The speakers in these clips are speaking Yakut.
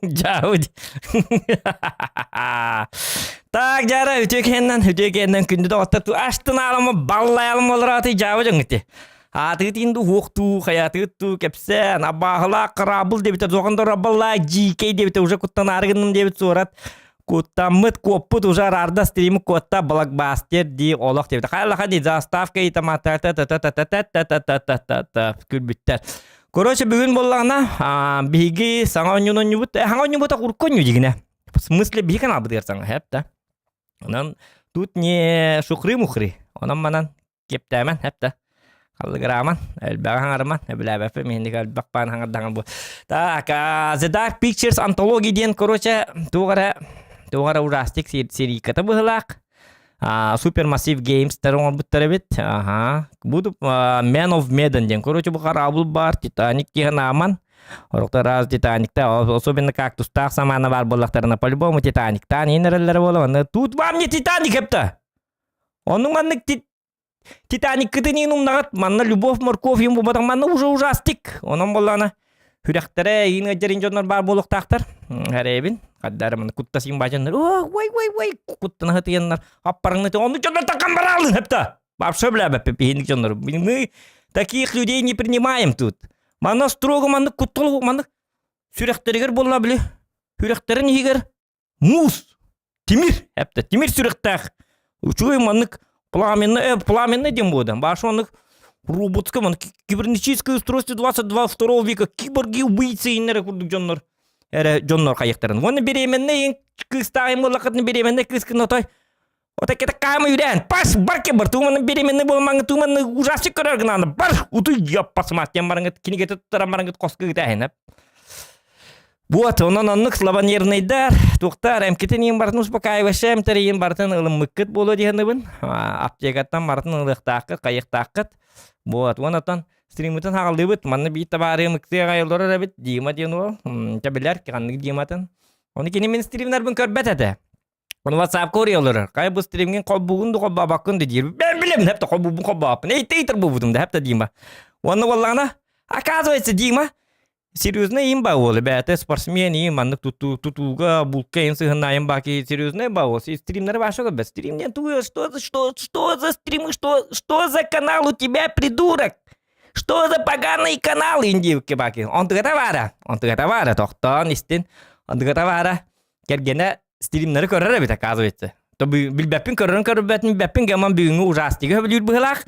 Дьаабыт. Так, дьара үтүө киһиннэн, үтүө киһиннэн күндү доҕоттор ту астынаалама баллайалым олорааты дьаабы дьоҥҥыти. Аатыытын ду хуохтуу, хайаатыыт туу кэпсээн, абааһылаах хараабыл диэбитэ, туохан дорабаллаах дьиикэй диэбитэ, уже куттанаары гынным диэбит суорат. Куттаммыт, куоппут уже араарда стримы куотта блокбастер дии олох диэбитэ. Хайалаха дии заставка и та та та та та та та та та та та та күлбүттэр. Короче, бүгүн буоллаҕына, биһиги саҥа оонньууну оонньуубут. Саҥа оонньуубутах урукку оонньуу дьигинэ. В смысле, биһи каналбытыгар саҥа, хэп да. Онон тут не шухры-мухры. Онон манан киэптээмэн, хэп да. Халлыгырааман, элбэҕи хаҥарыман, эбилээбэппин, миһинник элбэх баан хаҥардаҥа бу. Так, The Dark Pictures Anthology диэн, короче, туох эрэ, туох эрэ ужастик серийката быһылаах. Supermassive Games-тар оҥорбуттар эбит. Аха. Буду Man of Medan диэн. Короче, бу хараабыл баар, Титаник диэн ааман. Орохтор раз Титаникта, особенно кактустаах самаана баар буоллахтарына, по-любому Титаниктаан иин эрэллэрэ буола. Онно тут вам не Титаник эпта. Оннук маннык Титаниккытын иин умнаҕыт, манна Любовь морковь иин буолбатах, манна уже ужастик. Онон буоллаҕына, сүрэхтэрэ иин ыалдьар дьоннор баар буолуохтаахтар. Эрэйбин. Хаддары манна куттас иин баа дьоннор, о, вай, вай, вай, куттана сытыйаннар, аппарыңны оннук дьоннор таккан бараалын хэпта. Вообще билээбэппит биһинник дьоннор. Мы таких людей не принимаем тут. Манна строго маннык куттал маннык сүрэхтэригэр буолла били. Сүрэхтэрин иһигэр муус, тимир, эптэ тимир сүрэхтээх. Үчүгэй маннык пламенный, пламенный диэн буода. Башы оннук роботскай маннык кибернетическое устройство 22 века киборги убийцы иннere курдук дьоннор эрэ дьоннор хайыктарын. Уонна беременный кыыстааҕым буоллаххытына беременный кыыскын отой Ота кета каама үрэн, пас барке бар, тууманы беременный болмаңы тууманы ужасик көрөр гынаны бар, утуй яппасымат диэн барыңыт, кинигете туттаран барыңыт коску гытаһына. Вот, онон оннук слабонервныйдар, туохтар, эмкитин иин бартын успокаивающий эмтэр иин бартын ылыммыккыт буолуо диһаныбын. Аптекаттан бартын ылыахтааххыт, хайыахтааххыт. Вот, уон оттон стриммытын хаҕаллыыбыт. Манна биир табаарыым ыксыаҕа олорор эбит, Дима диэн уол. Чэ билэр, ханнык Диматын. Ону кини мин стримнарбын көрбөт этэ. Ону WhatsApp-ка уруйаллар. Хайа бу стримҥин холбуугун да холбообоккун да диир. Бэм билэбин, хэп да холбуубун холбооппун. Эй, тейтер буолбутум да, хэп да Дима. Уонна буоллаҕына, оказывается, Дима серьезный им ба уол, бэйэтэ спортсмен им, маннык тутууга, булка им сыһыннаайым баки серьезный ба уол. Стримнары баша көрбөт. Стрим диэн тугу, что, что, что за стримы, что, что за канал у тебя, придурок? Что за поганый канал индивки баки? Онтугата баара, онтугата баара, тохтоон истин. Онтугата баара, кэргэнэ стримнары көрөр эбит оказывается. То билбэппин көрөрүн көрбөтүн билбэппин гаман бүгүҥҥү ужастига сөбүлүүр быһылаах.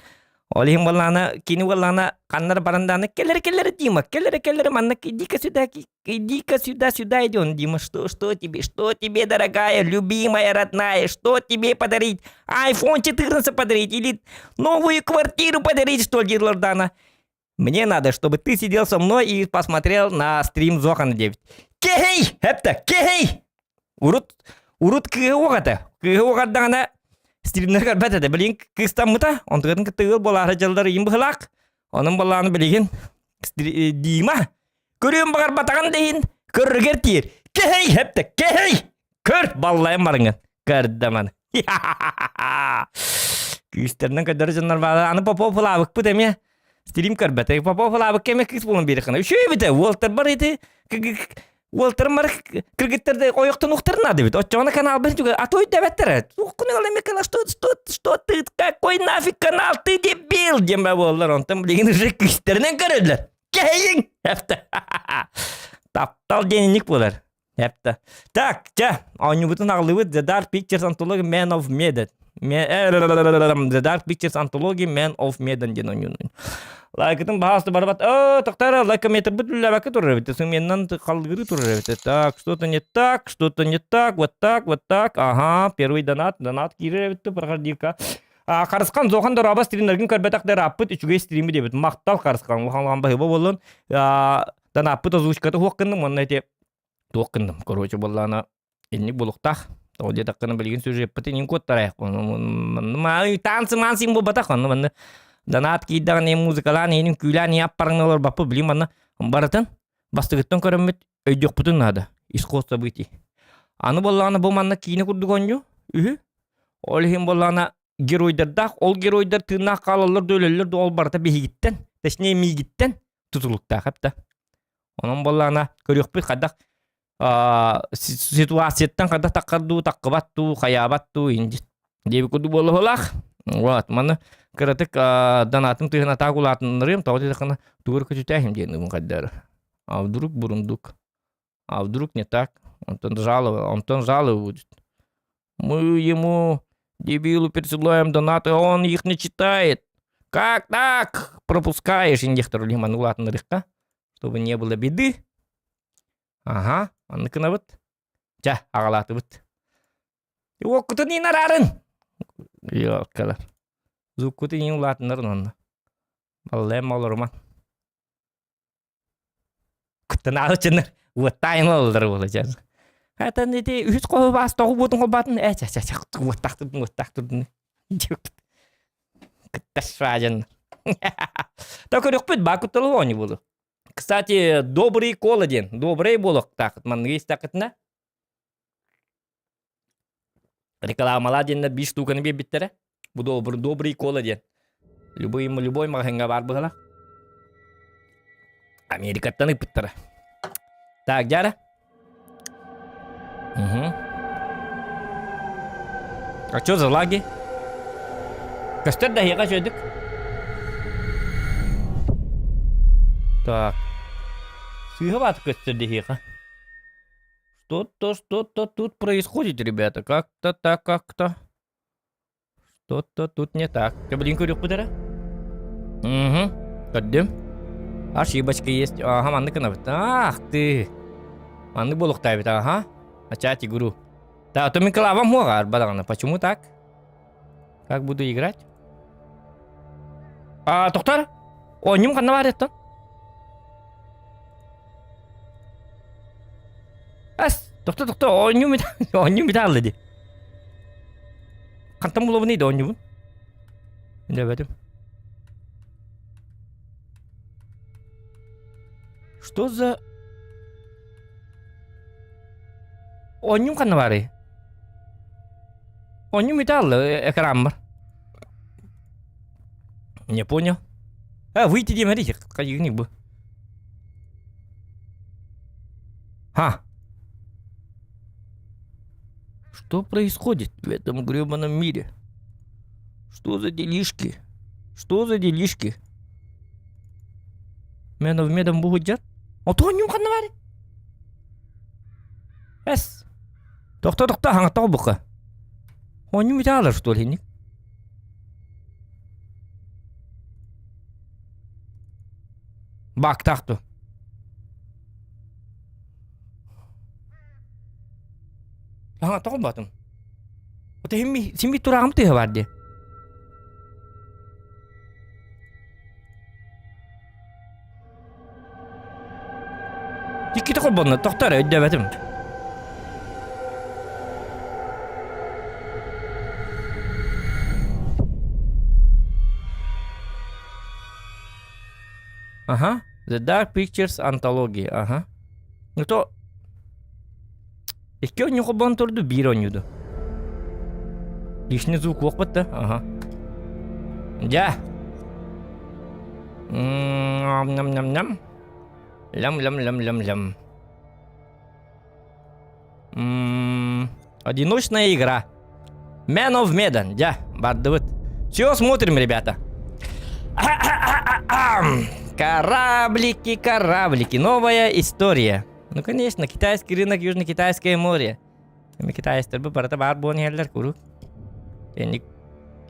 Ол иһин буоллаҕына кини буоллаҕына ханнары баран даҕаны кэлэрэ кэлэрэ Дима кэлэрэ кэлэрэ манна иди-ка сюда иди-ка сюда сюда иди он Дима что что тебе что тебе дорогая любимая родная что тебе подарить iPhone 14 подарить или новую квартиру подарить что ли Лордана Мне надо, чтобы ты сидел со мной и посмотрел на стрим Зохана 9. Кей! Эпта, кей! Урут, урут кыыһы уоҕата. Кыыһы уоҕардаҕына стримнер көрбөт этэ. Билигин кыыстаммыта, онтугатын кытта ыал буолаары дьаллар ыйын быһылаах. Онон буоллаҕына билигин Дима көрүөн баҕарбатаҕын да иһин көрөрүгэр тиийэр. Кей! Эпта, кей! Көр, баллайан барыҥын. Көрдө маны. Күүстэринэн көрдөрө дьоннор баалар. Аны Попов ылаабыкпыт эмиэ. Стрим көрбөтө. Попов ылаабыкка эмиэ кыыс буолан биэри хана. Үчүгэй эбитэ. Уолтар бар ити. Уолтарым бар кыргыттар ойохтон ухтар надо бит. Оччоҕуна каналбын түгэ а то өйдөбөттөр. Туохкун ылан эмиэ канал что что что ты какой нафиг канал ты дебил диэн баа буоллар. Онтон билигин уже күүстэринэн көрөллөр. Кэһэйиҥ! Таптал диэн инник буолар. Эптэ. Так, чэ, оонньуубутун аҕаллыбыт The Dark Pictures Anthology Man of Medan. The Dark Pictures Anthology Man of Medan диэн оонньууну. Лайкытын баһаалыста барбат. О, тоқтара, лайкометрбыт үллэбэккэ турар эбит. Сымыйаннан халгырыы турар эбит. Так, что-то не так, что-то не так, вот так, вот так. Ага, первый донат, донат киирэр эбит, проходилка. Харысхан Зохан дорообо стримнэргин көрбөтөх да ырааппыт үчүгэй стрими диэбит. Махтал Харысхан, улахан баһыыба буоллун. Донаппыт озвучката суох гынным, уонна ити туох гынным короче буоллаҕына инник булуктаах тоҕо диэтэххинэ билигин сюжеппытын иин куоттарайах танцы мансы буолбатах онно манна донат киирдэҕинэ музыкалаан иһин үҥкүүлээн иһин аппарыҥна олорбаппыт билигин манна барытын бастыгыттан көрөммүт өйдүөхпүтүн наада исход событий аны буоллаҕына бу манна киинэ курдук оонньуу үһү ол иһин буоллаҕына. геройдардаах, ол геройдар тыыннаах хаалаллар да өлөллөр да ол барыта биһигиттэн, точнее миигиттэн тутулуктаах эптэ. Онон буоллаҕына көрүөхпүт хайдах ситуацияттан хайдах таххар дуу, таххыбат дуу, хайаабат дуу инди диэбит курдук буолуохулаах. Вот, маны кыратык донатым тыһын атаак улаатыннарыам, тоҕо диэтэххинэ тугу эрэ көтүтээһим диэн хайдары. А вдруг бурундук? А вдруг не так? Онтон жалоба, онтон жалоба будет. Мы ему, дебилу, пересылаем донаты, а он их не читает. Как так? Пропускаешь индектор лиман улаатыннарыхха, чтобы не было беды. Ага, маннык гынабыт. Чэ, аҕалаатыбыт. Уоккутун иин араарын! Ёккалар. Звуккутун иин улаатыннарын онно. Баллайым олорума. Кыттынаалы чыннар уоттаайын олаллар буола дьон. Хатан ити үһүс хоһу баас тоҕу буотун холбаатын э ча ча ча уоттаах турдун уоттаах турдун кытташпаа дьоннор. Та көрүөхпүт баа кутталы оонньуу буолу. Кстати, добрый кола диэн, добрый буолуохтаахыт манныгы истэххитинэ рекламалаа диэннэр биир штуканы биэрбиттэрэ. Бу добрый, добрый кола диэн. Любой, любой маҕаһыыҥҥа баар быһалаах. Америкаттан ыыппыттара. Так, Дяра. Угу. А что за лаги? Көстөр да эһиэхэ үчүгэйдик. Так. Сыыһа бааты көстөр да эһиэхэ. Что-то, что-то тут происходит, ребята. Как-то так, как-то. Что-то тут не так. Ты, блин, көрүөхпүт эрэ? Угу. Көрдүм. Ошибочка есть. Ага, маннык гынабыт. Ах ты. Маннык буолуохтаабыт, ага. Начать игру. Да, а то мин клавам хуаҕа арба Почему так? Как буду играть? А, тоқтар? Оонньуум ханна баар еттон? Ас, тохто тохто оонньуум оонньуум бүтэ дии. Хантан булабыный да оонньуубун? Билбэтим. Что за... Оонньуум ханна баарый? Оонньуум бүтэ хаалла экраммар. Не понял. А, выйти диэмэри, хайыгыный бу. Ха. Что происходит в этом гребаном мире? Что за делишки? Что за делишки? Мен в медом бугудьар. Отуонньум ханна баар? Эс. Тохто тохто хаҥаттаҕа бука. Оонньум итаалар что ли? Баактаах дуо? Аһа, тоҕо баатым? Ото симми симми турааҕым тыаһа баар дии. Иккитэ холбонно, тохтоо эрэ, өйдөөбөтүм. Ага, The Dark Pictures Anthology, ага. Ну то икки оонньуу холбоон турду, биир оонньууду. Лишний звук уохпут да, ага. Дьэ. Ням-ням-ням. Лям-лям-лям-лям-лям. Одиночная игра. Man of Medan. Дьэ, бардыбыт. Все, смотрим, ребята. Кораблики, кораблики. Новая история. Ну, конечно, китайский рынок, Южно-Китайское море. Эми китайстар бу барыта баар буолан иһэллэр куруук. Инник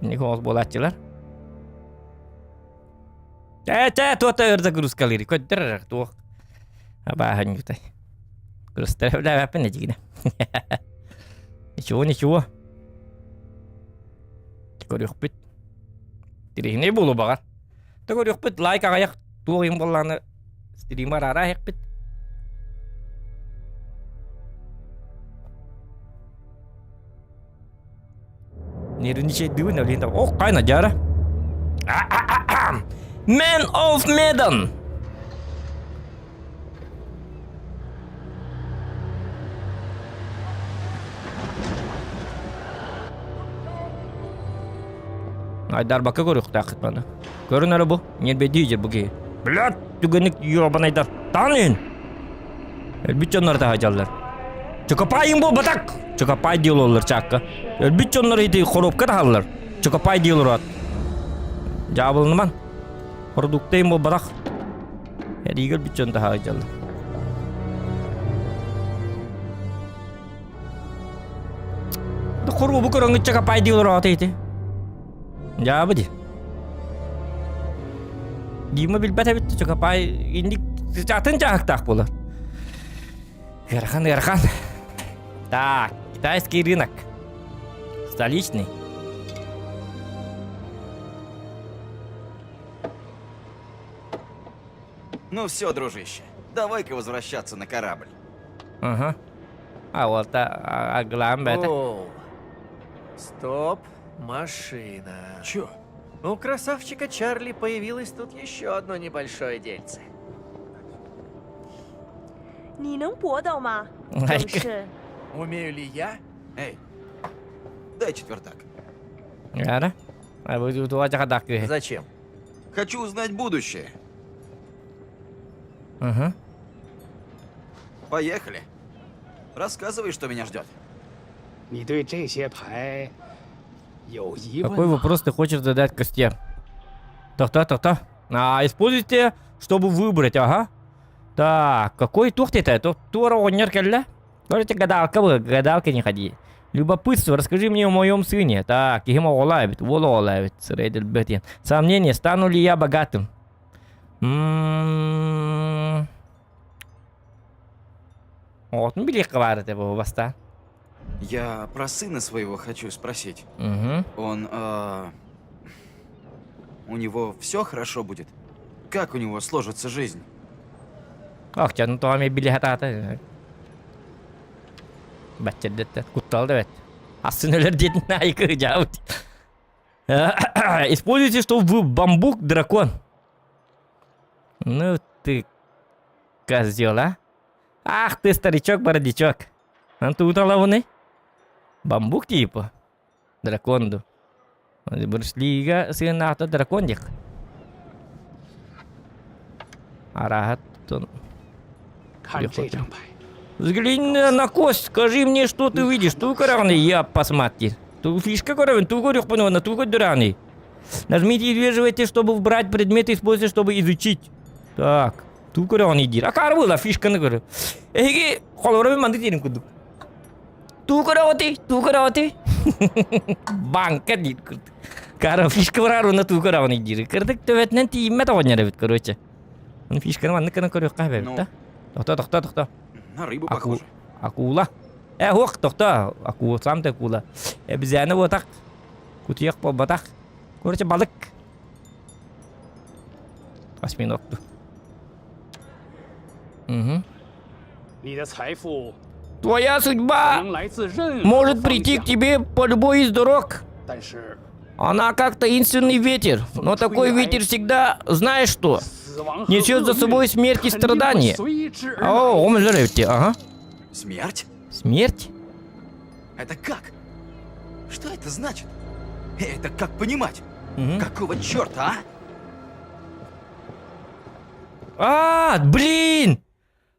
инник оҕус буолааччылар. Ээ, чэ, туота өр загрузкалыыр. Көрдөр туох. Абааһын ютай. Грустар эбэппин эдигинэ. Ничего, ничего. Көрүөхпүт. Тириһинэй буолу баҕар. Та көрүөхпүт лайк аҕайах туох юм буоллааны стримар араа иһэхпит. Нервничайдыыбын олин Ох, кайна жара. Man of Medan. Айдарбакка көрүөхтээххит маны. Көрүн эрэ бу, ньиэрбэйдии дьэ бу киһи. Блядь, түгэнник ёбанайдар. Таан Өлбүт дьоннор таһадьаллар. Чокопайын буолбатак! Чокопай дии олороллор чаакка. Өлбүт дьоннор ити хоруопка таһаллар. Чокопай дии олорот. Дьаабылыныман. Продуктайын буолбатах. Эриигэ өлбүт дьон таһаадьаллар. Хоруобу көрөҥҥүт чакапай дии олороот ити. Дьаабы дии. Дима билбэт эбит чакапай инник атын дьааһыктаах буолар. Ыарахан, ыарахан. Так, китайский рынок. Столичный. Ну все, дружище, давай-ка возвращаться на корабль. Ага. А вот, а, а главное это. Оу. Стоп, машина. Чё? У красавчика Чарли появилось тут еще одно небольшое дельце. 你能搏斗吗？ Айка. 正是。 Умею ли я? Эй, дай четвертак. Яра. А вы тут Зачем? Хочу узнать будущее. Ага. Поехали. Рассказывай, что меня ждет. 你对这些牌有疑问 Какой 吗？ вопрос ты хочешь задать Косте? Так-так-так-так. А, используйте, чтобы выбрать, ага. Так, какой тух ты это? Тура оҕонньор кэллэ. Короче, гадалка вы, гадалка не ходи. Любопытство, расскажи мне о моем сыне. Так, киһим оҕолоо эбит, уол оҕолоо эбит. Сырайдыр бэтин. Сомнение, стану ли я богатым? М-м-м. Оҕотун билиэххэ баар этэ бу бастаан. Я про сына своего хочу спросить. Угу. Он, э, у него все хорошо будет? Как у него сложится жизнь? Ах, дьон тоҕо эмиэ билиһэ таата. Баччырдыттан куттал да бэт. Асын өлөр диэтин айкы дьаабыт. Используйте, что вы бамбук дракон. Ну ты козел, а? Ах ты, старичок-бородичок. Антуталавыны? Бамбук типа. Дракон ду. Брюс сынаата дракон диэх. Араһат 看这张牌， Взглянь на кость, скажи мне, что ты видишь. Ту көрөҕүнүй, я посмотри. Ту фишка көрөбүн, ту көрүөхпүн уонна ту көрдөрөҕүнүй. Нажмите и удерживайте, чтобы выбрать предметы, используйте, чтобы изучить. Так, ту көрөҕүнүй диир. Акаары буолла, фишканы көрө. Эһиги холоро мен маннык диирин курдук. Ту көрөҕүтүй, ту көрөҕүтүй. Банка диир курдук. Кара фишка барар уонна ту көрөҕүнүй диир. Кырдык төбөтүнэн тиийиммэт оҕонньор эбит, короче. Фишканы маннык гынан көрүөххэ эбит Ну. да. Тохто, тохто, тохто. На рыбу Аку... похоже. Акула. Э, уох, тохто. Акула, сам ты акула. Обезьяна буотах. Кутуйах буолбатах. Короче, балык. Осьминог. Угу. 你的财富 Твоя 可 судьба 能来自任何 может 方 прийти 向 к тебе по любой из дорог. 但是 Она как таинственный ветер, но такой ветер всегда, знаешь что, 死亡和 несет за 厄运 собой смерть и 肯定会 страдания. 随之而来。 О, он ага. Смерть? Смерть? Это как? Что это значит? Это как понимать? Мгм. Какого черта, а? А, блин!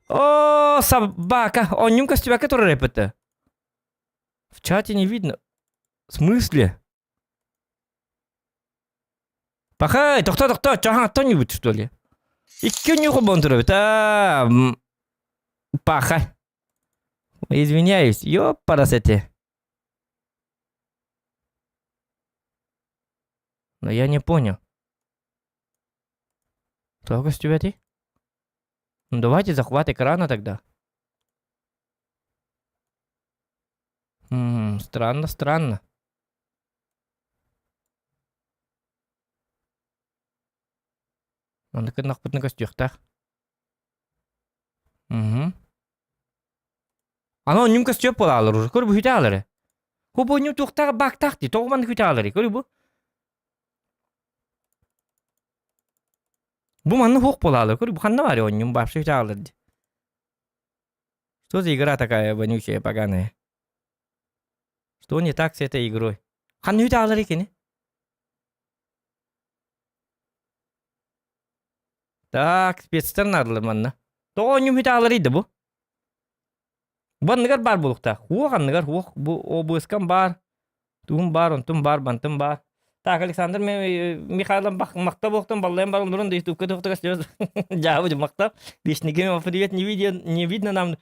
О, собака! Оонньуум көстүбэккэ турар эппитэ. В чате не видно. В смысле? Пахай, тохто, тохто, чахан кто-нибудь, что ли? Икки нюху бонтур А, Паха. Извиняюсь, ёпарасете. Но я не понял. Тоҕо көстүбэтий? Ну давайте захват экрана тогда. М, странно, странно. Маннык гыннахпытына көстүөхтээх. Угу. Аны онньум көстүөп буолаалар уже. Көр бу хүтэ Ху бу онньум туохтаах баактаах дии. Тоҕо маннык хүтэ Көр бу. Бу маннык хуох буолаалар. Көр бу ханна баар онньум вообще хүтэ дии. Что за игра такая вонючая, поганая? Что не так с этой игрой? Ханна хүтэ кини? Так, спецтэр наадалар манна. Тоҕо оонньуум бүтэ ааларый да бу? Бу анныгар баар буолуохтаах. Уох анныгар, уох бу обыскам баар. Тугум баар, онтум баар, бантым баар. Так, Александр Михайлов махта буолтун баллайан баран дурун да ютубка тухтуга дьаабы махта. Вишниками привет не видно, не видно нам.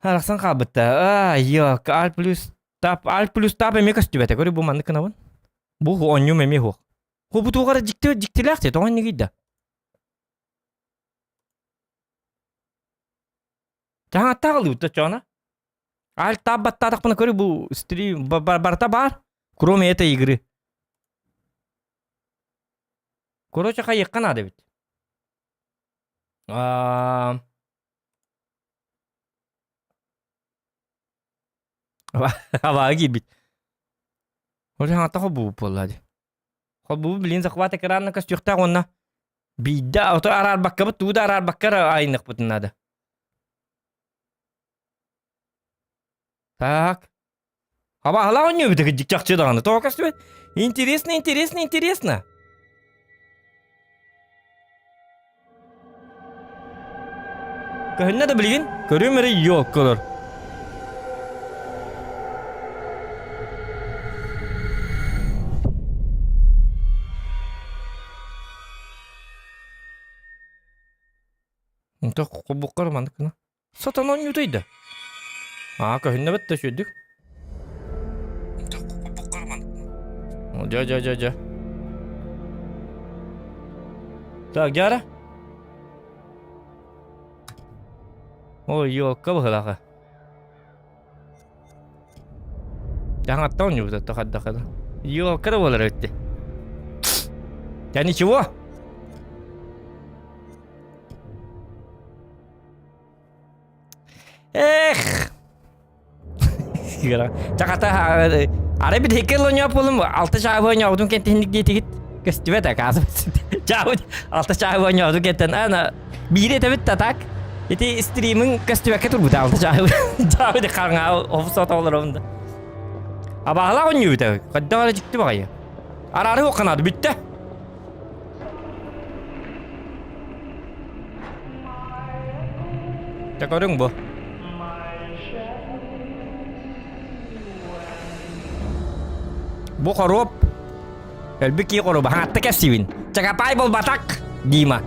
Арахсан хаалбытта. А, ёк, аль плюс тап, аль плюс тап эмиэ көстүбэтэ. Көрү бу маннык гынабын. Бу оонньуум эмиэ суох. Ху бу туох эрэ дьикти дьиктилээх дии, тоҕо инник да. Таҥаттаах ылыыбыт чоона. Аль тап баттаатахпына көрү бу стрим барыта баар. Кроме этой игры. Короче, хайыахха наада эбит. А Абааһы киирбит. Ол хаҥатта холбуу буолла дии. Холбуу блин захват экрана көстүөхтээх уонна биирдэ ото араарбаккабыт тугу да араарбакка эрэ айыныахпытын наада. Так. Абааһылаах оонньуубут кырдьык чахчы даҕаны. Тоҕо көстүбэт? Интересно, интересно, интересно. Көһүннэ да билигин көрүм эрэ елкалар. Онто хобуккар маннык гына. Сатана оонньуутай да. Аа, көһүннэбэт да үчүгүйдүк. Дьэ, дьэ, дьэ, дьэ. Так, дьара. Ой, елка быһылаха. Таҥаттан оонньуубут хардахына. Елка да буолар эбит. Я ничего. Эх! Чаката ары бит хекел оñоп болум алты чаабы оñообутун кентинник диэтигит көстүбэт оказывается. Чаабы алты чаабы оñообутун кентен ана биири этэбит та так. Ити стримин көстүбэккэ турбута алты чаабы. Чаабы ди хаҥаа офсот олоромда. Абаалаах оñуубута. Кадда бара дьикти баҕайы. Арары оканады бүттэ. Дьэ көрүҥ бу. Бу хоруоп өлбүт киһи хоруоба хаатта кэпсиибин. Чакапай буолбатах Дима.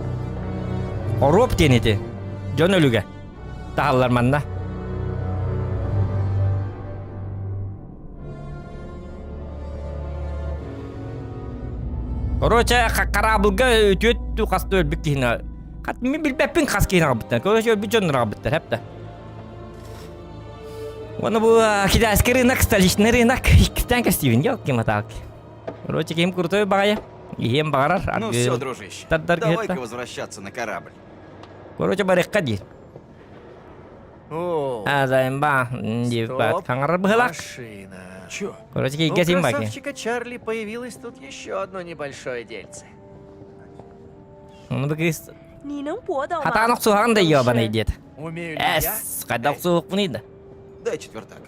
Хоруоп диэн ити. Дьон өлүгэ. Таһаллар манна. Короче, хараабылга үтүөт хаста өлбүт киһини хат мин билбэппин хас киһини аҕалбыттар. Короче, өлбүт дьоннор аҕалбыттар, хэп да. Уонна бу китайский рынок, столичный рынок иккистээн көстүүбүн, елки-моталки. Короче, ким крутой баҕайы, иһиэн баҕарар. Ну все, дружище, давай-ка возвращаться на корабль. Короче, барыахха диир. О, А, заимба, стоп, хаҥарар быһылаах. машина. Чё? Короче, У кийгэ син баки. красавчика Чарли появилось тут еще одно небольшое дельце. Оны бу кыыс 你能搏斗吗？ хатаан охсуһаҕын да ёбаный диэт. Умею ли я? Эс, хайдах охсуһукпунуй да. Дай четвертак.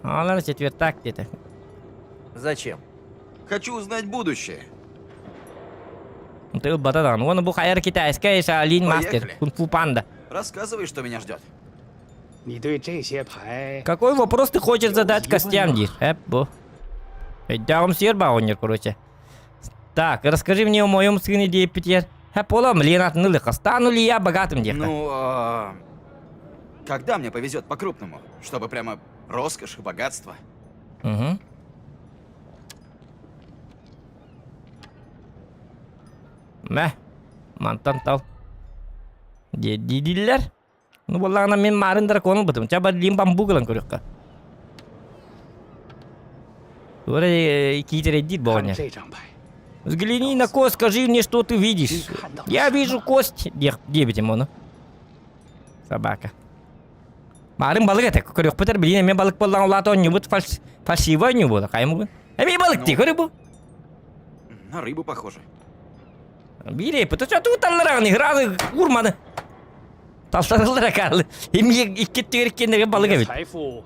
Алар четвертак диэтэ. Зачем? Хочу узнать будущее. Ты ылбата даҕаны. Уонна бу хайар китайская Шаолинь мастер, Поехали. кунг-фу панда. Рассказывай, что меня ждет. 你对这些牌 Какой вопрос ты хочешь задать костям, диир? Эп, бу. Өйдөөҕүм сиэр баҕонньор, короче. Так, расскажи мне о моем сыне диэппитигэр. Хэп Лена атын стану ли я богатым диэххэ. Ну, а, когда мне повезет по-крупному? Чтобы прямо роскошь и богатство. Угу. Мэ, мантан тал. Дииллэр. Ну, буоллаҕына мин маарын дракону бытым. Ча барлиин бамбук ылан көрүөххэ. Туора киитэрэйдиир 看 боҕонньор. 这张牌， Взгляни на кость, скажи мне, что ты видишь. 你看到 Я 什么 вижу кость, диэбитим ону. Собака. Марын балык этэ. Көрүөхпүтэр билин эмиэ балык буоллаҕына улаата оонньуубут фальшивый оонньуу буола. Хайа Эмиэ балык дии, көрү бу. На рыбу похоже. Биир эппит. Туталлар ырааны уурманы. Талтарыллар акаалы. Эмиэ икки түгэр иккиэннэргэ 你 балык 的 эбит. 财富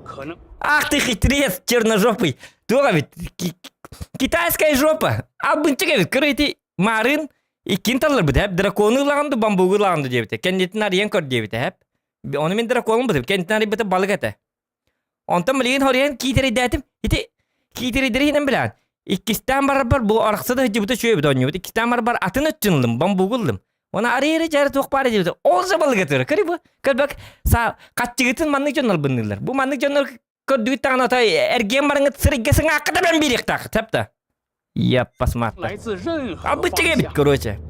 可能 Ах ты хитрец черножопый. Туох эбит? Китайская жопа. Абынчык эбит. Көрө ити марын. Иккин талларбыт эп дракону ылаҕын ду бамбугу ылаҕын ду диэбитэ. Кэннитин арыйан көр диэбитэ эп. Ону мин драконум бытым. Кэннитин арыйбыта балык этэ. Онтон билигин хоруйан киитэрийдээтим. Ити киитэрийдэри иһинэн билэҕин. Иккистээн барарбар бу арахса да сылдьыбыта үчүгэй оонньуубут. Иккистээн барарбар атын өттүн ыллым, бамбугу ыллым. Уонна арыйары дьары туох баар диэбитэ. Ол же балыга турар. Көрү бу. Көрбөк са хаччыгытын маннык дьоннор бынныылар. Бу маннык дьоннор көрдүгүт даҕаны отой эргиэн барыҥыт сырыйга сыҥаахха да бэн биэриэхтээх. Тэп Я посмотрю. Обычный эбит, короче.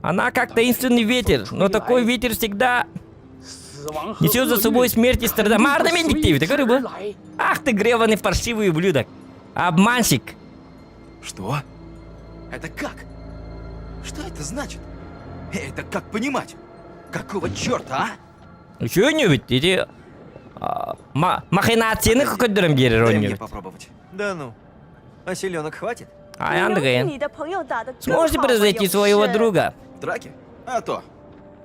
Она как таинственный ветер, но такой ветер всегда несет за собой смерть и страдания. Марна мен ты говорю, Ах ты гребаный паршивый ублюдок. Обманщик. Что? Это как? Что это значит? Это как понимать? Какого черта, а? Үчүгэй ведь ити махинацияны көрдөрөн биэрэр Дай мне оонньуу. попробовать. Да ну. А селенок хватит? Аян 你能比 дыгайын. 你的朋友打得更 Сможете 好吗？ превзойти 勇 своего 士？ друга? В драке? А то.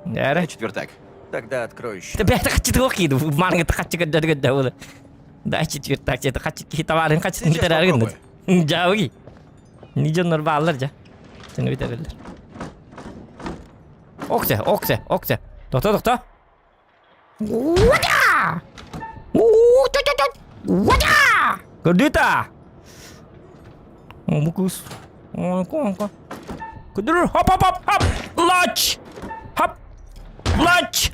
Эрэ. Дай четвертак. Тогда открою счет. Бэйэтэ хаччы туох кииди марҥы хаччы көрдөргө да Да четвертак это хаччы киһи товарын хаччытын Сейчас бүтэрэр попробую. Дьаабыги. Не дьоннор бааллар дьа. Сені бүтэрэллэр. Оксе, оксе, оксе. Тохто, тохто. Уа! Уа! Көрдүтэ! Омукус. Көдүр. Хоп, хоп, хоп, хоп. Лач! Хоп! Лач!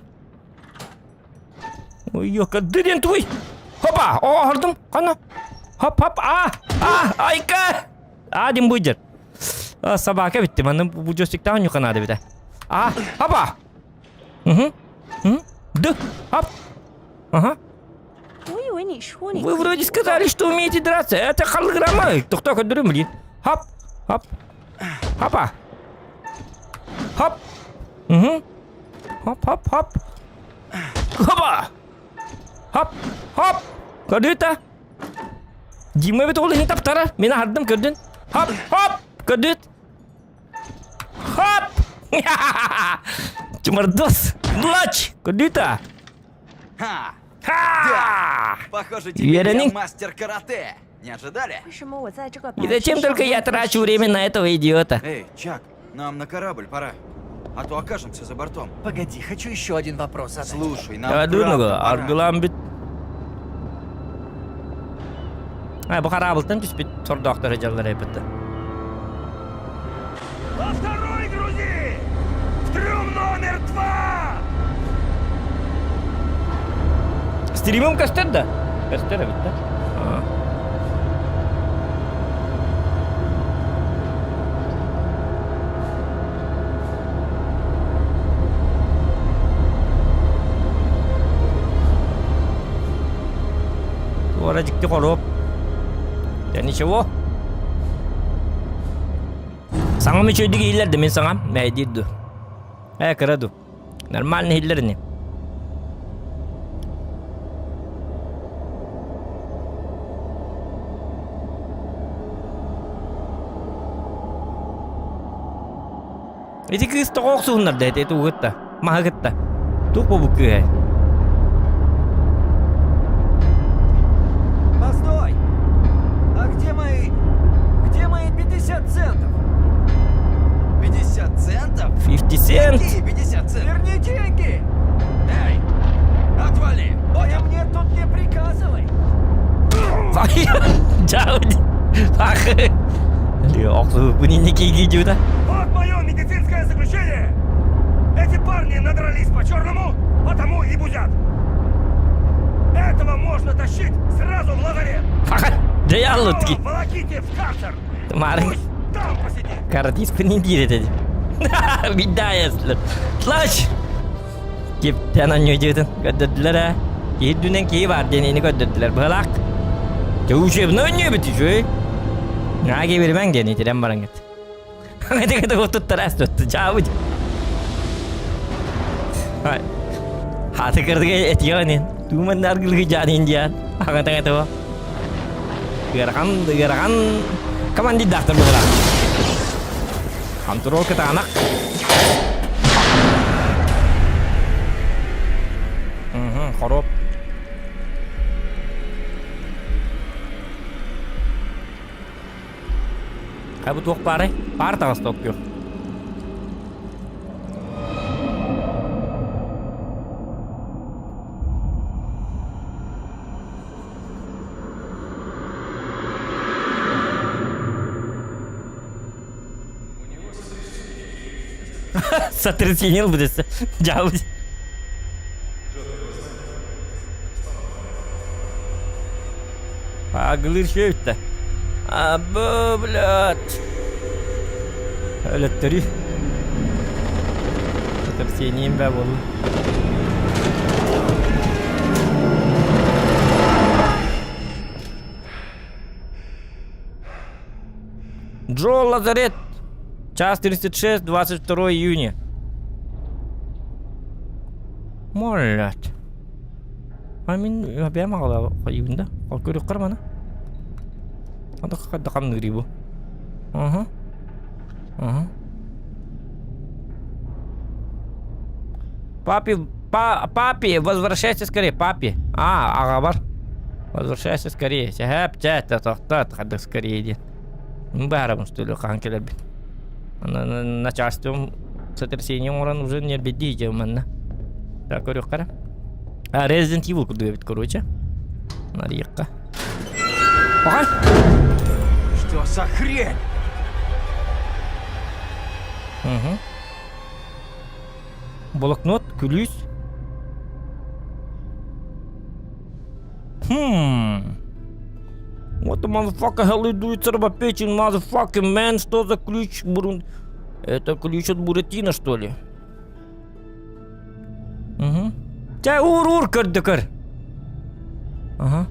Ой, дырен твой! Хопа! О, ардым! Қана! Хоп, хоп! А! А! Айка! А, дим бұйдыр. Собака бітті. Маны бұл жостиктан юқанады бітті. А! Хопа! Угу. Д. Хоп. Ага. 我以为你说你 Вы вроде сказали, что умеете драться. Это холограмма. Тоқта көдірім блин. Хоп. Хоп. Хопа. Хоп. Угу. Хоп, хоп, хоп. Хопа. Хоп. Хоп. Көрдүт Дима бит ол иһин таптара. Мен аһардым көрдүн. Хоп, хоп. Көрдүт. Хоп. Чумардос. Лач. Көрдүт Ха! Ха! Похоже, теперь я Веронин. мастер карате. Не ожидали? 为什么我在这个 И 白 зачем 纸上 только я 浪费 трачу 时 время 间 на этого идиота? Эй, Чак, нам на корабль пора. А то окажемся за бортом. Погоди, хочу еще один вопрос задать. Слушай, нам Я правда думаю, пора. аргылаан бүт. А, бу хараабылтан түспүт сордоохторо дьаллар эбитте. Во второй грузи! В трюм номер 2! Стримим көстөр да? Көстөр эбит да? Туора дьикти хоруоп. Да ничего. Саҥам үчүгэйдик иһиллэр да мин саҥам мэйдиир ду. Ээ кыра ду. Нормально иһиллэр ини. Ити кыыс тоҕо охсуһуннарда ити тугу кытта? Маһы кытта. Туох буолбут кыыһай? Постой! А где мои... Где мои 50 центов? 50 центов? 50 cent. Какие 50 центов? Верни деньги! Эй, отвали! Ты мне тут не приказывай! Дьаабы. Ах. Охсуһуппун инники диэбитэ. Вот мое медицинское заключение! Эти парни надрались по-черному, потому и бузят. Этого можно тащить сразу в лазарет. Дьааллытки. Его волоките в карцер. Марын Пусть там посидит. каратиспын диир этэ. Бидайаслар. Флаш! Киптэн анньуйдьытын көрдөрдүлэр ээ. Киһи үрдүнэн киһи баар диэн ини көрдөрдүлэр быһалаах. Дьэ учебный оонньуубут үчүгэй. Наа киирбэҥ диэн итирэн бараҥҥыт. Ити туттар астытты дьаабыт. Хаты кырдыга этиэн тууман аргылгы жаанин диэн аҕатаҥа того. Ыарахан ыарахан командирдаахтар быһалаах. Контрол кытаанах. Хоруоп. Хайа бу туох баарай? Паар таҥас токкуох. Сотрясение будет. Дьаабы. Агылыр шөйүттэ. Абы, блядь. Өлөттөрүү. Сотрясением бә болу. Джо Лазарет. Час 36, 22 июня. Моллят. А мин бэйэм аҕала хайыыбын да? Ол көрүөххэ маны. Ата хайдах хамныырый бу? Аха. Аха. Папе, па, папе, возвращайся скорее, папе. А, аҕабар. Возвращайся скорее. Сэһэп, чэ, тохтот, хайдах скорее диэн. Баарабын что ли, хаан кэлэрбин. Начальством сотрясение оҥорон уже нербидии дьэ манна. Так, көрүөххэ эрэ. А, Resident Evil курдук эбит, короче. Нарыйыахха. Ага! Что за хрень? Угу. Блокнот, күлүүс. Хм. What the motherfucker hell you do it, печень, motherfucking man? Что за ключ, Бурун? Это ключ от Буратино, что ли? Угу. Чэ, уур-уур көрдө көр. Аха.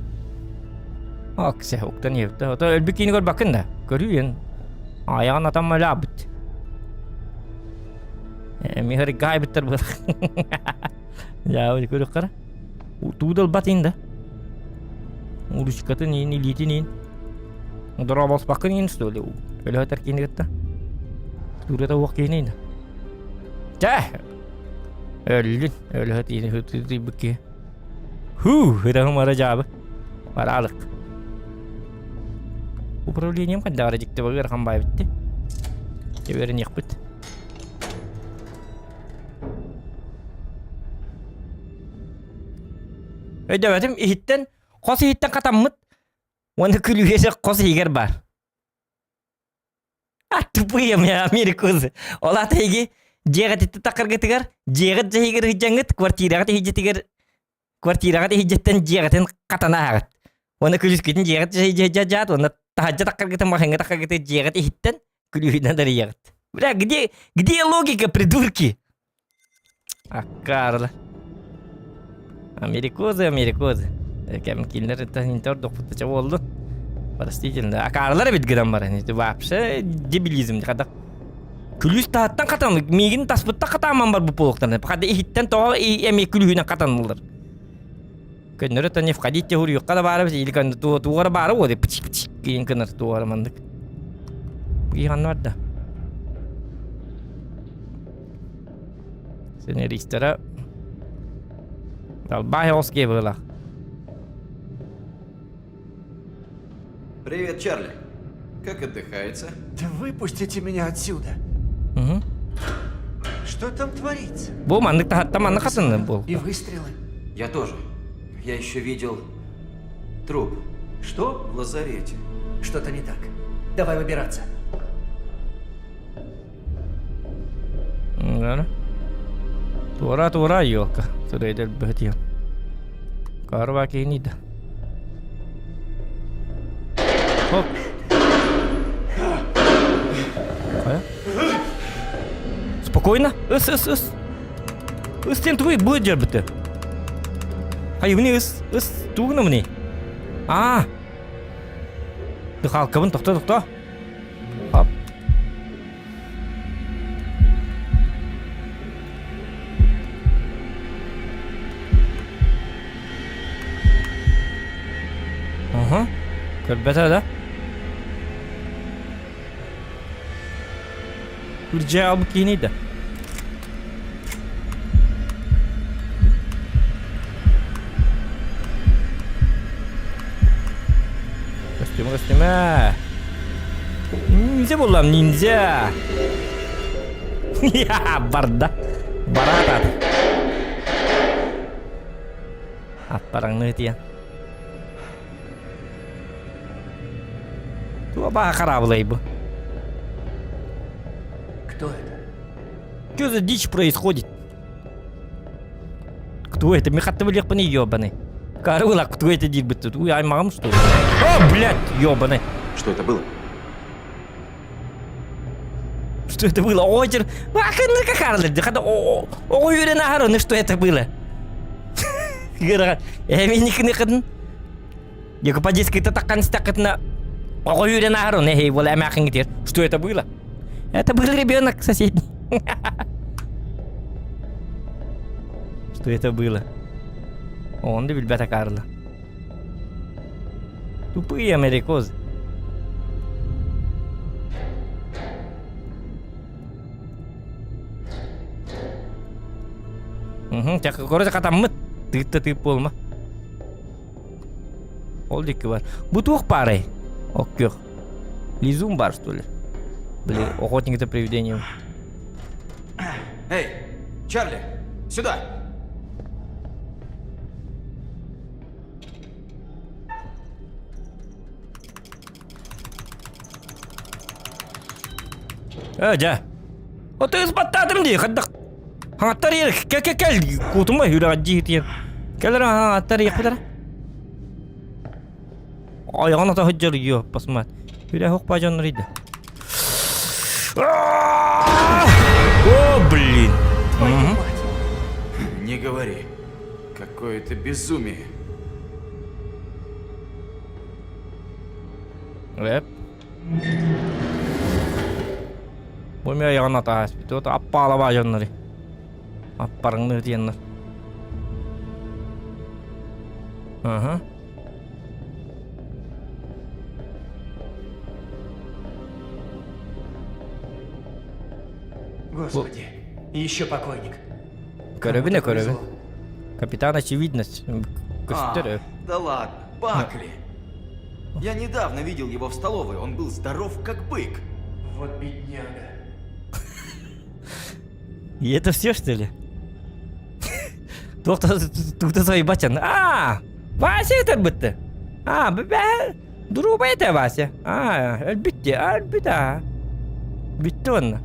Ак, сэ, уктан иэбит. Ото өлбүт киини көрбөккүн да. Көрүү Айаҕын атам өлаабыт. Эмиһэр гайбыттар был. Я көрүк Туудал батын да. Уручкатын иин, илиитин иин. Дорооболспаккын иин что ли? Өлөтөр киини кытта. Туурата уох киини иин. Чэ! Өллүн, өлөһөт иини хытыйбыт киһи. Ху, ыраһым ара дьаабы. Бараалык. Управлением хайдаҕара дьикти ыарахан баайбытты. Үөрэниэхпит. Өйдөөбөтүм иһиттэн, хос иһиттэн хатаммыт уонна күлүүһэ хос иһигэр баар. А тупые Америкузы. Ол аата эһиги дьиэҕититтэн таххаргытыгар, дьиэҕит дьэһигэр ыһдьаҥҥыт, квартираҕыт иһдьитигэр квартираҕыт иһдьиттэн дьиэҕитин хатана аһаҕыт. Уонна күлүүскүтүн дьиэҕит дьиэҕит уонна таһырдьа таххаргытын маһыҥҥа таххаргытын дьиэҕит иһиттэн күлүүһүнэн арыйаҕыт. Бля, где, где логика, придурки? Аккаарла. Америкозы, америкозы. Кэм кинилэр интер дохпуттача буоллун. Простительно. Акаарлар эбит гынан баран. Это вообще дебилизм. Хата күлүүс таһыттан хатан, миигин таспытта хатааман бар бу полуктарны. Хада иһиттэн тоҕо эми күлүүһүнэн хатанылар. Көннөрү то не входите уруйукка да баара или көннө тугара баара уоды пчик пчик киин кынар тугара мандык. Киһанна барда. Сценаристара Далбай оски было. Привет, Чарли. Как отдыхается? Да выпустите меня отсюда. Угу. Что там творится? Бу маннык таһатта маннык хатынны бу. И выстрелы. Я тоже. Я еще видел труп Что? в лазарете. Что-то не так. Давай выбираться. Ngara. Туора туора елка. Сырайдер бөтиен. Карва кейнида. Хоп. Хайа? Спокойно. Ыс ыс ыс. Ыс сен тугуй бу дьэрбите. Хайыбыны ыс ыс тугунамыны. А. Дыхалкабын тохто тохто. Хоп. Ага. Көрбөтө да. Үрдьэ албыт киһини да. Көстүмэ, көстүмэ. Ниндзя буллам, ниндзя. Барда. Бараатаат. Аппараҥныы тиэн. Туа баха хараабылай бу. Кто это? Что за дичь происходит? Кто это? Михатты билиэхпиний, ёбаный. Карыла, кто это диир тут? Уй, аймаҕым что ли? О, блядь, ёбаный. Что это было? Что это было? Ой, тер... Оҕо үөрэн аһар, ну что это было? Эминикини Якупа таккан истэххитинэ оҕо үөрэн аһар, ону эһэй буола эмээхиҥҥитигэр что это было? Это был ребенок соседний. Что это было? Он да билбэтэ Карла. Тупые америкозы. Угу, короче, хатаммыт. Тыытта тыып буолма. Ол диэки бар. Бу туох баарай? Оккөх. Лизун бар, что ли? Блин, охотник за привидением. Эй, Чарли, сюда! Э, дьэ. Ото ыс баттаатым дии, хайдах. Хаҥаттар иэр, кэл кэл, куутума үрэҕэ дии Кэлэр хаҥаттар иэхпитэр. Айаҕын ата сылдьар йо, посмат. Үрэ хохпа дьоннор иде. О, блин. Не говори. Какое это безумие. Эп. Бу эмиэ айаҕын атааспыт. Вот аппаалабаа дьоннори. Аппарыҥныы диэннэр. Ага. Господи, еще покойник. Көрөбүн көрөбүн. Капитан очевидность. Көстөр. А, да ладно, Бакли. Я недавно видел его в столовой, он был здоров как бык. Вот бедняга. И это все, что ли? Туохта свои батян. А, Вася это бытты. А, бә, друба это Вася. А, өлбүттэ, өлбүт а. Бүттэ онно.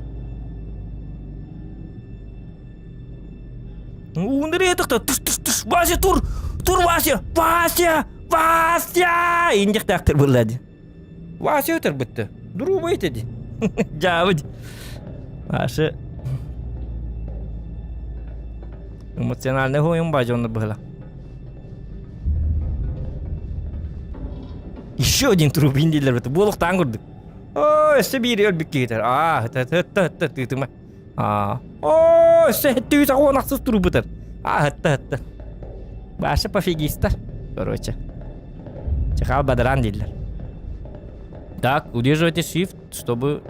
Ууннары тахта туш туш туш Вася тур тур Вася Вася Вася индихтаахтар буолла дии. Вася өтөр бытты. Друба ити ди. Дьаабыт. Вася эмоциональный хуйун бажонно быһыла. Еще один труп индилер быты. Буолуктаан курдук. О, өссө биир өлбүт киһитер. Аа, хытта хытта тыытыма. Аа. О, өссө хэттүүс аҕуон ахсыс турбутар. Аа, хытта хытта. Баша пофигиста. Короче. Чехал бадаран дииллэр. Так, удерживайте shift, чтобы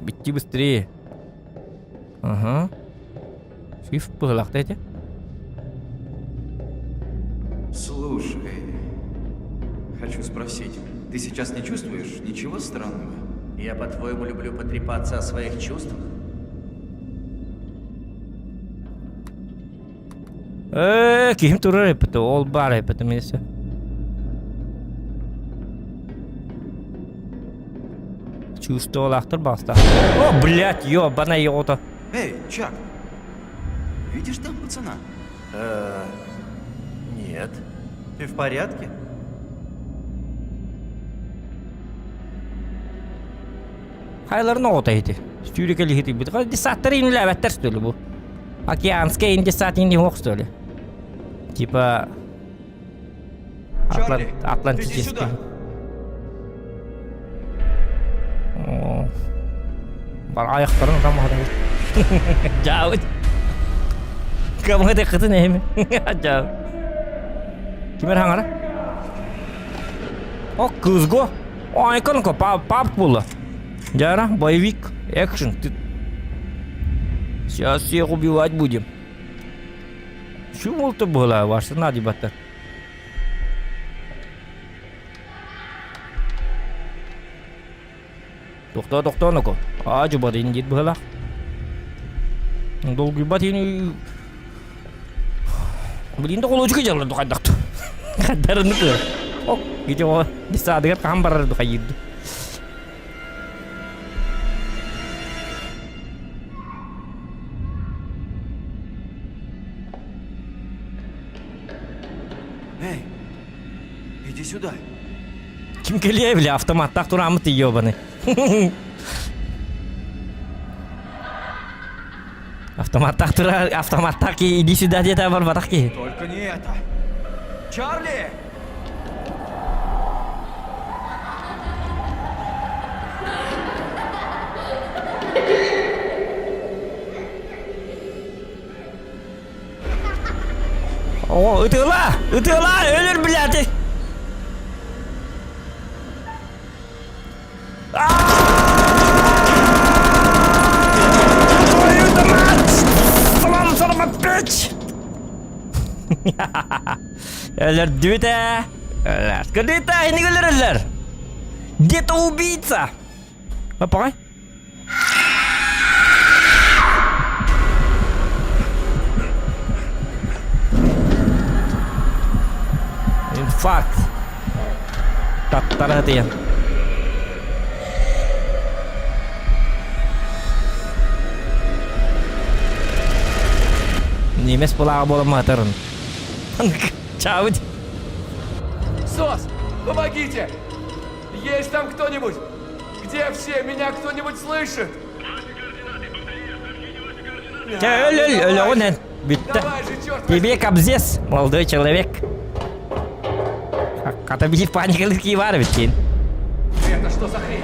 идти быстрее. Ага. Shift быһылахта эти. Слушай, хочу спросить, ты сейчас не чувствуешь ничего странного? Я, по-твоему, люблю потрепаться о своих чувствах? Э, ким турар эппит, ол баар эппит эмиэсэ. Чувствовалаахтар баҕастаах. О, блядь, ёбаный оҕото. Эй, Чак, видишь там пацана? Э, Нет. Ты в порядке? Хайларын оҕото ити. Сүүрүкэлиһитийбит. Десаттар инлээбэттэр что ли бу? Океанская индесат инди суох что ли? Типа Чарли, иди Атлантический. сюда. О. Бар аяқтарын тамағына Жабыт. Кому это кытын эми? Жабыт. Кимер хаңара? О, кызго. О, иконка пап пап була. Дяра, боевик, экшен. Ты... Сейчас всех убивать будем. Чумул-то была, ваша надо баттар. Тохтоо, тохтоо, ноко. Аа, дьубарын диир быһалаах. Долгуйбат иһин Блин, да холуочука дьаллар духайдахту. Хаддарыны көр. Ок, ити о, десадыгар хаһан барар духайырды. Эй, иди сюда. Ким кэлиэ бile автоматтаах турааммыт ебаный. Автоматтаах тура автоматтаах ки иди сюда диэтэ барбатах киһи. Только не это. Чарли! О, ытыла! Ытыла! Өлөр блядь! Твою мать! Салам, салам, bitch! Өлөрдүбүт ээ. Өлөрдүбүт ээ, энийг өлөрөллөр. Где-то убийца. Апаҕай. Инфаркт. Таттара диэн. Немец былааҕа буоламматарын. Чаабыт. Сос, помогите! Есть там кто-нибудь? Где все? Меня кто-нибудь слышит? Чэ, өл, өл, өлөҕүн эн. Бүттэ. Давай же, черт возьми! Тебе кобзец, молодой человек. Хата биир паникалык кии баар эбит диэн. Это что за хрень?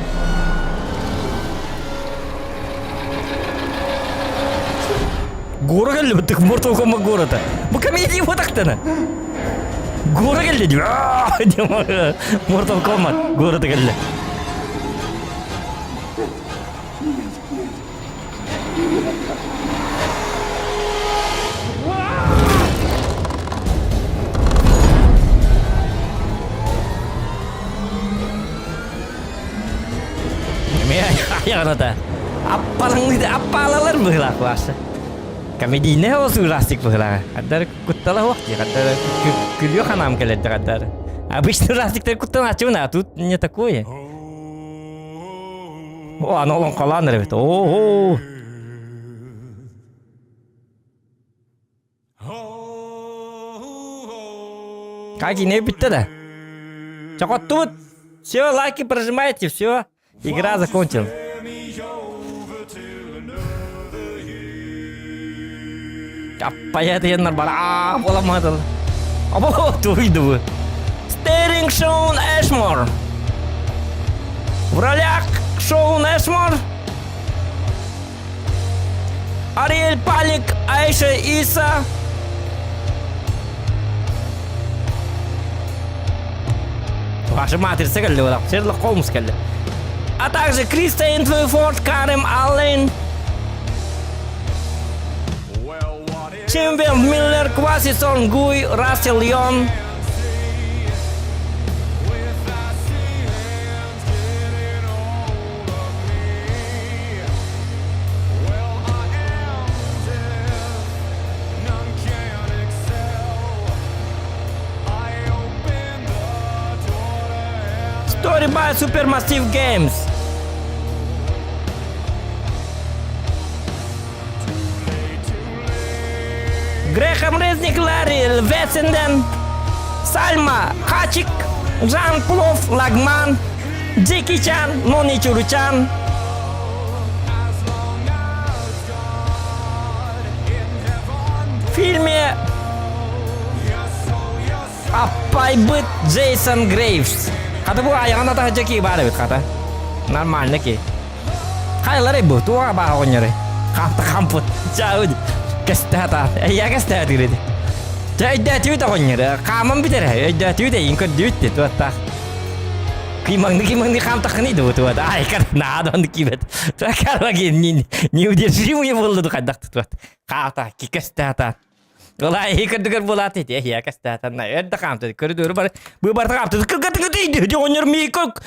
Гора кэллибит Mortal Kombat города. Бу комедия буотахтана. Гора кэллэ дии. Mortal Kombat города кэллэ. Эмиэ айаҕыната аппалаҥныйда аппаалалар быһыылаах бааса. Комедийнай олус ужастик быһыылааҕа. Хаддар куттала суох дии, хаддар күлүө ханаам кэлэр хаддар. Обычно ужастиктар куттанааччыбын, а тут не такое. О, аны олоҥхолоон эрэбит. Оо. Как и не бүттэ да. Чокоттубут. Все, лайки прожимайте, все. Игра закончилась. Аппайа бар аа боламадыл. Або туйду. Стеринг Шоун Эшмор. В ролях Шоун Эшмор Ариэль Палик, Айша Иса. Ваша матрица кэллэ буолар. Шерлок Холмс кэллэ. А также Кристен Твейфорд, Карем Аллен, Чимвелл Миллер, Кваси Сонгуй, Рассел Йон, Story by Supermassive Games. Грехом Резник Ларри Вессенден, Сальма Хачик, Жан Плов Лагман, Джеки Чан, Нони Чуручан. В фильме Аппайбыт Джейсон Грейвс. Хата бу айаҕын атаһа ки баар эбит хата. Нормально ки. Хайлары бу туа баа оҕонньору. Хамта хампыт. Чаауд. Кэстэһэ Эйя кэстэһэ тигириди. Чэ өйдөөтүбүт оҕонньору. Хааман бүтэр. Өйдөөтүбүт эйин көрдүбүт ти туаттаах. Кимаңны кимаңны хаамтаххыный дуу туат. Ай кар наада онну кибет. Карваги неудержимый болду хайдах туат. Хаата кикэстэһэ Олай көрдүгөр булаат ити эһиэ кэстээтанна өрдө хаамты көрүдүрү бар бу барта хаамты кыргатыгы тиийди оҕонньор миикок.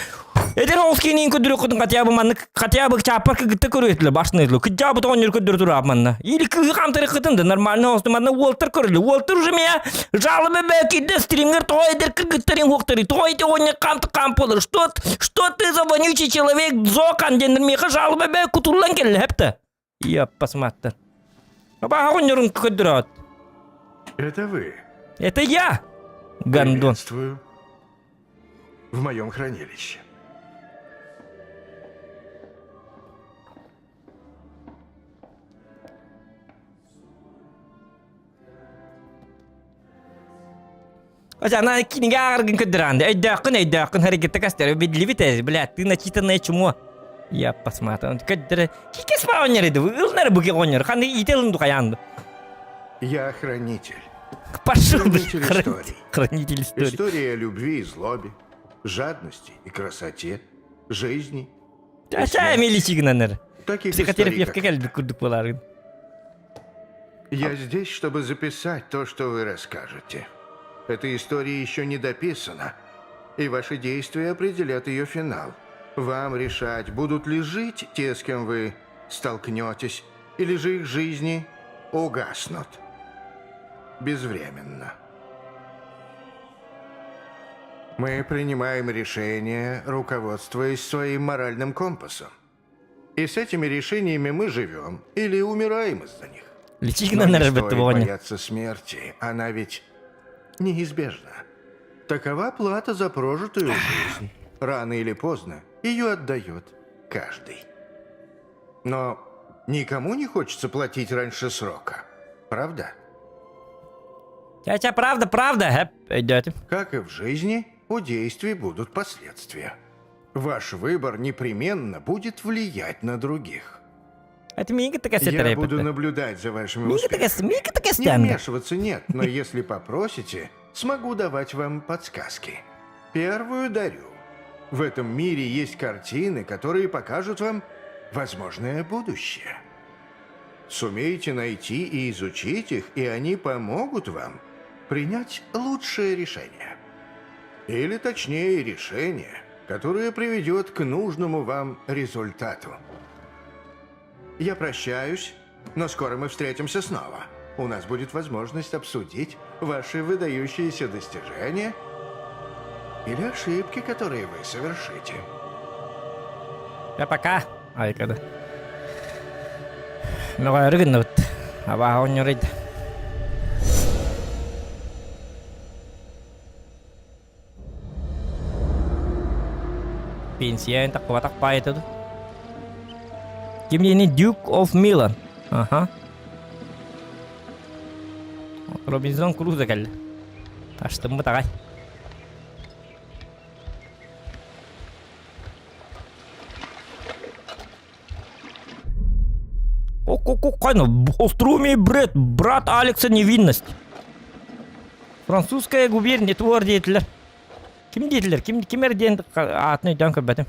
Эдэр оҕус киинин көрдөрүөххүтүн хотя бы маннык хотя бы чааппар кытта көрүөтүлэ башны кыдьаа бу тоҕонньор көрдөрө тураап манна. Или кыыһы хамтарыххытын да нормально оҕусту манна уолтар көрүлү. Уолтар уже меня жалобы бэ кирде стример тоҕо эдэр кыргыттарын хуохтары тоҕо ити оҕонньор хамты хамп болар. Что что ты за вонючий человек зокан диэн миэхэ жалоба бэ кутуллан кэллэ хэпта. Иаппасматтар. Абааһы оҕонньорун көрдөрөөт. Это вы. Это я, гондон. Приветствую. В моем хранилище. Ана кинигэ ааҕаргын көрдөрөөн өйдөөххүн өйдөөххүн харигитта кастер биллибит э блядь ты начитанное чмо я посмотрел көрдөрө кикес оонньор иди ылнар буки оонньор ханны иите ылын духаян Я хранитель. пошел Хранитель историй. хранитель истории История о любви и злобе, жадности и красоте, жизни. Ача миличигинанер Таких историй, психотерапевтка как кэлбит курдук буолааргын Я здесь, чтобы записать то, что вы расскажете. Эта история еще не дописана, и ваши действия определят ее финал. Вам решать, будут ли жить те, с кем вы столкнетесь, или же их жизни угаснут. Безвременно. Мы принимаем решения, руководствуясь своим моральным компасом. И с этими решениями мы живем или умираем из-за них. Но не личигинанер стоит бетти оонньор бояться смерти, она ведь неизбежна. Такова плата за прожитую жизнь. Рано или поздно ее отдает каждый. Но никому не хочется платить раньше срока, правда? Ча-ча, правда, правда, хэп, өйдөөтүм. Как и в жизни, у действий будут последствия. Ваш выбор непременно будет влиять на других. Это миги так Я буду наблюдать за вашими Миги успехами. так миги так Не вмешиваться нет, но если попросите, смогу давать вам подсказки. Первую дарю. В этом мире есть картины, которые покажут вам возможное будущее. Сумеете найти и изучить их, и они помогут вам принять лучшее решение. Или точнее решение, которое приведет к нужному вам результату. Я прощаюсь, но скоро мы встретимся снова. У нас будет возможность обсудить ваши выдающиеся достижения или ошибки, которые вы совершите. Я пока. Айкада. Мөҕөөрү гынныбыт. Абааһы оонньоруйда. Пенсия таххыбатах паайта ду. Ким диэни Duke of Milan. Аха. Робинзон Крузо кэллэ. Астыммыт аҕай. Остроумие Бред, брат Алекса невинность. Французская губерния туор диэтилэр. Ким диэтилэр? Ким ким диэн аатын өйдөөн көрбөтүм.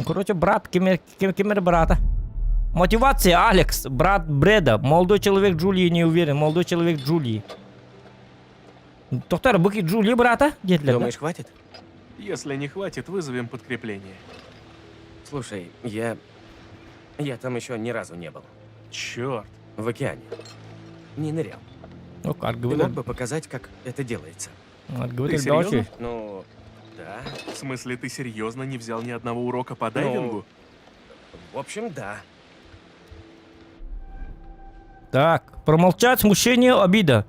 Короче, брат, ким, ким, ким брата? Мотивация, Алекс, брат Бреда. Молодой человек Джулии не уверен. Молодой человек Джулии. Доктор, быки Джулии брата? Диэтилэр, да? Думаешь, хватит? Если не хватит, вызовем подкрепление. Слушай, я... Я там еще ни разу не был. Черт. В океане. Не нырял. Ну, как Ты мог бы показать, как это делается? Ты серьезно? Ну, да. В смысле, ты серьезно не взял ни одного урока по дайвингу? В общем, да. Так, промолчать, смущение, обида.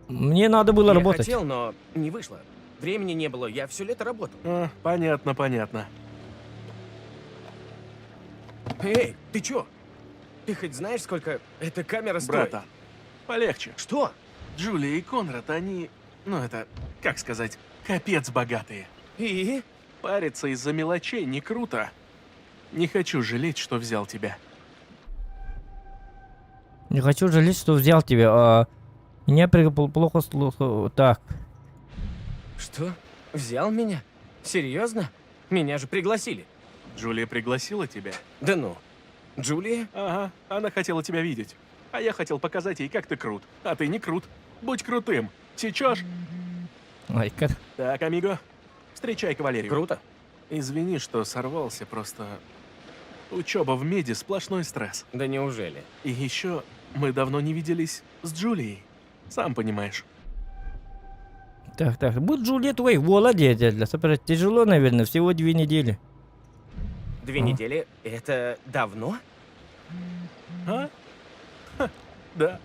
Мне надо было я работать. хотел, но не вышло. Времени не было, я все лето работал. А, понятно, понятно. Эй, ты чё? Ты хоть знаешь, сколько эта камера стоит? Братан, полегче. Что? Джулия и Конрад, они... Ну, это, как сказать, капец богатые. И? Париться из-за мелочей не круто. Не хочу жалеть, что взял тебя. Не хочу жалеть, что взял тебя. А, меня плохо слуху. Так. Что? Взял меня? Серьезно? Меня же пригласили. Джулия пригласила тебя? Да ну. Джулия? Ага, она хотела тебя видеть. А я хотел показать ей, как ты крут. А ты не крут. Будь крутым. Течешь? Ай, как... Так, амиго, Встречай кавалерию. Круто. Извини, что сорвался, просто... Учеба в меди сплошной стресс. Да неужели? И еще мы давно не виделись с Джулией. Сам понимаешь. Так, так. Будь Джульет, ой, молодец, для Тяжело, наверное, всего 2 недели. Две А. недели? Это давно? А? Ха, да.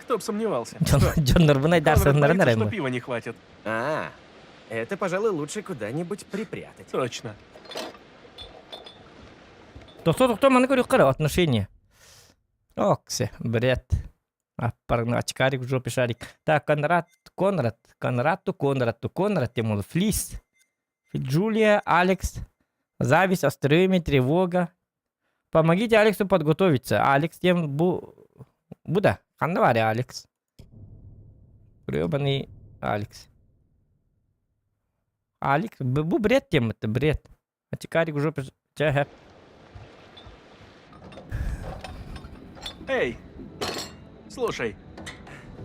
Кто б сомневался. Дьоннорбун Конрад айдарсаннарын боится, что пива не хватит. А, это, пожалуй, лучше куда-нибудь припрятать. Точно. Тохтоо, тохтоо, маны көрүөххэ отношения. Оксе, бред. Аппарны очкарик в жопе шарик. Так, Конрад, Конрад, Конрадту, Конрадту, Конрад, тем Флис. Джулия, Алекс. Зависть, остроумие, тревога. Помогите Алексу подготовиться. Алекс тем бу... Буда. Ханна баарый Алекс. Гребаный Алекс. Алекс, бу бред тем это бред. Очкарик в жопе... Чэ, Эй! Слушай,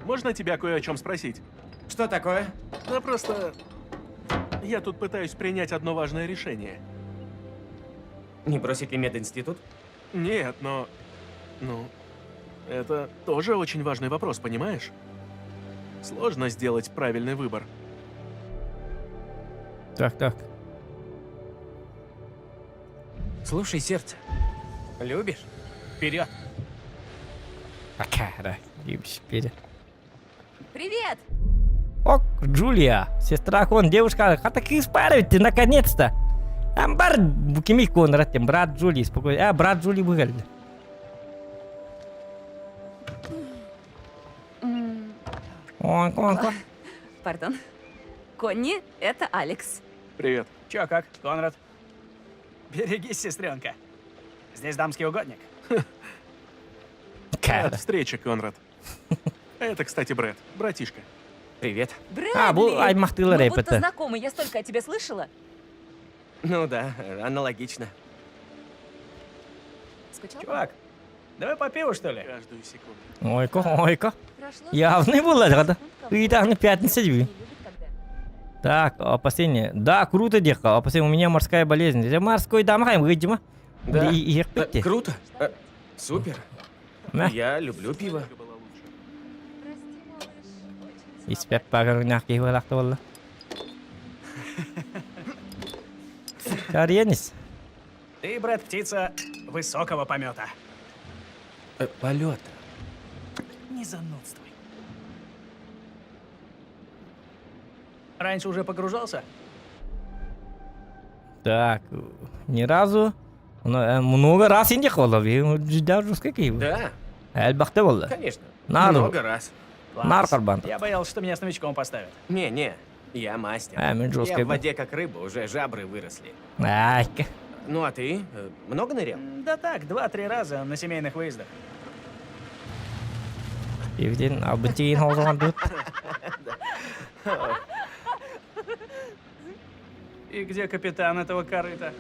можно тебя кое о чем спросить? Что такое? Да просто... Я тут пытаюсь принять одно важное решение. Не бросить ли мединститут? Нет, но... Ну, это тоже очень важный вопрос, понимаешь? Сложно сделать правильный выбор. Так, так. Слушай сердце. Любишь? Вперед! Акара, любишь вперед. Привет! Ок, Джулия, сестра Кон, девушка, хата ты наконец-то. Амбар кимий Конрад, тем, брат Джулии, спокойно. А, брат Джулии выглядит. Ой, кон, кон. Пардон. Конни, это Алекс. Привет. Чё, как, Конрад? Берегись, сестренка. Здесь дамский угодник. Рад встрече, Конрад. Это, кстати, Брэд, братишка. Привет. Брэдли! А, бу аймахтылар Мы будто это. знакомы, я столько о тебе слышала. Ну да, аналогично. Скучал? Чувак, давай по пиву, что ли? Каждую секунду. Ойко, ойко. Прошло Явный был, да? секунд, И пятница Не дви. любит, когда Так, опасение. Да, круто, деха. Опасение, у меня морская болезнь. Это морской дамхайм, видимо. Да. И Круто. Супер. Мә. Я люблю пиво. Была лучше. Прости, малыш, очень Испеп багырнах киһи буолла. Карьенис. Ты, брат, птица высокого помета. Полета. Не занудствуй. Раньше уже погружался? Так, ни разу. Много раз инде буолла. Даже какие. Да, Элбэхтэ буолла. конечно. Надо. Много раз. Класс. Нар карбан. Я боялся, что меня с новичком поставят. Не-не, я мастер. А, мен жесткий Я в был. воде как рыба, уже жабры выросли. Ай, Ну а ты много нырял? Да так, два-три раза на семейных выездах. Евден, абытейін холзаған тут. И где капитан этого корыта?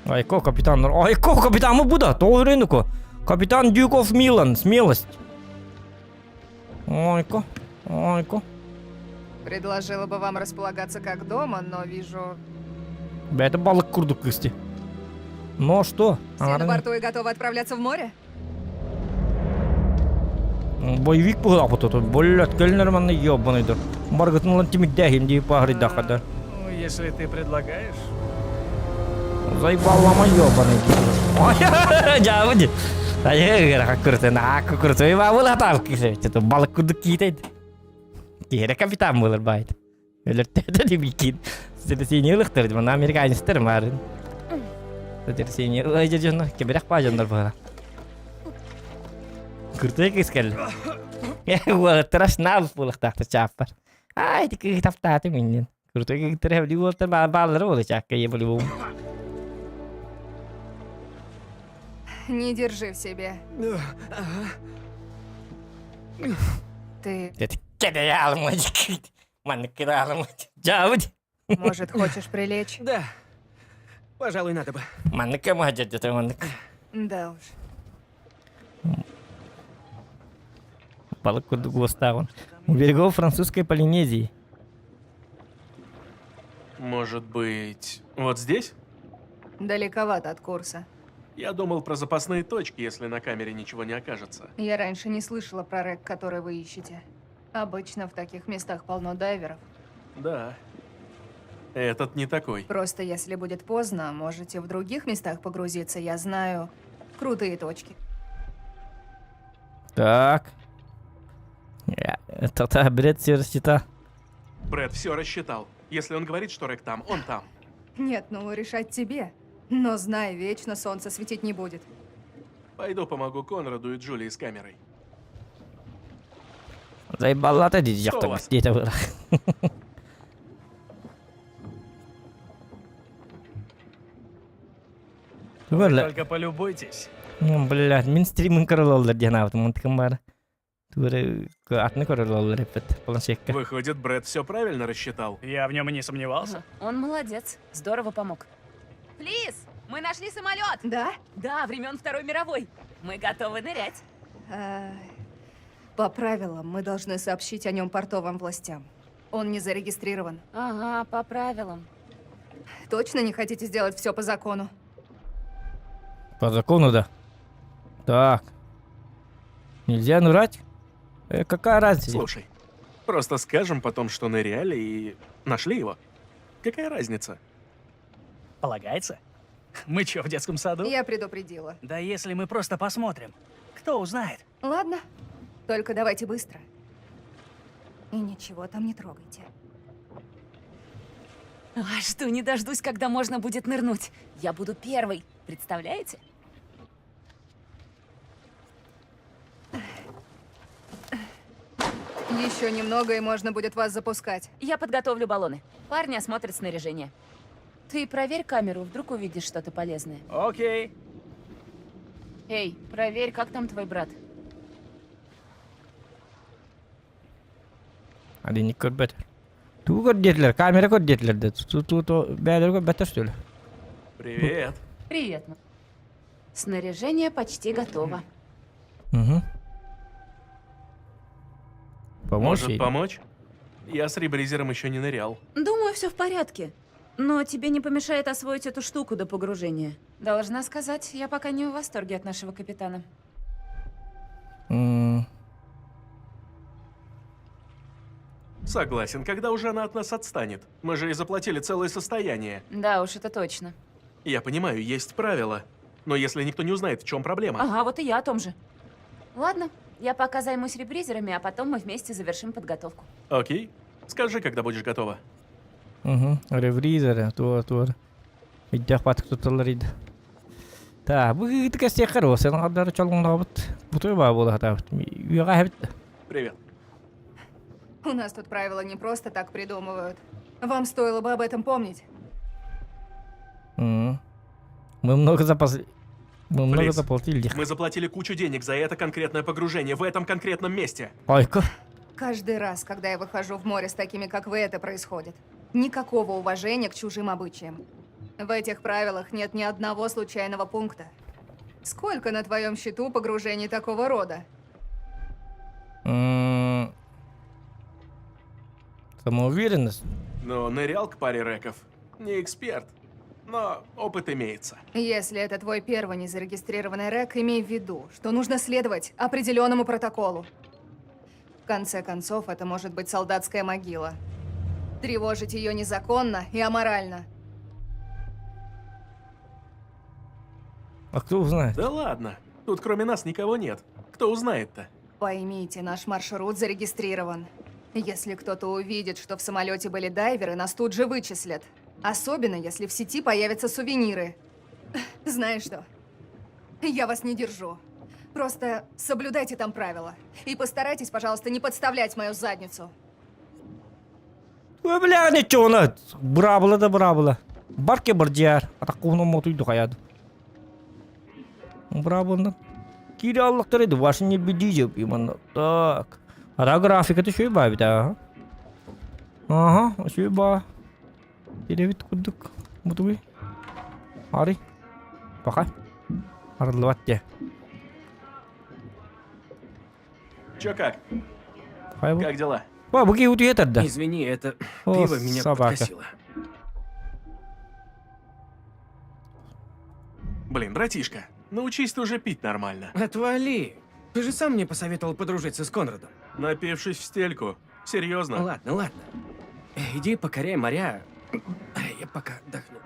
Айко, капитан. Айко, капитан, мы буда. То рынку. Капитан Дюков Милан, смелость. Ойко, ойко. Предложила бы вам располагаться как дома, но вижу, Это балык курдук кысты. Но что? все на борту и готовы отправляться в море? Боевик был а вот тут. Блядь, кел нормально ебаный да. Маргытын тимик дәхим дип пахры дахада. Ну, если ты предлагаешь. Заебал лама ебаный. Ой, жабыды. Ай, курты, на курты, бабыл атап кисе. Это балык курдук кийтейdi. Кире капитан булыр байт. Өлөртөдө деп икин. Сени ылыктыр, мына американецтер барын. Сени ылай жонно, кебирек ба жоннор бара. Курты кискел. Уолаттара нал булыктакты чааппар. Ай, тики таптааты миннен. Курты киттер хевли уолаттар баалары болы чакка е болу. Не держи в себе. Ты, Кеде алмай. Манны алмай. Жабыд. может, хочешь прилечь? Да. Пожалуй, надо бы. Манныка махажат маннык. Да уж. Балык курдук уостааҕын. У берегов французской Полинезии. Может быть, вот здесь? Далековато от курса. Я думал про запасные точки, если на камере ничего не окажется. Я раньше не слышала про рек, который вы ищете. Обычно в таких местах полно дайверов. Да. Этот не такой. Просто если будет поздно, можете в других местах погрузиться, я знаю крутые точки. Так. Это бред все рассчитал. Брэд все рассчитал. Если он говорит, что Рэг там, он там. Нет, ну решать тебе. Но знай, вечно солнце светить не будет. Пойду помогу Конраду и Джулии с камерой. Заебалата дии Что у вас? диэтэ Вы только полюбуйтесь. Блядь, мин стримын көрөлөллөр диэн аабытым онтукум баар. Тугу атыны көрөлөллөр эппит планшетка. Выходит, Брэд все правильно рассчитал. Я в нем и не сомневался. Он молодец. Здорово помог. Плиз, мы нашли самолет! Да? Да, времен Второй мировой. Мы готовы нырять. По правилам, мы должны сообщить о нем портовым властям. Он не зарегистрирован. Ага, по правилам. Точно не хотите сделать все по закону? По закону, да. Так. Нельзя нырять? Какая разница? Слушай, просто скажем потом, что ныряли и нашли его. Какая разница? Полагается? Мы чё, в детском саду? Я предупредила. Да если мы просто посмотрим, кто узнает? Ладно, только давайте быстро. И ничего там не трогайте. А что, не дождусь, когда можно будет нырнуть. Я буду первой, представляете? Еще немного, и можно будет вас запускать. Я подготовлю баллоны. Парни осмотрят снаряжение. Ты проверь камеру, вдруг увидишь что-то полезное. Окей. Эй, проверь, как там твой брат. Один көрбөт. Тугу көрдүлэр, камера көрдүлэр да. Ту ту ту бээлэр көрбөттөр что ли? Привет. Привет. Снаряжение почти готово. Угу. Поможешь Может ей? помочь? Я с ребризером еще не нырял. Думаю, все в порядке. Но тебе не помешает освоить эту штуку до погружения. Должна сказать, я пока не в восторге от нашего капитана. М, Согласен, когда уже она от нас отстанет? Мы же и заплатили целое состояние. Да уж, это точно. Я понимаю, есть правила. Но если никто не узнает, в чем проблема? Ага, вот и я о том же. Ладно, я пока займусь ребризерами, а потом мы вместе завершим подготовку. Окей. Скажи, когда будешь готова. Угу. Ревризер, туор туор. Иддэх батык туталар иди. Та, бу кытыка сехер о, сен гадар чолгонгабыт. Бутуй ба була хатабыт. Үйөҕө хэбит. Привет. У нас тут правила не просто так придумывают. Вам стоило бы об этом помнить. М. Мы много запас... Мы много Флис, заплатили. Мы заплатили кучу денег за это конкретное погружение в этом конкретном месте. Ойка. Каждый раз, когда я выхожу в море с такими, как вы, это происходит. Никакого уважения к чужим обычаям. В этих правилах нет ни одного случайного пункта. Сколько на твоем счету погружений такого рода? М. Самоуверенность. Но нырял к паре реков. Не эксперт, но опыт имеется. Если это твой первый незарегистрированный рек, имей в виду, что нужно следовать определенному протоколу. В конце концов, это может быть солдатская могила. Тревожить ее незаконно и аморально. А кто узнает? Да ладно, тут кроме нас никого нет. Кто узнает-то? Поймите, наш маршрут зарегистрирован. Если кто-то увидит, что в самолете были дайверы, нас тут же вычислят. Особенно, если в сети появятся сувениры. Знаешь что? Я вас не держу. Просто соблюдайте там правила. И постарайтесь, пожалуйста, не подставлять мою задницу. Ой, бля, ничего, на. Браво да браво. Барке бардиар. Атакуна мотуй духаяд. Браво на. Кири Аллах тарайды, ваши не бедите, именно. Так. А графика ты еще и бабит, ага. Ага, еще и ба. Деревит кудук. Мутуй. Ари. Пока. Арлывать те. Че как? Хайбу. Как дела? Ба, буги утуетер да. Извини, это О, пиво меня собака. подкосило. Блин, братишка, научись ты уже пить нормально. Отвали! Ты же сам мне посоветовал подружиться с Конрадом. Напившись в стельку. Серьезно? Ладно, ладно. Иди покоряй моря. Я пока отдохну.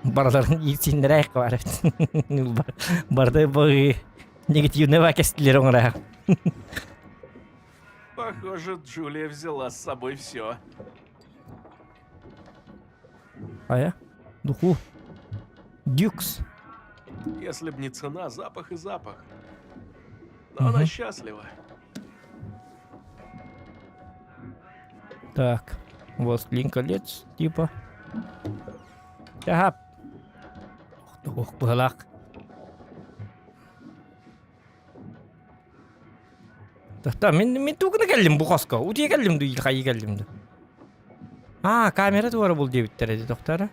Барыларын иитсиннэрэ бар Барды бу негативный кэстилер оҥора. Похоже, Джулия взяла с собой все. Ая? Духу. Дюкс. Если б не цена, запах и запах. Но она счастлива. Так. Властелин колец, типа. Ага. Ох, быһалаах. Та мин мин тугуна кэллим бу хоско. Утуйа кэллим ду хайы кэллим ду. А, камера туара бул диэбиттэр эти тохтара.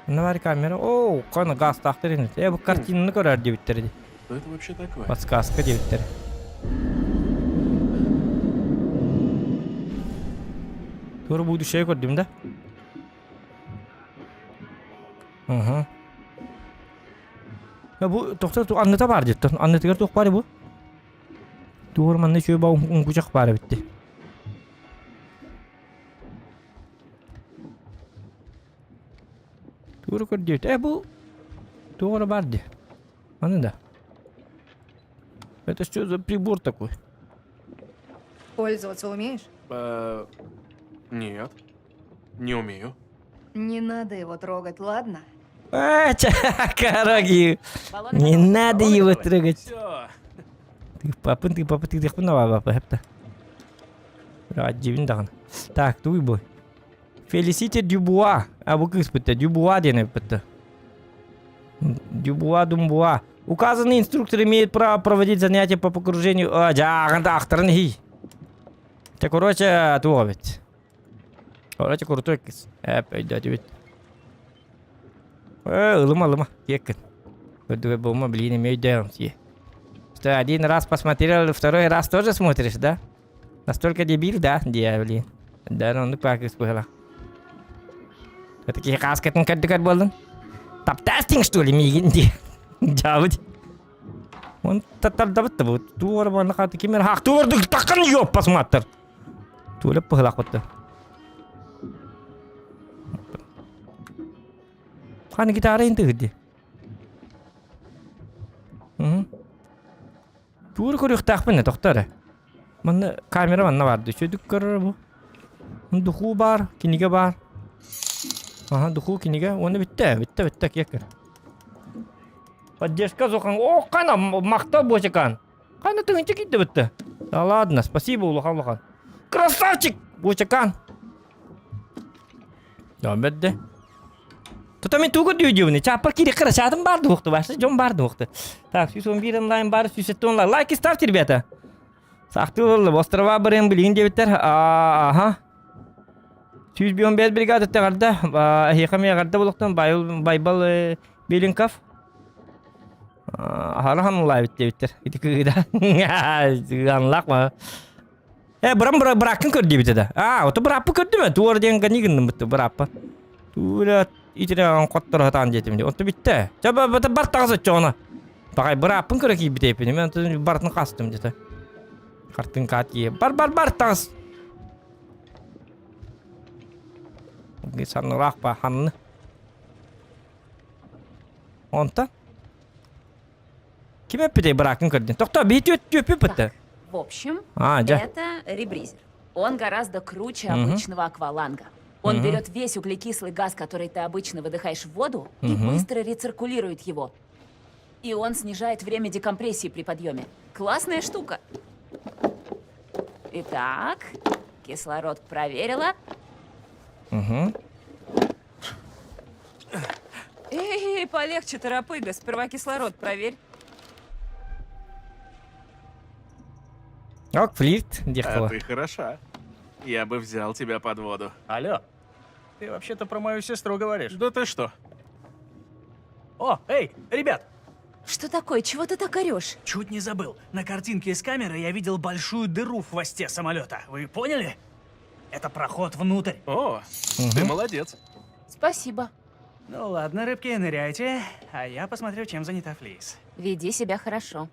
Онно баар камера. Оо, каны гаастаахтар ини. Э, бу картинаны көрөр диэбиттэр ди. Что это вообще такое? Подсказка диэбиттэр. Туора будущее көрдүм да? Угу. Бу тохто анныта бар диттон. Аннытыгар туох баар бу? Туор манна үчүгэй баа уҥкучах баар эбит дии. Туора көрдүөт. Э бу туох эрэ баар дии. Аны да. Это что за прибор такой? Пользоваться умеешь? Нет. Не умею. Не надо его трогать, ладно? А, Караги. Не надо его трогать. Все. Ты папын, ты папа, ты ты папа, хепта. Дьибин даҕаны. Так, туй бу. Фелисити Дюбуа. А бу кыыс бытта. Дюбуа диэн эппитте. Дюбуа Думбуа. Указанный инструктор имеет право проводить занятия по погружению... А, дьааҕын ахтарын хий. Те, короче, туох эбит. Короче, крутой кыз. Эп, өйдөөтүбүт. Э, ылыма, ылыма. Киэккин. Көрдүгэ буолма, блин, эмиэ өйдөөн сие. Что, один раз посмотрел, второй раз тоже смотришь, да? Настолько дебил, да, блин. Да, ну, оннук кыыс быһыла. Такие кааскатын көрдүкөр буоллун. Таптастиҥ, что ли, миигин дии. Дьаабыт. Он татардабыт да бу. Туора манна хааты кимер хаах туордук таккан ёппас маттар. Туолеп быһылаах бутта. Ханы гитара интыгыди. Туора көрүөхтаахпын тохтор эрэ. Манна камера манна баар дуу, үчүгэйдик көрөр бу. Духуу баар, кинигэ баар. Аха, духуу, кинигэ уонна бүттэ, бүттэ, бүттэ киэккэ. Поддержка зохан. О, қана махта бочекан. Қана тыгынча кийтті бітті. Да ладно, спасибо, улахан улахан. Красавчик, бочекан. Да, бәдде. Тута мен тугу дүйдүбүнү. Чаппар кири кыра чатым барды уқты. Башы жон барды уқты. Так, 111 онлайн бар, 107 онлайн. Лайки ставьте, ребята. Сахты олы, острова барым билин дебиттер. Ага. 115 бригада тағарда. Эһиэхэ эҕэрдэ буолуохтун Байбал Беленков. Аһара ханылаабыт диэбиттэр. Ити кыыда. Анлаах ма. Э, бырам быра быраккын көр диэбитэ да. Аа, ото быраппы көрдүм ээ. Туор диэн гани гынным бытты быраппа. Тура итирэ хотторо хатаан диэтим дии. Онто бүттэ. Ча бар таҕыс оччоҕуна. Пахай бырааппын көрө киирбит эппин. Мен онтон бартын хастым дете. Хартын каат кие. Бар бар бар таҕыс. Санныраах ба ханны. Онтон Ким эппитэй бырааккын көрдүн? Тохтоо, биһи түөт түөппүт В общем, А, дьэ. это ребризер. Он гораздо круче Мгм. обычного акваланга. Он Мгм. берет весь углекислый газ, который ты обычно выдыхаешь в воду, и Мгм. быстро рециркулирует его. И он снижает время декомпрессии при подъеме. Классная штука. Итак, кислород проверила. Угу. Эй, полегче, торопыга. Сперва кислород проверь. Ок, флирт, А диэххэ ты хороша. Я бы взял тебя под воду. Алло, ты вообще-то про мою сестру говоришь. Да ты что? О, эй, ребят! Что такое? Чего ты так орешь? Чуть не забыл. На картинке из камеры я видел большую дыру в хвосте самолета. Вы поняли? Это проход внутрь. О, ты молодец. Спасибо. Ну ладно, рыбки, ныряйте, а я посмотрю, чем занята Флис. Веди себя хорошо.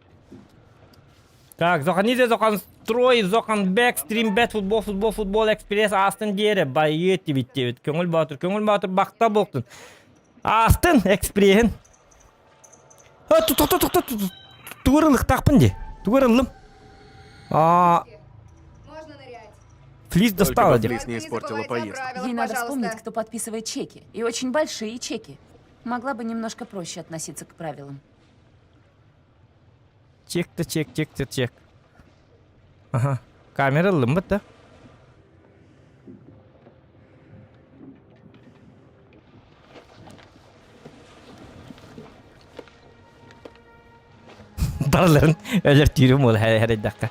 Так, Зоханизе, Зохан Строй, Зохан Бек, Стримбет, Футбол, Футбол, Футбол, Экспресс, Астын диэри, байыт дибит дебит. Көңүл Баатыр, Көңүл Баатыр бахта болтун. Астын Экспреһин. А, тохто, тохто, тугурылыктаахпын ди. Тугурыллым. А, Можно нырять. Флис Только достала бы деп. Флис Только не испортила забывайте о поездку. правилах, Ей надо пожалуйста. вспомнить, кто подписывает чеки. И очень большие чеки. Могла бы немножко проще относиться к правилам. Чек та чек, чек та чек. Ага. Камера ыллым да. Барыларын өлөр түйрүм ол хәрәйдәккә.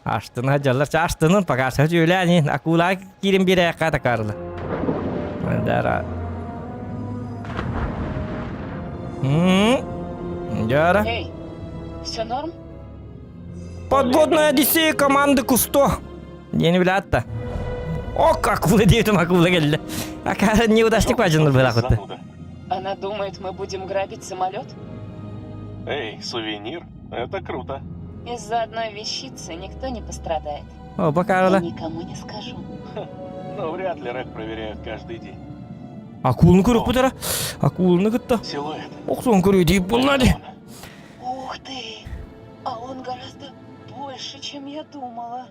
Аштына жаллар аштынын пока сөйләнин акула кирим бире ката карлы. Дара. Дара. Эй, все норм? Подводная Одиссея команды Кусто. Не билятта. О, акула диэтим акула келди. Ака неудачник бажыныр была кутты. Она думает, мы будем грабить самолет? Эй, сувенир, это круто. Из-за одной вещицы никто не пострадает. О, бакарла. никому не скажу. Но вряд ли рэк проверяют каждый день. Акуланы көрүп бутара. Акуланы кытта. Силуэт. Оксон көрүү дейip булнады. Ух ты! А он гораздо больше, чем я думала.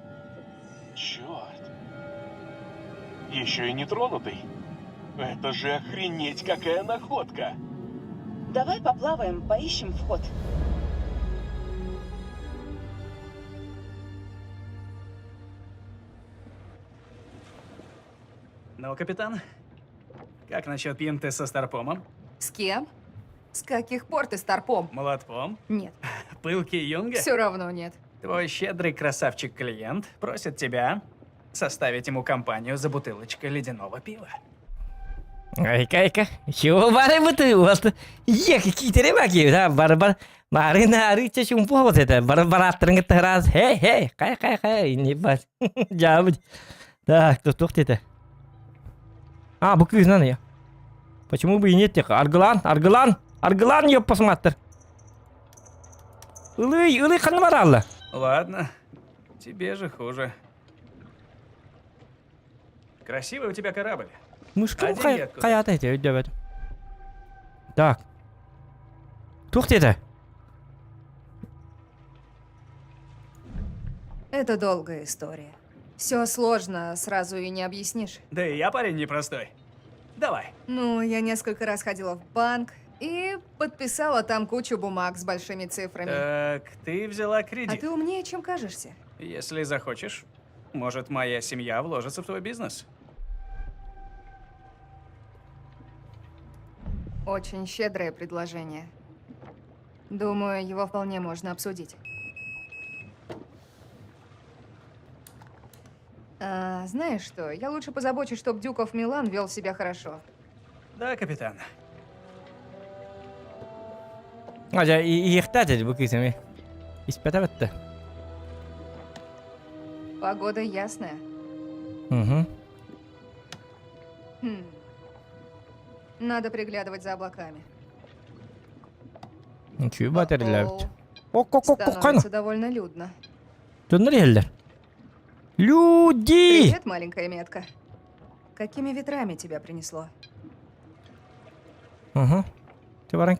Черт. Еще и не тронутый. Это же охренеть какая находка! Давай поплаваем, поищем вход. Ну, капитан, как насчет пинты со старпомом? С кем? С каких пор ты старпом? Молотком? Нет. Пылки Юнга? Все равно нет. Твой щедрый красавчик-клиент просит тебя составить ему компанию за бутылочкой ледяного пива. Айка, айка. Чего бары быты? Вот. Ех, китере баки. Да, бар бар. Бары на арыча шумпу вот это. Бар бараттырын раз. Хей, хей. Кай, кай, кай. Не бас. Жабы. Так, тут тух это. А, бу күйүнөн я. Почему бы и нет тех? Аргылан, Аргылан, Аргылан ёп посмотр. Ылый, ылый ханна баралла. Ладно, тебе же хуже. Красивый у тебя корабль. Мышка А деньги откуда? каята эти өйдөбөт. Так. Тух деді. Это долгая история. Все сложно, сразу и не объяснишь. Да и я парень непростой. Давай. Ну, я несколько раз ходила в банк и подписала там кучу бумаг с большими цифрами. Так, ты взяла А кредит. ты умнее, чем кажешься. Если захочешь, может, моя семья вложится в твой бизнес. Очень щедрое предложение. Думаю, его вполне можно обсудить. А, знаешь что, я лучше позабочусь, чтоб Дюков Милан вел себя хорошо. Да, капитан. Ажа, иехта деді бу күйсеме. Испете бітті. Погода ясная. Угу. Хм. Надо приглядывать за облаками. Чүй батарелер. О-оу. Ок, ок, ок, ок, кайна. Становится довольно людно. Донор еллер. Люди! Привет, маленькая метка. Какими ветрами тебя принесло? Угу. Ты баран.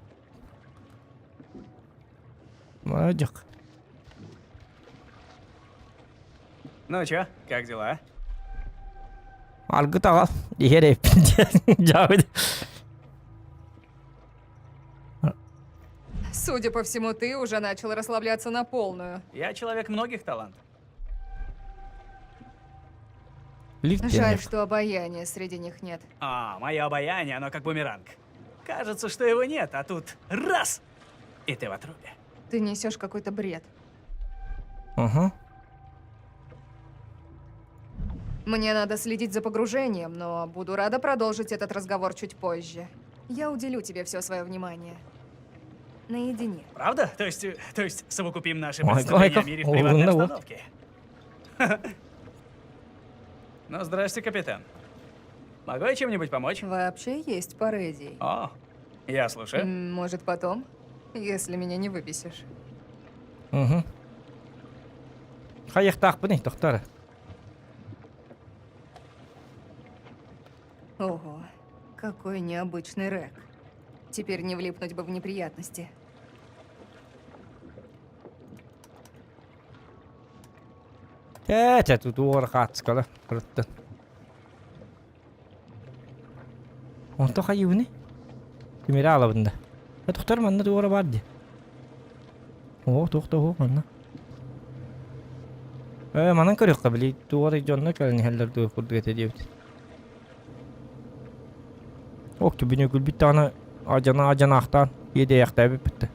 Молодец. Ну чё, как дела? Аргы тагал. Дихере. Жабыт. Судя по всему, ты уже начал расслабляться на полную. Я человек многих талантов. Лифт Жаль, что обаяния среди них нет. А, мое обаяние, оно как бумеранг. Кажется, что его нет, а тут раз! И ты в отрубе. Ты несешь какой-то бред. Угу. Мне надо следить за погружением, но буду рада продолжить этот разговор чуть позже. Я уделю тебе все свое внимание. Наедине. Правда? То есть, то есть совокупим наши Ой, представления ой, о мире в приватной ой, ой. обстановке. Ну, здрасте, капитан. Могу я чем-нибудь помочь? Вообще есть пара идей. О, я слушаю. Может, потом? Если меня не выбесишь. Угу. Хайыахтаахпыный, тохтор. Ого, какой необычный рэк. Теперь не влипнуть бы в неприятности. Ээ, чэ, тутуор хаацкала, кырыттын. Онто хайыбыны? Тимири аалабын да. Э, тохтор манна туора бар дии. Оо, туох да уһук манна. Э, манан көрүөххэ били туора дьонно кэлэн иһэллэр дуо курдук этэ диэбит. Ок, түбүнү күлбүт даҕаны адьана адьанаахтаан иэдэйэхтээбиппит да.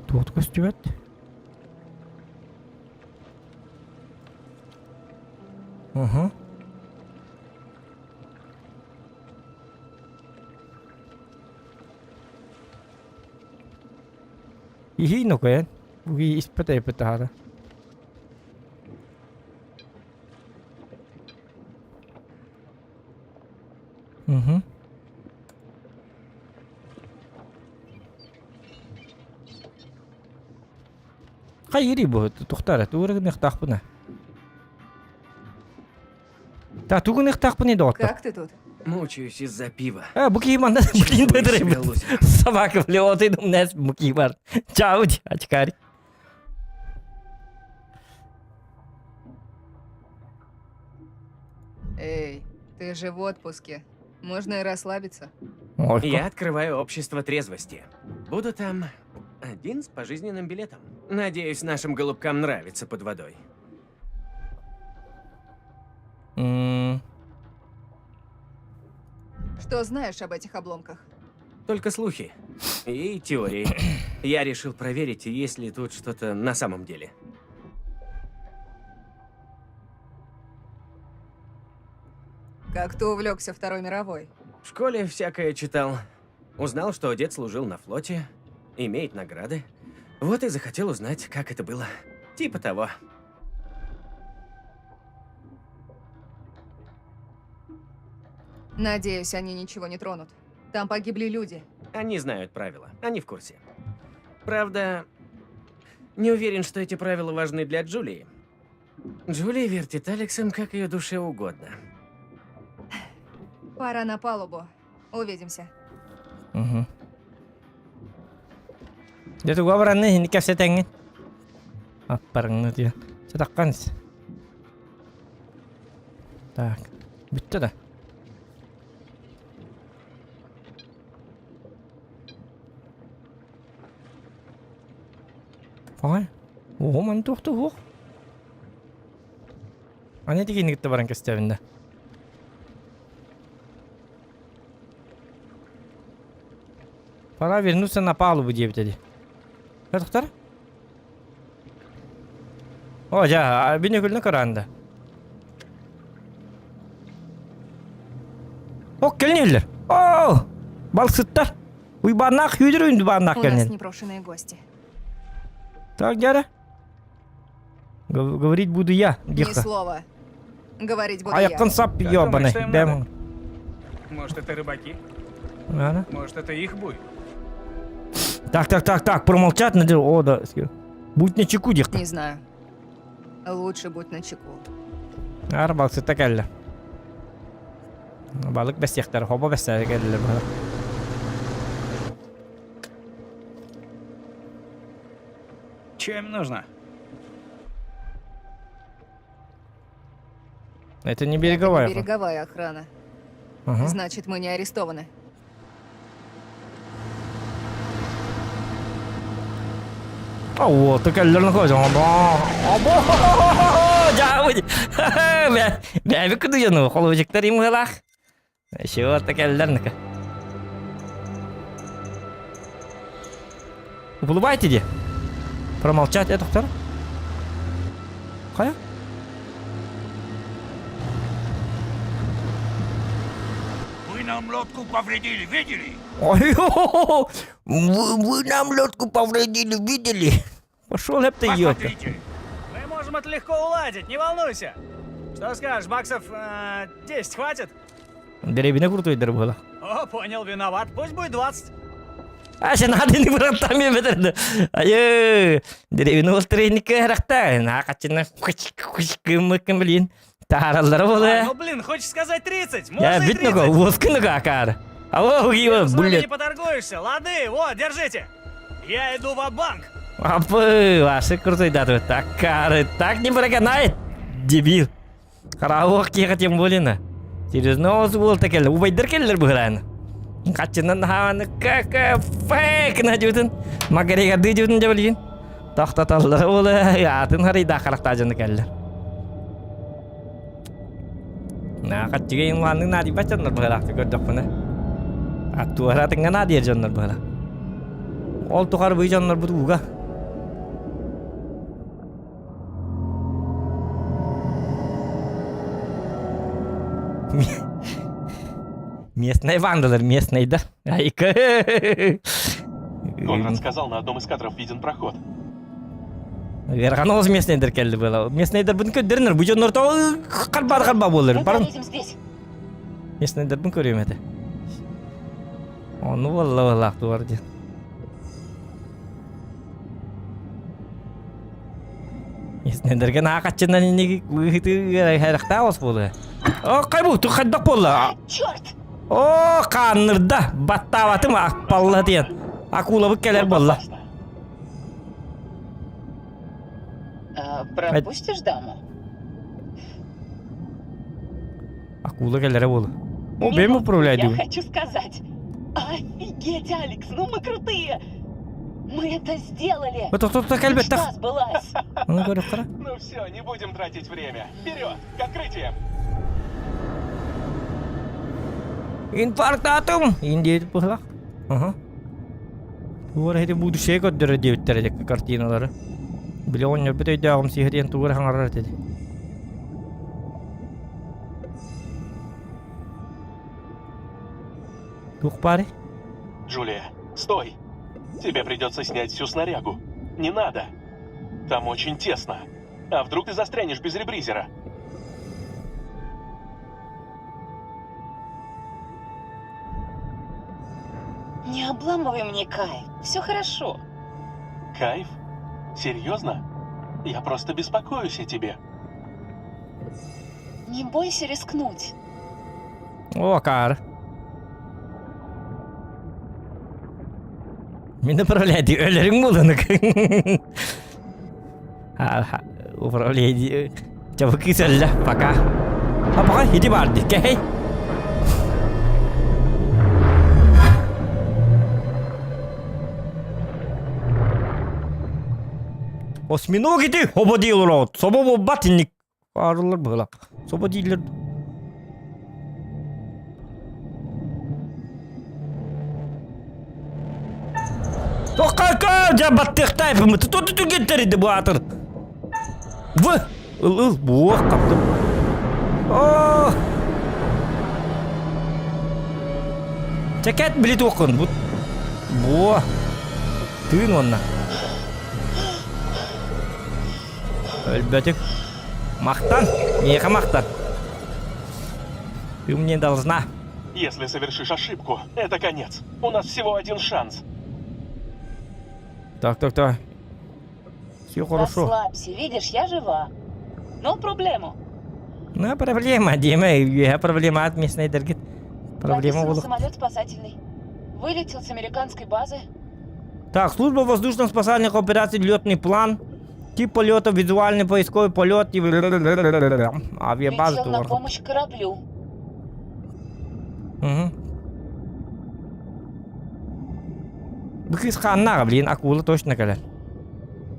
Туох да көстүбэт. Уһу. Иһий нукуйан. Буги испэт эппит таһаара. Угу. Хайыри бу тохтар тугу гыныахтаахпына. Та тугу гыныахтаахпыный доҕоттор. Как ты тут? Мучаюсь из-за пива. А, бу киһи манна Чувствую блин себя лузером. Собака, бля, ты думаешь, буки бар. Чао, очкарь. Эй, ты же в отпуске. Можно и расслабиться. Ой, Я открываю общество трезвости. Буду там один с пожизненным билетом. Надеюсь, нашим голубкам нравится под водой. М, Что знаешь об этих обломках? Только слухи и теории. Я решил проверить, есть ли тут что-то на самом деле. Как ты увлекся Второй мировой? В школе всякое читал. Узнал, что дед служил на флоте, имеет награды. Вот и захотел узнать, как это было. Типа того. Надеюсь, они ничего не тронут. Там погибли люди. Они знают правила, они в курсе. Правда, не уверен, что эти правила важны для Джулии. Джулия вертит Алексом, как ее душе угодно. Пора на палубу. Увидимся. мгм. Дьэ туга баранны иһини кэпсэтэҥҥин. Аппарыҥны диэн. Сатаххан ис. Так, бүттэ да. Ой, оо, маны туох да уһуох. Аны тигини кытта баран кэстэбин да. Пора вернуться на палубу диэбитэ дии. Тоқтар? О, дьэ, биникүлүнэ көрөөн да. О, кэлин О, балсыттар. Уйбааннаах күүдүр уйбааннаах У нас кэлин. непрошенные гости. Так, дьэ Говорить буду я, Ни диэххэ. слова. Говорить буду я. Айаххын сап Как ёбаный. думаешь, что им Бэм. надо? Может, это рыбаки? Ладно. Может, это их буй? Так, так, так, так, промолчать надо. О, да. Будь начеку, диэххэ. Не знаю. Лучше будь начеку. Аар балсыта кэллэ. Балык бэстиэхтэр, хобо бэстээр кэллэ баһа. Чем им нужно? Это не береговая. Это не береговая охрана. Ага. Значит, мы не арестованы. А вот, кэллэрин көзөң. Обо! Жаабы. Бәби кудуяну, холовжиктар имгалах. Шио кэллэрника. Улыбайте де. Промолчать, это кто? Хайа? Вы на нам лодку повредили, видели? Ой, вы, вы нам лодку повредили, видели? Пошел ты, ёпта. Посмотрите. Мы можем это легко уладить, не волнуйся. Что скажешь, баксов 10 хватит? Дэриэбинэ куртуйдар буола. О, понял, виноват. Пусть будет 20. А, сен адыны бұраттам бетерді. Айы, дэриэбинэ ол тренинг харахта. На качына кым блин. Таараллара А, буола. ну блин, хочешь сказать 30? Можно Я и бит 30. нога, воскы акар. Алло, гива, С вами блядь. не поторгуешься. Лады, вот, держите. Я иду в банк. Апы, ваши крутой даты. Так, кары, так не проканает, дебил. Караок киха тем более. Серьезно, ол бол текел, убайдар келлер быһылааны. Качынан хааны как фэк на жутун. Магарига ды жутун жабылгин. Тохтоталлар ол атын харыйда харахтажаны келлер. На качыга инланы нади бачаннар быһылақты көрдөкпүнэ. Аттуаратыңа нади жоннор быһыла. Ол тухар бый жоннор бут уга. Местный вандалар, местный, да? Айка. Конрад сказал, на одном из кадров виден проход. Верхан местныйдер келди было. Местныйдер бун көддернер, бу жоннор то карба карба болар. Мы Барын пролезем здесь. местныйдер бун көрөм эте. Оны валла валла туар ден. Местныйдерге на качынан инеги выхыты хайракта ос болу. О, кай бу, ту хаддак болла. Черт! О, каннырда баттаватым акпалла диэн. Акула бу келер болла. А, пропустишь даму? Акула келер болу. О, бем управляю. Я хочу сказать. Офигеть, Алекс, ну мы крутые! Мы это сделали! Бу тохтотто кэлбэттэх. Мечта сбылась! Оны көрүп кара. Ну все, не будем тратить время. Вперед, к открытиям! Инфарктатым. Инди быһылах. Аха. Тугар эти будущее көддөрө диэбиттэр дек картиналары. Биле оонньор бүт өйдөөҕүм сиһириэн тугар хаҥарар этэ. Туох баарый? Джулия, стой! Тебе придется снять всю снарягу. Не надо. Там очень тесно. А вдруг ты застрянешь без ребризера? Не обламывай мне кайф. Все хорошо. Кайф? Серьезно? Я просто беспокоюсь о тебе. Не бойся рискнуть. О, акаары. Мин управляйды өлөрүҥ буолунук. Управляйды. Чабык өллө, пока. А пока иди барды, кэй. Осьминог ити хобо диил рот. Собо боббат инник. Арылар быһыла. Собо дииллэр. Тоққа жа баттыхтай пымы. Тут түгеттериди бу атыр. В. Ыл ыл буох каптым. О! Чекет билит оқын. Бу. Бу. Тыын онна. Өлбөтүк. Махтан. Миэхэ махтан. Ты мне должна. Если совершишь ошибку, это конец. У нас всего один шанс. Так, так, так. Все хорошо. Расслабься, видишь, я жива. Но проблему. Ну, проблема, Дима, я проблема от местной дорги. Проблема Написано, была. самолет спасательный. Вылетел с американской базы. Так, служба воздушно-спасательных операций, летный план. Тип полета, визуальный поисковый полет. И... Авиабаза. Летел на помощь кораблю. Угу. Бу кыыс хааннаҕа, блин, акула точно кэлэр.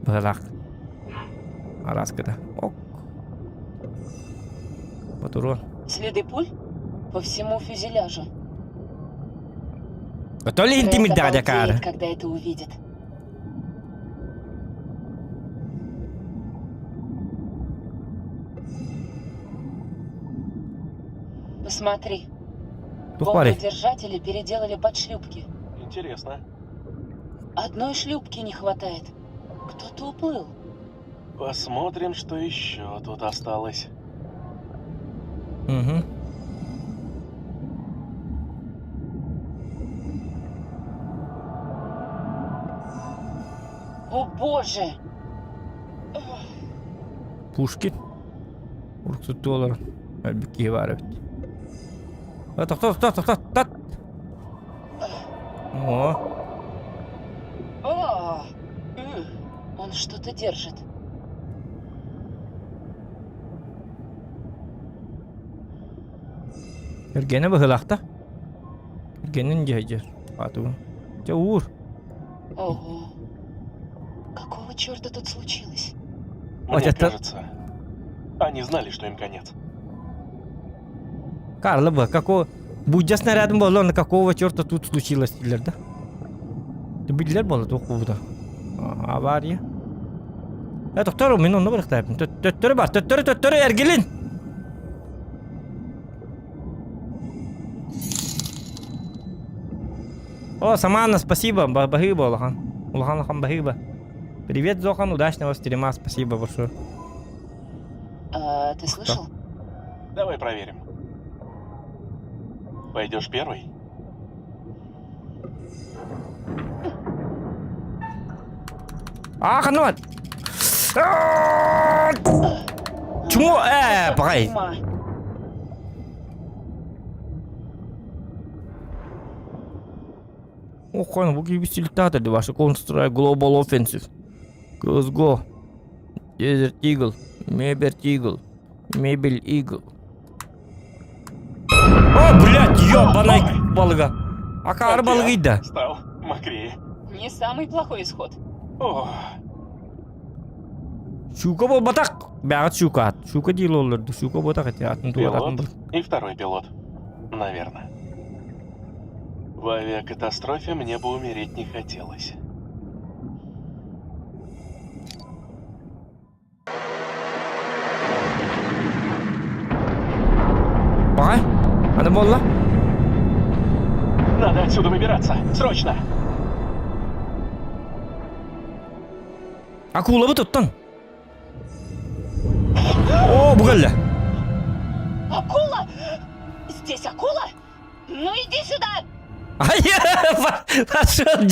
Быһылаах. Араскыта. Ок. Ботуруон. Следы пуль по всему фюзеляжу. То ли Ред интимидада обалдеет, каары. когда это увидит. Посмотри. Туох баарый? Бомбодержатели переделали под шлюпки. Интересно. Одной шлюпки не хватает. Кто-то уплыл. Посмотрим, что еще тут осталось. Угу. О боже! Пушки. Уруксут туолар. Өлбүт киһи баар эбит. Тохто, тохто, тохто, тат! О. О, он что-то держит. Эргэнэ быһылаахта. Эргэнин дьэһдьэр. Аатыбын. Дьэ уур. Ого. Какого черта тут случилось? Мне кажется, они знали, что им конец. Карла бы, какого... Будя снарядом было, на какого черта тут случилось, дииллэр да? Билэр буолла туох буолбута. Авария. Э, доктор, мин онно барыктаабын. Төттөрү бар, төттөрү, төттөрү, эргилин! О, Самана, спасибо, баһыыба улахан. Улахан улахан баһыыба. Привет, Зохан, удачного стрима, спасибо большое. А, ты слышал? Давай проверим. Пойдешь первый? А, хануат! Чмо, э, пагай. Ох, бу киһи силтаата ди ваша Counter-Strike Global Offensive. CSGO. Desert Eagle. Мебель Eagle. Мебель Eagle. О, блядь, ёбаный балыга. Акаары балыгыйда. Стал мокрее. Не самый плохой исход. О. Щука буолбатах. Бэҕэт щука ат. Щука диил олорду. Щука буотах эти атын тугар Пилот и второй пилот. Наверное. В авиакатастрофе мне бы умереть не хотелось. Баҕай, аны буолла? Надо отсюда выбираться. Срочно! Акулабы туттан. О, бу кэллэ. Акула! Здесь акула? Ну иди сюда! Ай, пошел,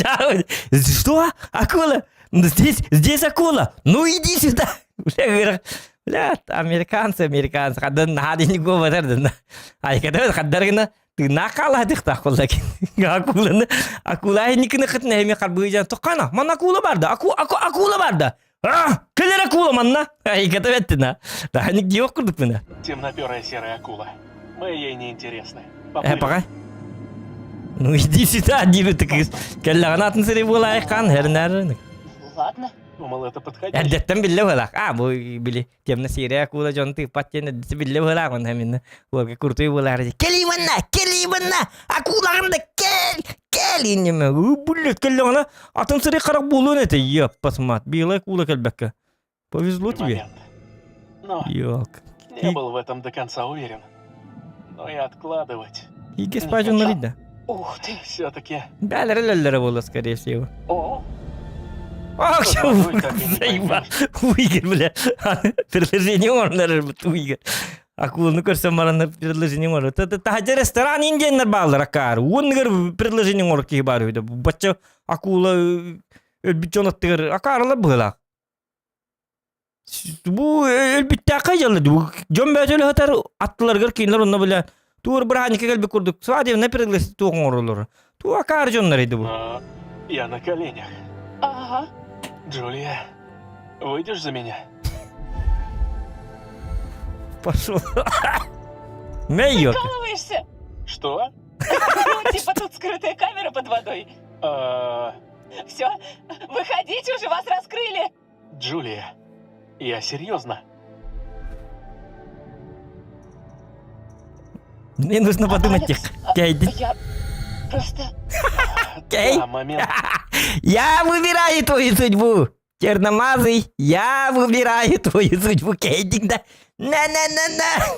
Что? Акула? Здесь, здесь акула! Ну иди сюда! Бля, бля, американцы, американцы, хаддан наһаа говорар да. Айкада хаддаргына тыыннаах хаалаатыхтаах куллакин. Акуланы, акула никини кытна эми харбыйжан токкана. Манна акула бар да. Аку, аку, акула бар да. А, кэлэр акула манна. Айката беттина. Даханик диок курдук мына. Темноперая серая акула. Мы ей не интересны. Э, пока. Ну иди сюда, диби тыкыз. Кэллэҕин атын сири буолаайхан, хэрнэр. Ладно. Думал, это подходящий. Эрдэттэн биллэ быһылаах. А, бу били темно-серая акула дьон тыыппат диэн эрдэттэн биллэ быһылаах онно минна уолга куртуй буолаары дии. Кэл Иванна, кэл Иванна, акулаҕын да кэл, кэл инньэмэ. Блядь, кэллэҕинэ атын сири харах буолуон этэ. Еппас мат, белая акула кэлбэккэ. Повезло тебе. Но Ёлка. не был в этом до конца уверен. Но и откладывать. Иги спажын да. Ух ты. Все-таки. Бәлер было, скорее всего. О! Ах, заеба. Уигер, бля. Предложение можно Уигер. Акуланы көрсөм баран предложение оҥорор. Таһырдьа ресторан индианнар бааллар акаар. Уонныгар предложение оҥорор киһи баар үһү. Бачча акула өлбүт дьон аттыгар акаарылар быһыылаах. Бу өлбүттээххэ дьалла дьон бэйэтэ өлө сытар аттыларыгар кинилэр онно бile туор бырааһынньыкка кэлбит курдук свадебное пригласить туох оҥороллоро. Туох акаары дьоннор edi бу. Я на коленях. Ага. Джулия, выйдешь за меня? Пошел. Мейёк. Прикалываешься? Что? Ну, типа тут скрытая камера под водой. А, Все, выходите уже, вас раскрыли. Джулия, я серьезно. Мне нужно подумать Алекс, тех. Кейди. Я просто... Кей. Да, момент. Я выбираю твою судьбу. Черномазый, я выбираю твою судьбу, Кейдик, да. На-на-на-на.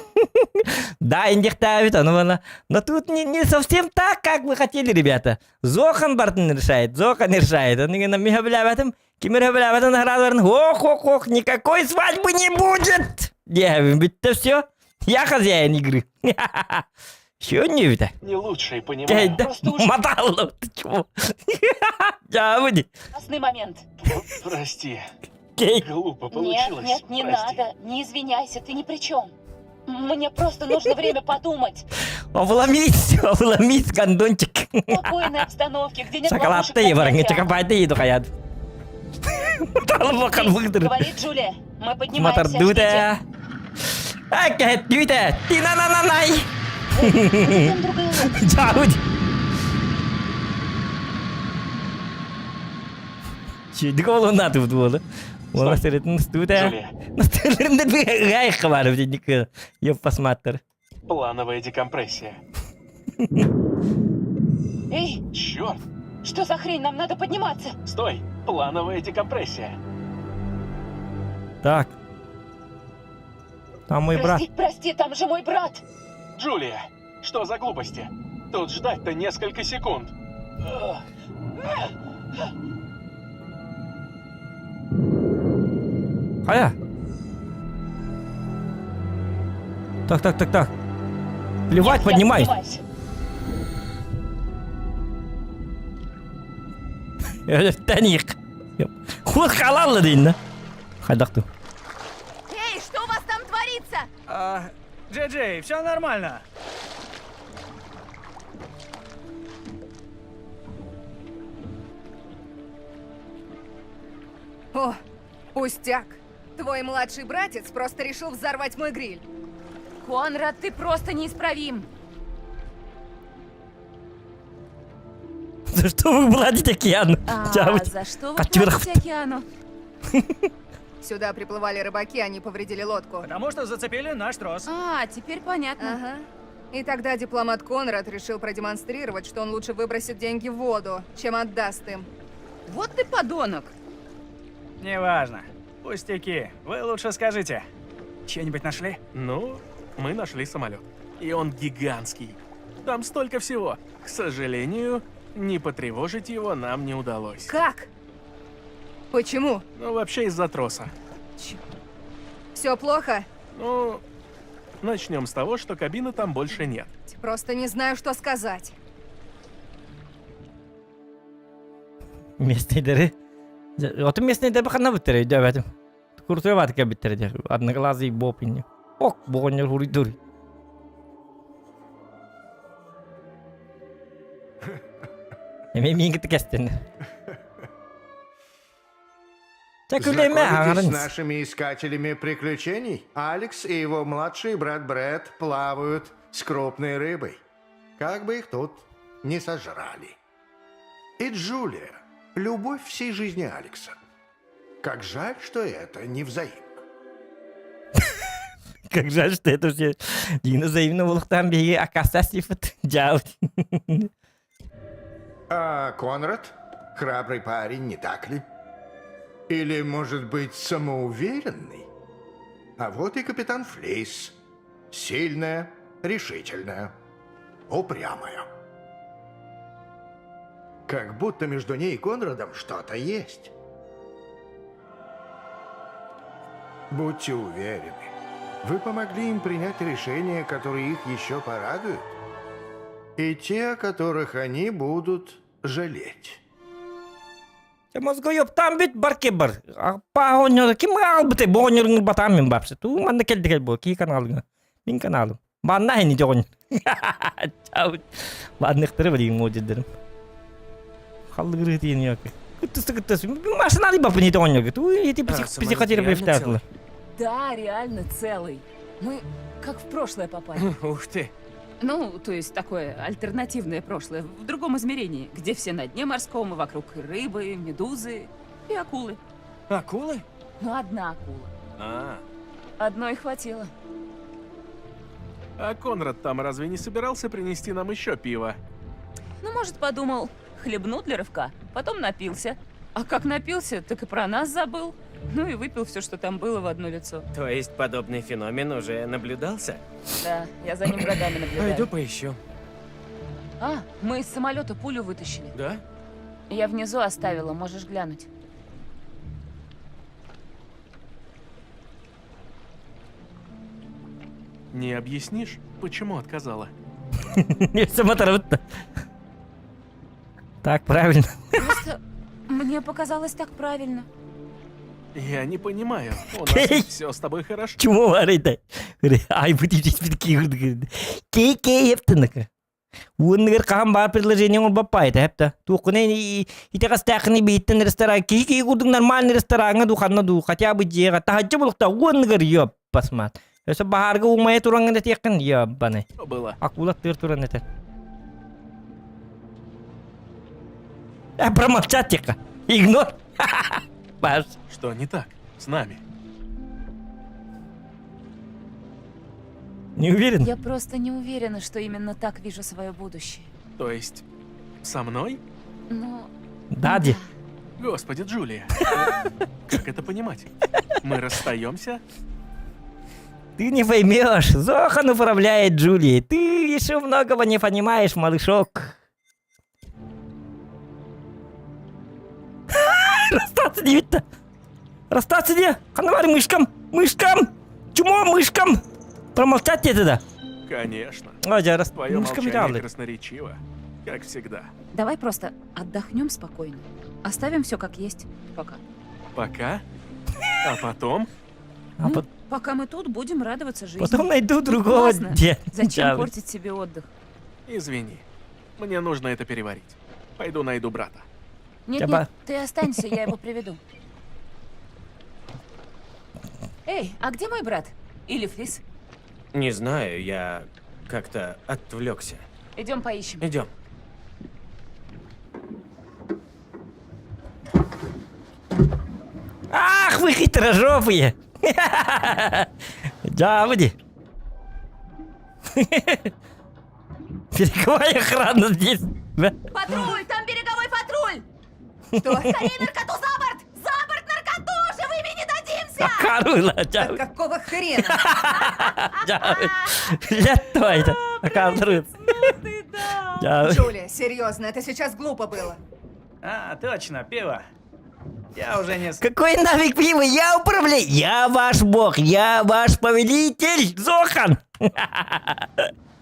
Да, индихтаабит, ону бана. Но тут не, не совсем так, как вы хотели, ребята. Зохан бартын решает, Зохан решает. Он говорит, миха билябатым, кимир билябатым, ох, ох, ох, никакой свадьбы не будет. Не, бүттэ все. Я хозяин игры. Еще не это. Не лучший, понимаю. Да, Мотал, ты чего? Я выйди. Опасный момент. Прости. Кей. Глупо получилось. Нет, нет, не Прости. надо. Не извиняйся, ты ни при чем. Мне просто нужно время подумать. Обломись, обломись, гондончик. В спокойной обстановке, где нет ловушек Шоколадты на дне барыңы океана. чакапайды еду хаят. Талып бакан Говорит Джулия, мы поднимаемся. Матар дүтә. Әкәт дүтә. Тина-на-на-най. Там другая лодка. Жауд. Чүйдік олуна туды болы. Ола серетін студә. Джулия, Настөлерінде бір гайқы бар дедік. Еп посмотр. плановая декомпрессия. Эй, Черт! что за хрень? Нам надо подниматься. Стой! Плановая декомпрессия. Так. Там мой брат. Прости, прости, там же мой брат. Джулия, что за глупости? Тут ждать-то несколько секунд. Қая? Так, так, так, так. Плевать, Я поднимай. поднимаюсь. Тәниқ. Худ халаллы дейін да. Хайдақты. Эй, что у вас там творится? А, Джей Джей, все нормально. О, пустяк. Твой младший братец просто решил взорвать мой гриль. Конрад, ты просто неисправим. За что вы платите океану? А, Чавыть. за что вы Катюров. платите океану? Сюда приплывали рыбаки, они повредили лодку. Потому что зацепили наш трос. А, теперь понятно. Ага. И тогда дипломат Конрад решил продемонстрировать, что он лучше выбросит деньги в воду, чем отдаст им. Вот ты подонок. Неважно. Пустяки. Вы лучше скажите. Че-нибудь нашли? Ну, мы нашли самолет. И он гигантский. Там столько всего. К сожалению, не потревожить его нам не удалось. Как? Почему? Ну, вообще из-за троса. Все плохо? Ну, начнем с того, что кабины там больше нет. Просто не знаю, что сказать. Местныйдері. Отын местныйдері бақана біттірі, өйдәбәтім. Куртой батыка біттірі, одноглазый боб инне. Ок, боғынер хури дури. Эме мен кіті кәстен. Чакүлеме Знакомитесь с аңарын. нашими искателями приключений. Алекс и его младший брат Брэд плавают с крупной рыбой. Как бы их тут не сожрали. И Джулия – любовь всей жизни Алекса. Как жаль, что это не взаимно. Как жаль, что это все Дина взаимно болуқтан беге акаса сифат. Жау. А Конрад? Храбрый парень, не так ли? Или, может быть, самоуверенный? А вот и капитан Флейс. Сильная, решительная, упрямая. Как будто между ней и Конрадом что-то есть. Будьте уверены, вы помогли им принять решения, которые их еще порадуют, и те, о которых они будут жалеть. Мозгоёптан бүт бар ке бар. Па ким албыты бооньорун батам мен бапсы. Ту манна келди кел бо ки каналыңа. Мин каналым. Банна хени жогон. Чау. Банныктыры билин модердерим. Халлыгыры тиен yok. Кыттысы кыттысы. Машина ли бапы не тооньор. Ту эти А, самолет психотерапевт реально Да, реально целый. Мы как в прошлое попали. Ух ты. Ну, то есть такое альтернативное прошлое, в другом измерении, где все на дне морском, и вокруг рыбы, медузы и акулы. Акулы? Ну, одна акула. А, Одной хватило. А Конрад там разве не собирался принести нам еще пиво? Ну, может, подумал, хлебну для рывка, потом напился. А как напился, так и про нас забыл. Ну и выпил все, что там было в одно лицо. То есть подобный феномен уже наблюдался? Да, я за ним годами наблюдаю. Пойду поищу. А, мы из самолета пулю вытащили. Да? Я внизу оставила, можешь глянуть. Не объяснишь, почему отказала? Сама Так, правильно. Просто мне показалось так правильно. Я не понимаю. У нас все с тобой хорошо. Чмо бар это? Ай, бу Кей ептінікі. Уонныгар хаһан баар предложение оҥорбоппаайта хэпта. Туоххуна итэҕэстээххини биһиттэн ресторан киһи киһи курдук нормальный рестораҥҥа дуу ханна дуу хотя бы дьиэҕэ таһырдьа булуохта уонныгар ёппасмаат. Өссө баһаарга умайа тураҥҥын этиэххин ёббаны. Было. Акула тыыр туран этэр. Э, промолчать тихо. Игнор. Баш. Что не так с нами? Не уверен? Я просто не уверена, что именно так вижу свое будущее. То есть со мной? Но Да, Ди. Господи, Джулия. Как это понимать? Мы расстаемся? Ты не поймешь. Зохан управляет Джулией. Ты еще многого не понимаешь, малышок. Расстаться не видно. Расстаться не. Ханавари мышкам. Мышкам. Чмо мышкам. Промолчать тебе тогда. Конечно. Ой, я рас... Твое мышкам молчание явно. красноречиво, как всегда. давай просто отдохнем спокойно. Оставим все как есть. Пока. Пока. А потом? А Ну, пот- Пока мы тут, будем радоваться жизни. потом найду Тут другого классно. де- Зачем дявы. портить себе отдых? Извини. Мне нужно это переварить. Пойду найду брата. Нет, Тяба. нет, ты останься, я его приведу. Эй, а где мой брат? Или Флис? Не знаю, я как-то отвлекся. Идем поищем. Идем. Ах, вы хитрожопые! Дяводи! Береговая охрана здесь. Патруль! Там береговой патруль! Что? Скорее наркоту за борт! За борт наркоту! Живыми не дадимся! Карула, Да дяводи. какого хрена? Лето это. Карула. Дяводи. Джулия, серьезно, это сейчас глупо было. А, точно, пиво. Я уже не... с- Какой нафиг пиво? Я управляю. Я ваш бог. Я ваш повелитель. Зохан.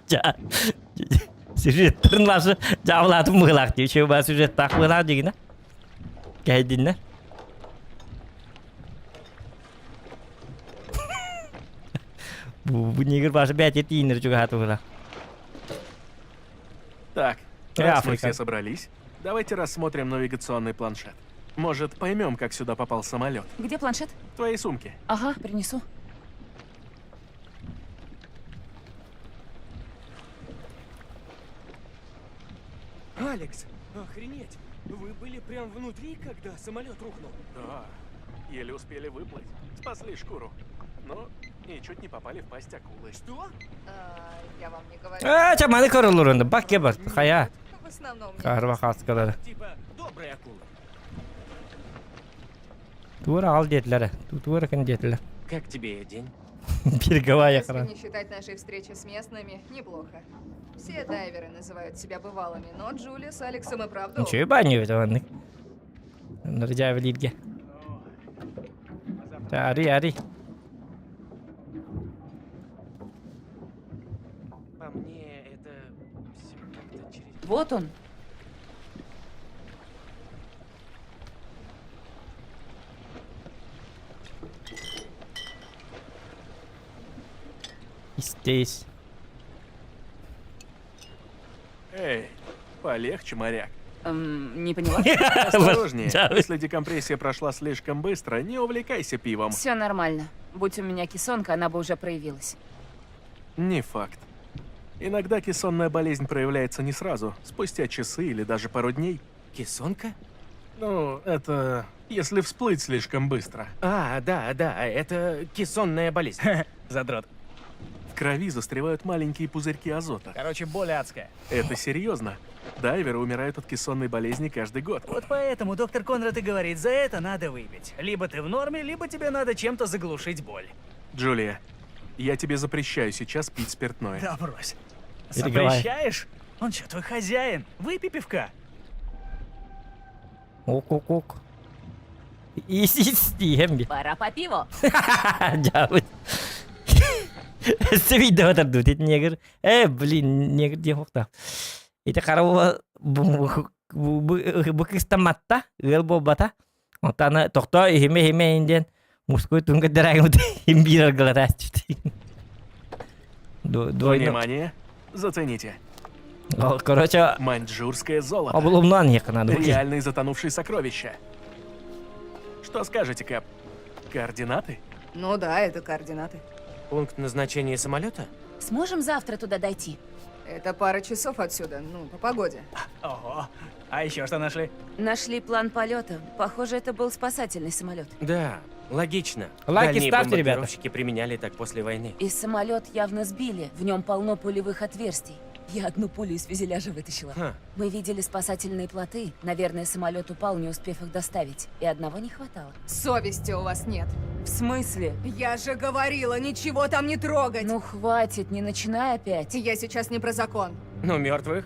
Жа. Сюжет тырнлашы жабылатын быһыылаах дии. Үчүгэй баа сюжеттаах быһыылаах дигинэ. Кэһэйдиннэ. Бу бу негр башы бәте тииннер чугаһааты быһыылаах. Так, Э, раз мы Африка. все собрались, давайте рассмотрим навигационный планшет. Может, поймем, как сюда попал самолет. Где планшет? В твоей сумке. Ага, принесу. Алекс, охренеть! Вы были прям внутри, когда самолет рухнул? Да, еле успели выплыть. Спасли шкуру. Но и чуть не попали в пасть акулы. Что? А, я вам не говорю. Ээ, чэ маны көрөллөр Бак бар. Хайа. В основном мне Карва хаскалары. Типа добрые акулы. Тура ал диэтилэр. Тура кын диэтилэр. Как тебе день? Береговая Если охрана. не считать нашей встречи с местными, неплохо. Все дайверы называют себя бывалыми, но Джулия с Алексом и правда Үчүгэй баанньа эбит оннук. Нырдьаабилииргэ. Ари, ари. По мне, это все как-то через... Вот он. Здесь. Эй, полегче, моряк. Не поняла. Осторожнее. Да. Если декомпрессия прошла слишком быстро, не увлекайся пивом. Все нормально. Будь у меня кессонка, она бы уже проявилась. Не факт. Иногда кессонная болезнь проявляется не сразу, спустя часы или даже пару дней. Кессонка? Ну, это если всплыть слишком быстро. А, да, да, это кессонная болезнь. Задрот. крови застревают маленькие пузырьки азота. Короче, боль адская. Это серьезно. Дайверы умирают от кессонной болезни каждый год. Вот поэтому доктор Конрад и говорит, за это надо выпить. Либо ты в норме, либо тебе надо чем-то заглушить боль. Джулия, я тебе запрещаю сейчас пить спиртное. Да брось. Переговай. Запрещаешь? Он что, твой хозяин? Выпей пивка. Ок-ок-ок. Ис-ис, Пора по пиву. Дьаабы. Өссө биирдэ батардыбыт ити негр. Э, блин, негр диэн хуохтаах. Ити хара бу бу кыстамматта, ыал буолбата. Онтон тохтоо иһимэ иһимэ диэн мужской туҥга дэраагымыт им биир аргылатааччыт. Внимание, зацените. Короче, Маньчжурское золото. Обломнан ехать надо. Реальные затонувшие сокровища. Что скажете, Кэп? Координаты? Ну да, это координаты. Пункт назначения самолета? Сможем завтра туда дойти? Это пара часов отсюда, ну, по погоде. Ого. А еще что нашли? Нашли план полета. Похоже, это был спасательный самолет. Да, логично. Лайки Дальние ставьте, ребята. бомбардировщики применяли так после войны. И самолет явно сбили. В нем полно пулевых отверстий. Я одну пулю из фюзеляжа вытащила. Ха. Мы видели спасательные плоты. Наверное, самолет упал, не успев их доставить. И одного не хватало. Совести у вас нет. В смысле? Я же говорила, ничего там не трогать! Ну хватит, не начинай опять. Я сейчас не про закон. Но мертвых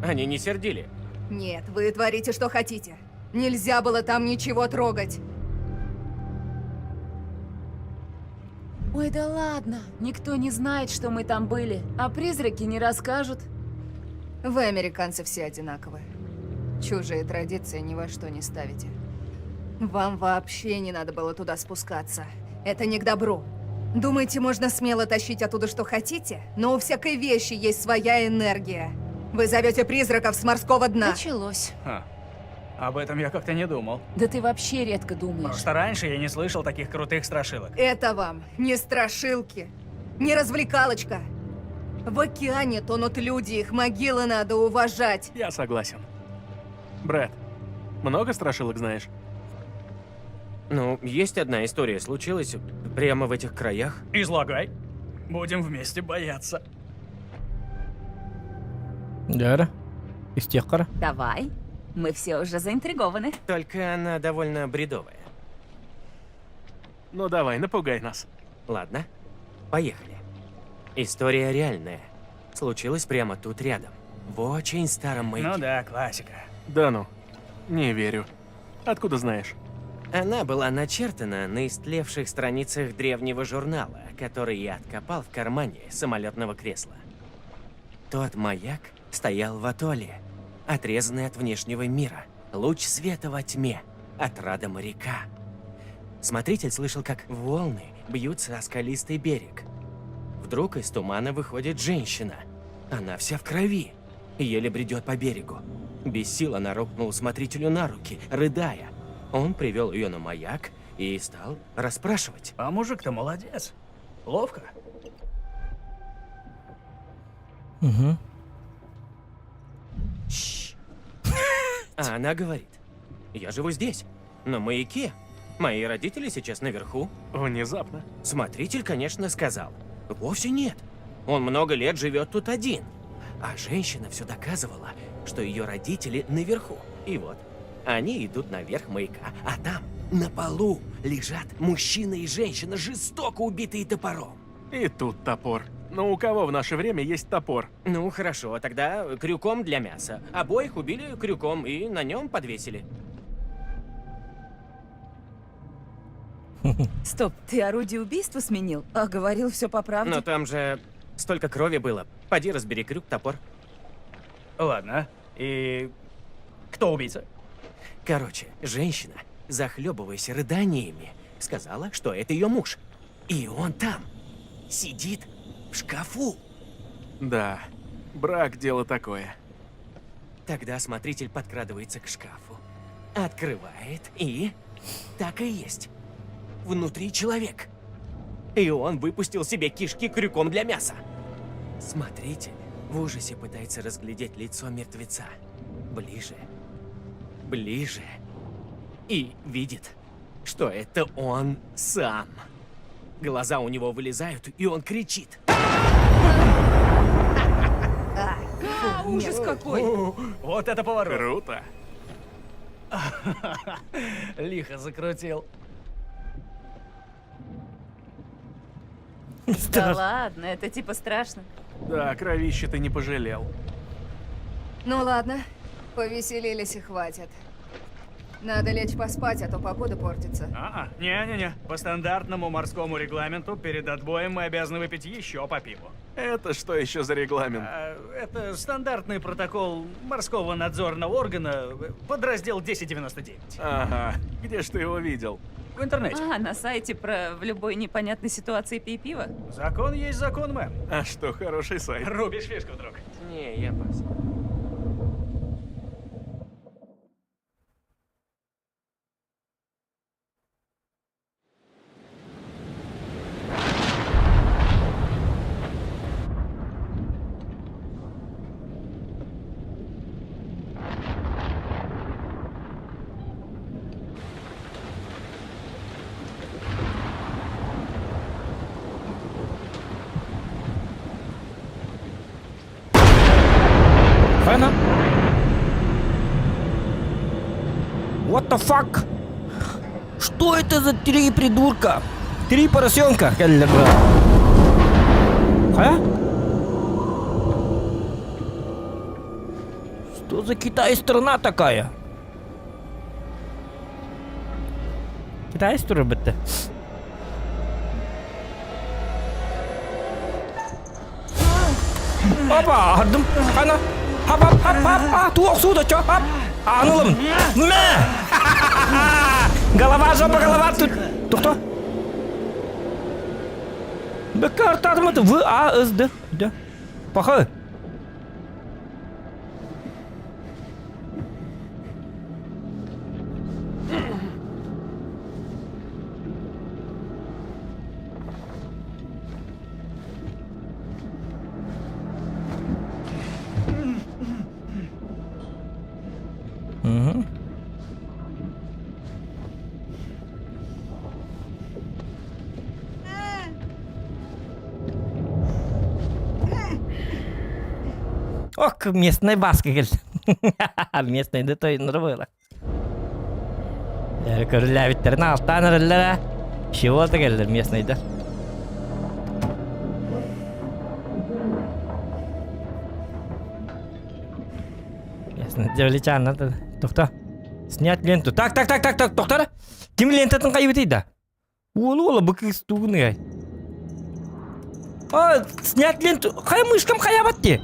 они не сердили. Нет, вы творите, что хотите. Нельзя было там ничего трогать. Ой, да ладно. Никто не знает, что мы там были. А призраки не расскажут. Вы, американцы, все одинаковые. Чужие традиции ни во что не ставите. Вам вообще не надо было туда спускаться. Это не к добру. Думаете, можно смело тащить оттуда, что хотите? Но у всякой вещи есть своя энергия. Вы зовете призраков с морского дна. Началось. Ха. Об этом я как-то не думал. Да ты вообще редко думаешь. Просто раньше я не слышал таких крутых страшилок. Это вам не страшилки, не развлекалочка. В океане тонут люди, их могилы надо уважать. Я согласен. Брэд, много страшилок знаешь? Ну, есть одна история, случилась прямо в этих краях. Излагай. Будем вместе бояться. Дьэ. Истиэххэ. Давай. Мы все уже заинтригованы. Только она довольно бредовая. Ну давай, напугай нас. Ладно, поехали. История реальная. Случилась прямо тут рядом. В очень старом маяке. Ну да, классика. Да ну, не верю. Откуда знаешь? Она была начертана на истлевших страницах древнего журнала, который я откопал в кармане самолетного кресла. Тот маяк стоял в атолле, отрезанный от внешнего мира. Луч света во тьме, отрада моряка. Смотритель слышал, как волны бьются о скалистый берег. Вдруг из тумана выходит женщина. Она вся в крови, еле бредет по берегу. Без сил она рухнула смотрителю на руки, рыдая. Он привел ее на маяк и стал расспрашивать. А мужик-то молодец. Ловко. Угу. А она говорит, я живу здесь, на маяке. Мои родители сейчас наверху. Внезапно. Смотритель, конечно, сказал, вовсе нет. Он много лет живет тут один. А женщина все доказывала, что ее родители наверху. И вот, они идут наверх маяка, а там, на полу, лежат мужчина и женщина, жестоко убитые топором. И тут топор. Но у кого в наше время есть топор? Ну, хорошо, тогда крюком для мяса. Обоих убили крюком и на нем подвесили. Стоп, ты орудие убийства сменил? А говорил все по правде. Но там же столько крови было. Поди разбери крюк, топор. Ладно. И кто убийца? Короче, женщина, захлебываясь рыданиями, сказала, что это ее муж. И он там сидит в шкафу. Да, брак дело такое. Тогда смотритель подкрадывается к шкафу, открывает и... Так и есть. Внутри человек. И он выпустил себе кишки крюком для мяса. Смотритель в ужасе пытается разглядеть лицо мертвеца. Ближе. Ближе. И видит, что это он сам. Глаза у него вылезают, и он кричит. Ужас какой! Вот это поворот! Круто. Лихо закрутил. Да ладно, это типа страшно. Да, кровище ты не пожалел. Ну ладно, повеселились и хватит. Надо лечь поспать, а то погода портится. А, не-не-не. По стандартному морскому регламенту перед отбоем мы обязаны выпить еще по пиву. Это что еще за регламент? А, это стандартный протокол морского надзорного органа, подраздел 1099. Ага, где ж ты его видел? В интернете. А, на сайте про в любой непонятной ситуации пей пиво? Закон есть закон, мэм. А что, хороший сайт. Рубишь фишку, друг. Не, я пас. Хайна? What the fuck? Что это за три придурка? Три поросенка. Хайа? Что за Китай страна такая? Китай турбетте. Опа, ардым. Хана. Хап хап хап хап. А, туох суда чо. Хап. Анылым. Мэ. Голова, жопа, голова. Тут. Тухто. Бекар тадым В, А, С, Д. Д. Паха. Угу. Ок, местная баска, говорит. Местная да той нырбыла. Көрүлээбиттерин алтаан эрэллэрэ. Чего-то кэллэр местныйдар. Местный дьэвличааннар Тохто. Снять ленту. Так, так, так, так, так, тохтор. Ким лентатын кайбытый да? Уолу уола бу кыыс тугунугай. А, снять ленту. Хай мышкам хаябат ти.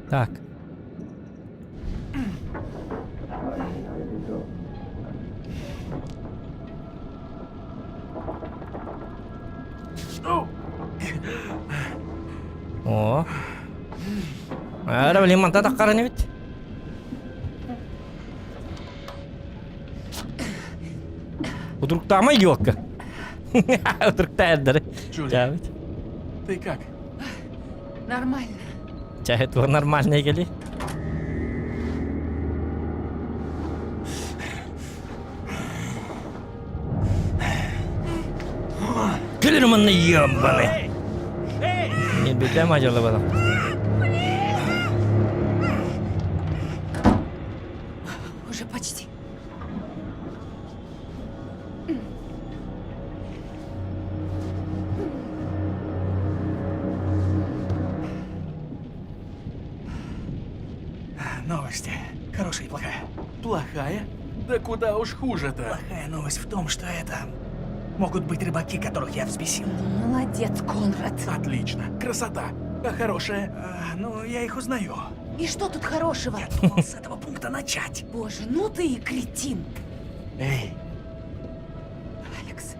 Так. О. Ара, блин, манта таххаран эбит. Утуруктаама идиотка. Утуруктаайдары. Джулия, ты как? Нормально. Чэ, это нормально кели. Кэлэр манна ебаный. Не беда мажала бала. Уже почти. Новости. Хорошая и плохая. Плохая? Да куда уж хуже-то. Плохая новость в том, что это могут быть рыбаки, которых я взбесил. Молодец, Конрад. Отлично. Красота. А хорошая? А, ну, я их узнаю. И что тут хорошего? Я думал с этого пункта начать. Боже, ну ты и кретин. Эй. Алекс,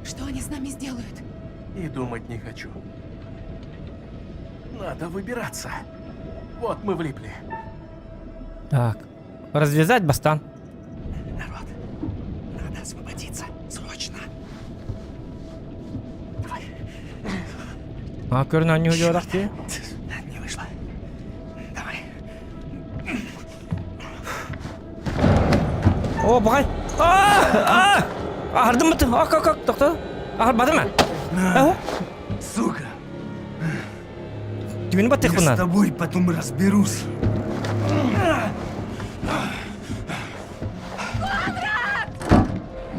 что они с нами сделают? И думать не хочу. Надо выбираться. Вот мы влипли. Так. Развязать бастан. Народ, надо освободиться. Срочно. Давай. А, көрін они Черт. Не вышло. Давай. О, бай. А! Аһардым быты. Ок, ок, ок, тохто. Аһарбатым а? Сука! Түгүнү баттыахпын Я с тобой потом разберусь.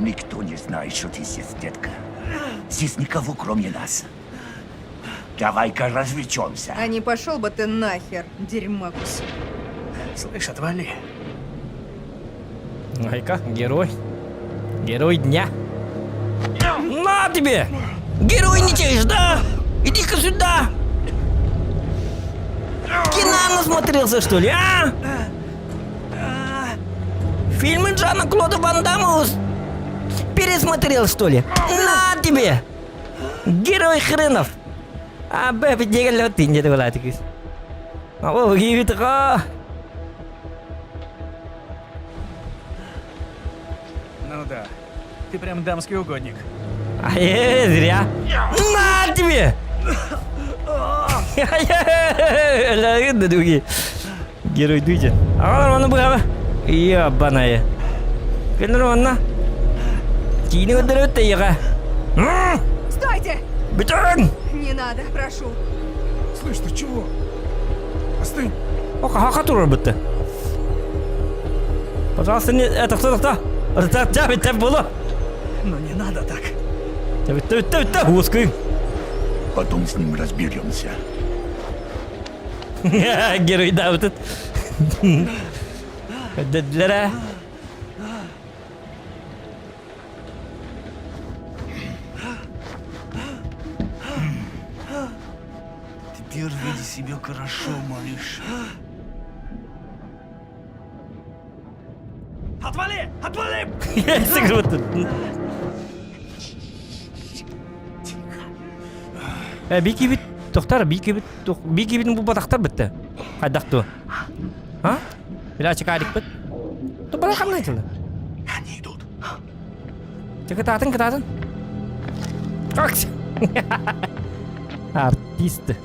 Никто не знает, что ты здесь, детка. Здесь никого, кроме нас. Давай-ка развлечемся. А не пошел бы ты нахер, дерьма кусок. Слышь, отвали. Айка, герой. Герой дня. На тебе! Геройничаешь, да? Иди-ка сюда! Кино насмотрелся, что ли, а? Фильмы Джана Клода Ван Дамма пересмотрел, что ли? На тебе! Герой хренов! А, б, дегелле тинде буолаатыкыс. О, киибит Ну да. Ты прям дамский угодник. Ай, зря. На тебе! Герой дүйде. Ағалар оны бұғаба. Ебаная. Көнір онна. Киini өндіріп өтті еға. Стойте! Бүтін! Не надо, прошу. Слышь, ты чего? Остынь. Оқа, хақа турар бітті. Пожалуйста, не... Тоқта, тоқта. Тоқта, бітті болу. Ну не надо так. Бітті, бітті, бітті. Ускайым. Потом с ним разберемся. Герой да бітті. Dediler Теперь веди себя хорошо, малыш. Отвали! Отвали! Сыгрып Бики бит тохтар, бики бит, бики бит бу батақтар бітті. Қайдақ А? Била чекарик бит. Ту бала қандай тілі? Они идут. Кытатын, кытатын. Как? Артисты.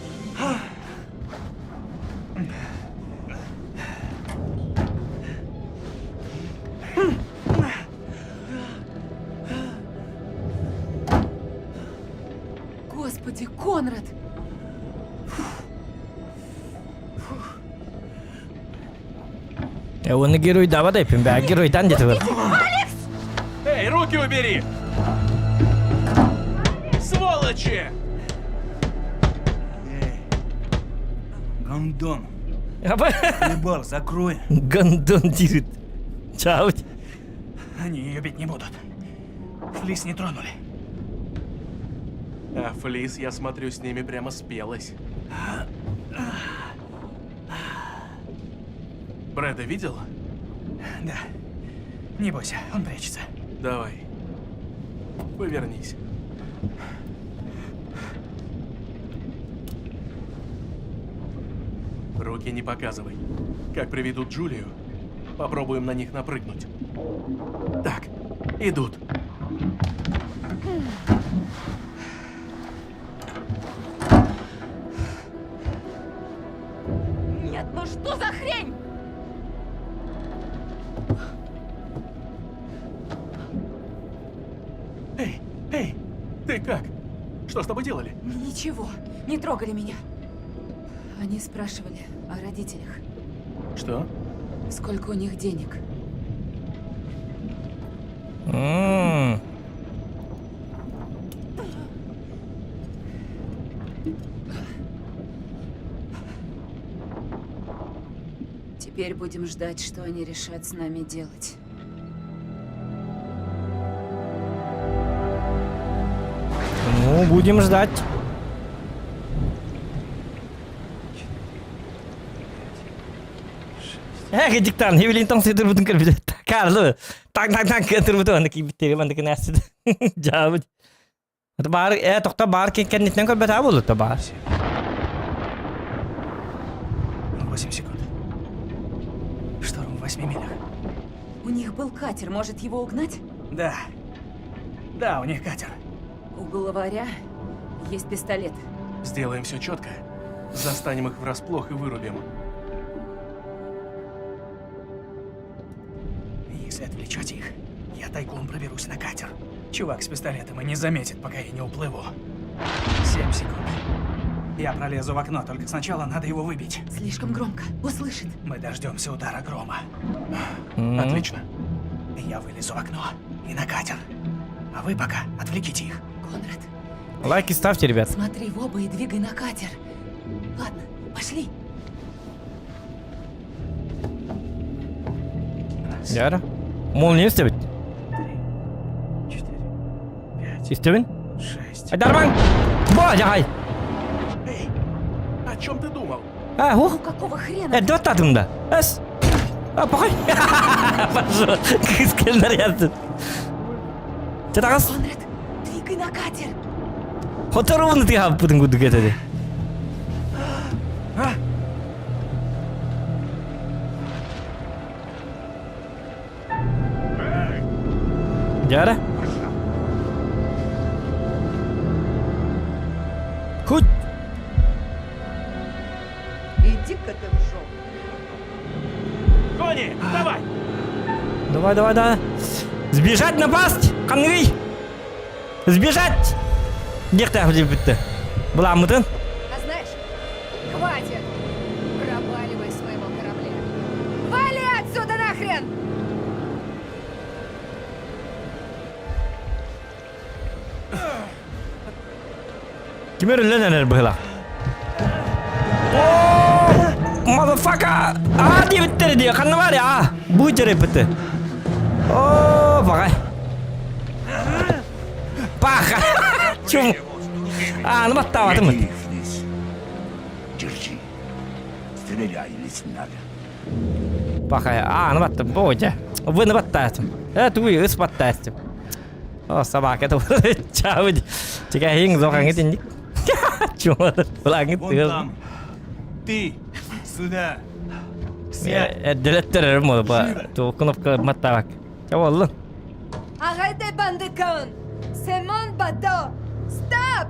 Господи, Конрад! Оны герой дава да епін, бә геройдан деді бір. Эй, руки убери! Сволочи! Эй, гондон. Хлебал, закрой. Гондон дирит. Чао. Они ее бить не будут. Флис не тронули. А Флис, я смотрю, с ними прямо спелась. Брэда видел? Да. Не бойся, он прячется. Давай. Повернись. Руки не показывай. Как приведут Джулию, попробуем на них напрыгнуть. Так, идут. Нет, ну что за хрень? Эй, эй, ты как? Что с тобой делали? Ничего, не трогали меня. Они спрашивали о родителях. Что? Сколько у них денег. М. Теперь будем ждать, что они решат с нами делать. Ну, будем ждать. Эх, диктан, хевилин таң сыдыр бутын кірбіді. Карлы, таң таң таң кірбіді, бутын, аны кибіттері банды кінәсі. Жабыт. Бар, тоқта бар кеннетнен көрбет а болу, бар. 8 секунд. Шторм в 8 милях. У них был катер, может его угнать? Да. Да, у них катер. У главаря есть пистолет. Сделаем все четко. Застанем их врасплох и вырубим. Если отвлечете их, Я тайком проберусь на катер. Чувак с пистолетом и не заметит, пока я не уплыву. Семь секунд. Я пролезу в окно, только сначала надо его выбить. Слишком громко. Услышит. Мы дождемся удара грома. Отлично. Я вылезу в окно и на катер. А вы пока отвлеките их. Конрад, Лайки ставьте, ребят. смотри в оба и двигай на катер. Ладно, пошли. Яра. Молния истэбит. Четыре, пять, Истэбин. шесть. Айдармаҥ! Бо, дьахай! Эй, о чем ты думал? А, ух! Ну какого хрена? Э, дот да. Эс! А, похуй! Пошел! Кыскелнер Чатагас! Конрад, двигай на катер. Хоторуны ты хаппытын кудук этеди. Дьара. Хуть! Иди-ка ты в жопу. Кони, давай! Давай, давай, давай. Сбежать, напасть! Ханныгый! Сбежать! Диэхтээх бүттэ. Буламмытын. А знаешь, хватит! Проваливай с моего корабля. Вали отсюда нахрен! Ким өлөн эрэр быһыылаах. О, motherfucker! Аа диэбиттэр дии, ханна баар аа? Бу дьарайбыты. О, баҕай. Паха! Чум. Ааны баттаабатым. Веди их вниз. Держи. Стреляй, если надо. Пахай, ааны баттым, бу дьэ. Выны баттаатым. Э, тугуй, ыс баттаатым. О, собака, это чао. Чекай, зохаҥ итинник. Чума, булаҥыт Вон там. Ты сюда. Сядь. Эрдэлэттэр эрэ ту кнопка маттаабак. Ча буоллун. Arrêtez, bande de connes! C'est mon bateau! Stop!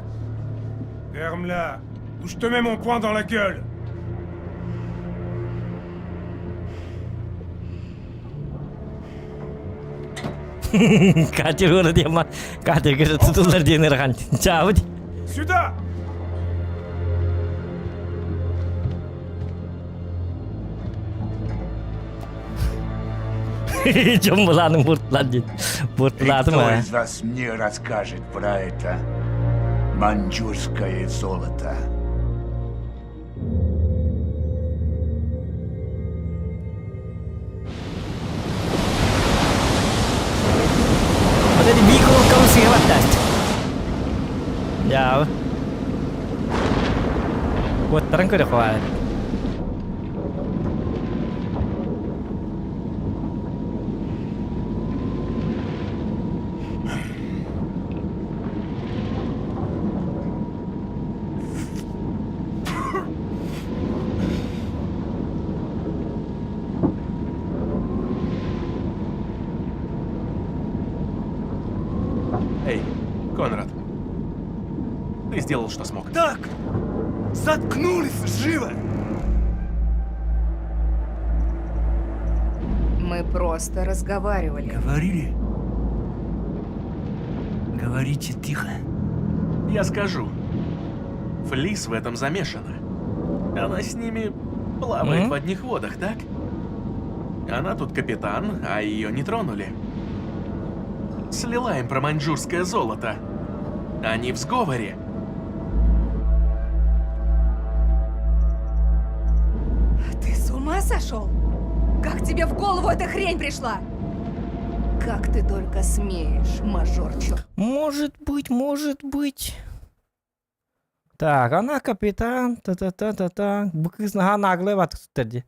Ferme-la, ou je te mets mon poing dans la gueule. Катер уора диэн катерга тутуллар диэн ырахан. Чаабыт. Сюда! Дьон былаанын буртулар диэн. И Буртулаатым кто аа. из вас мне расскажет про это маньчжурское золото? Вот эти бииколкабы сыһа баттааст. Дьаабы. Куоттаран көрө ховаат. Эй, Конрад. Ты сделал, что смог. Так! Заткнулись живо! Мы просто разговаривали. Говорили? Говорите тихо. Я скажу. Флис в этом замешана. Она с ними плавает Мгм. в одних водах, так? Она тут капитан, а ее не тронули. Слила им про маньчжурское золото. Они в сговоре. Ты с ума сошел? Как тебе в голову эта хрень пришла? Как ты только смеешь, мажор чё? Может быть, может быть. Так, она капитан, та-та-та-та-та. Бу кыыс наһаа наглая батык дии.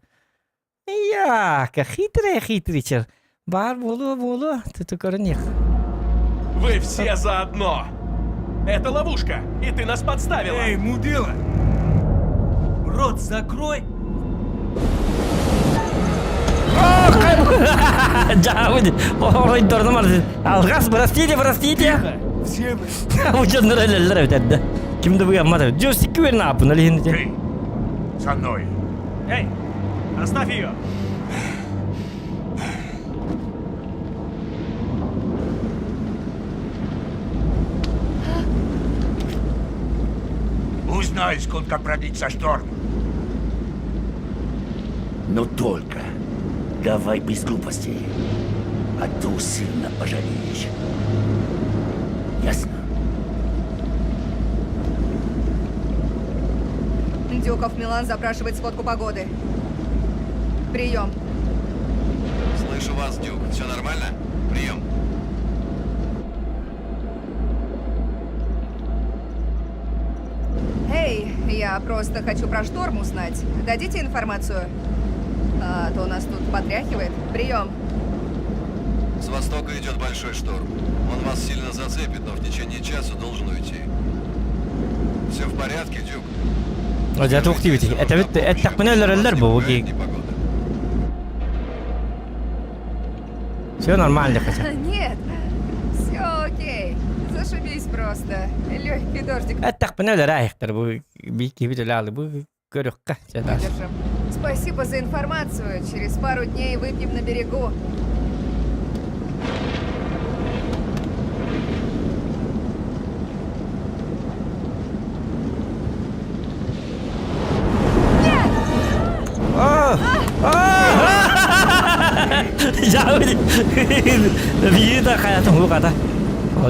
Яка, хитрая хитричер. Баар буолуо буолуо, ты көрүнүөх. Вы все заодно! Это ловушка, и ты нас подставила! Эй, мудила! Рот закрой! Дьаабы, оройдорно Алгас, простите, простите. Все вы. Ученнар өлөллөр эбит эрдэ. Ким да быгаммат. Джойстик күөрүн ааппын олиһин Ты со мной. Эй, оставь ее! знаю, сколько продлится шторм. Но только давай без глупостей, а то сильно пожалеешь. Ясно? Дюков Милан запрашивает сводку погоды. Прием. Слышу вас, Дюк. Все нормально? Прием. Эй, я просто хочу про шторм узнать. Дадите информацию? А то нас тут потряхивает. Прием. С востока идет большой шторм. Он вас сильно зацепит, но в течение часа должен уйти. Все в порядке, Дюк? Дьэ туох диэбитий? Этэбит эттэхпинэ өлөрөллөр бу Все нормально хотя. Нет, все окей. Зашибись просто. Легкий дождик. Эттэхпинэ өлөрөөйхтэр бу биир киһибит өлө бу көрүөххэ Выдержим. Спасибо за информацию. Через пару дней выпьем на берегу.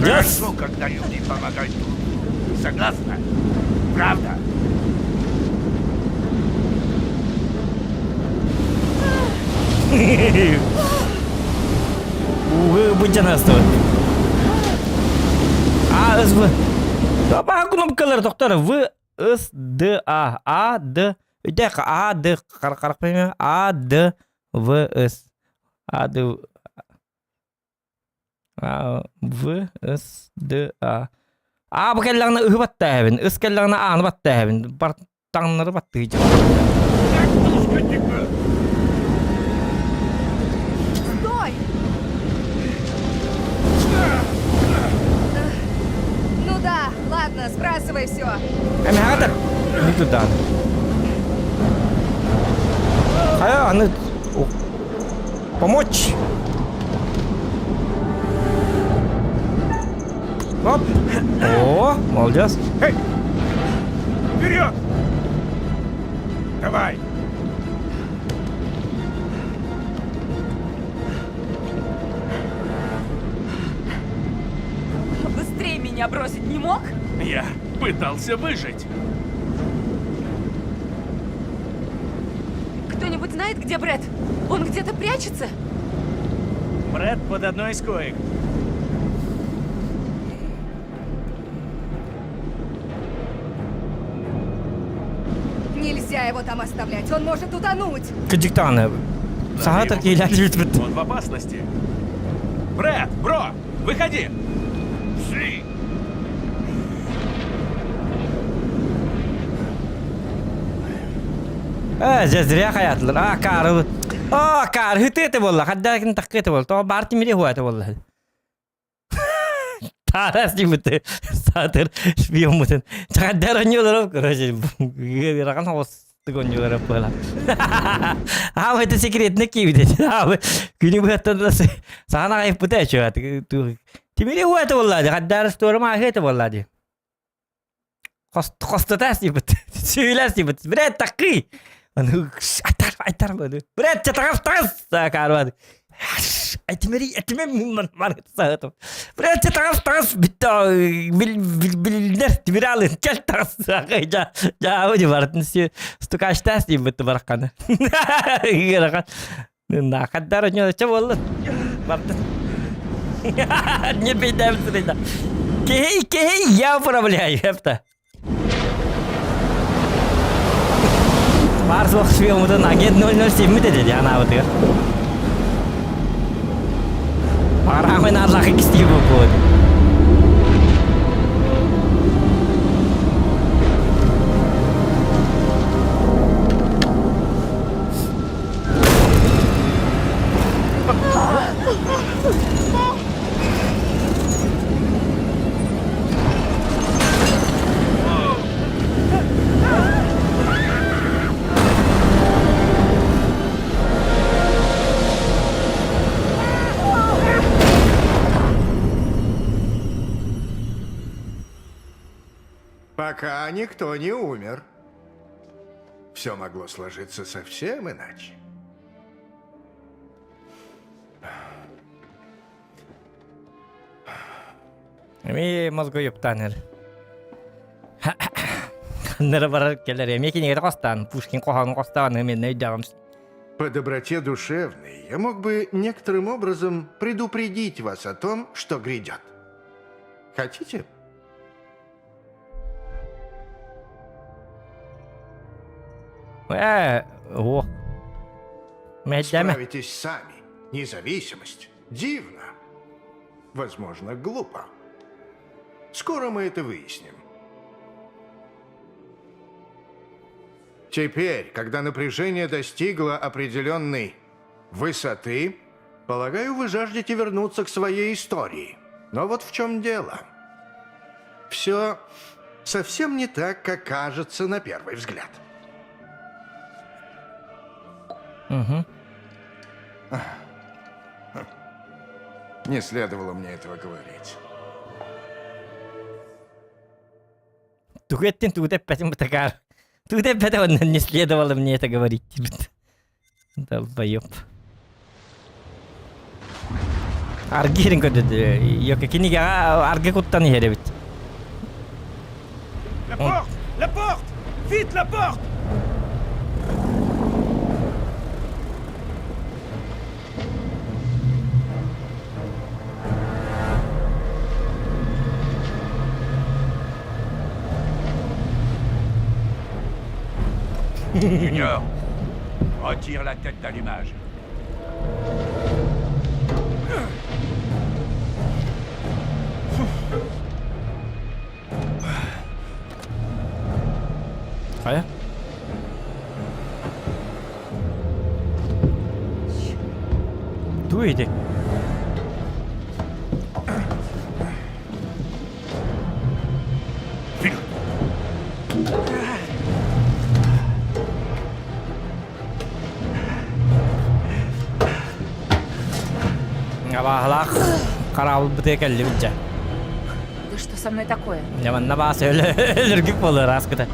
Хорошо, когда люди помогают друг другу. Согласна? Правда? Ууга быдьан астыбыт. А, С, В. Баха кнопкалар тохтор. В, С, Д, А. А, Д. Өйдөөх А, Д. Харах А, Д, В, С. А, Д, А, В, С, Д, А. А бу кэллэҕинэ ыһы баттааһыбын, ыс кэллэҕинэ ааны баттааһыбын, бар таҥнары баттыы Стой! Ну да, ладно, сбрасывай все. Эмэҕэ Не туда. Хайа, аны помочь. Оп. О, молодец. Эй! Вперед! Давай! Быстрее меня бросить не мог? Я пытался выжить. Кто-нибудь знает, где Брэд? Он где-то прячется? Брэд под одной из коек. Нельзя его там оставлять, он может утонуть. Кыдьыктааны. Саха киилээт Он в опасности. Брэд, бро, выходи! Шли! Э, дьэ зря хаятылар. А, каары. А, каары хытыты болла. Хаддакин таккыты болла. То бар тимири хуаты болла. Тарас дибыты. Сатыр шпион Чахаддар оньолоров, короче, ыарахан соҕустук онньуларап буола. Аам это секретно киибит. Аам күнү быһаттан саана айыппыта чуат. Тимири хуаты болла. Хаддар сторма ахыты болла ди. Хостотаас диэбит, сүүлээс диэбит. Брэд таккый! Аны айтар, айтар Брэд таҕас таҕас каарбаат. Этимери этиме ман саатым. Брэд таҕас таҕас бүтті бил билдер тимир алын кел таҕас жа жа уди бартын стукаштаас диэбит баракканы. Нахаддар ньо болла. Бартын. Не бейдәм Кей, кей, я управляю, это. Баар суох шпиоммутун агент 007 деді анаабытыгар. Бараамын арлахы кистии буолбут. Пока никто не умер. Все могло сложиться совсем иначе. Эми мозгойуптан эр. Ханнара барар келер. Эми кинигere костан, Пушкин коханын костаан мен өйдөгөм. По доброте душевной я мог бы некоторым образом предупредить вас о том, что грядет. Хотите? Э, о. Мэйдэме. Справитесь сами. Независимость. Дивно. Возможно, глупо. Скоро мы это выясним. Теперь, когда напряжение достигло определенной высоты, полагаю, вы жаждете вернуться к своей истории. Но вот в чем дело. Все совсем не так, как кажется на первый взгляд. Угу. Не следовало мне этого говорить. Тугу эттин тугу эппэтим бутакар. Тугу эппэтэ не следовало мне это говорить. Долбоеб. Аргирин көрдөдү. Йока кинигэҕэ аргы куттан иһэр эбит. La porte! La porte! Vite, la porte! Junior, retire la tête d'allumage. Хайа? Тугу ити? Абааһылаах хараабылбытыгар кэллибит дьэ. Да что со мной такое? Дьэ манна баас өлөргүк буолар ааскыта.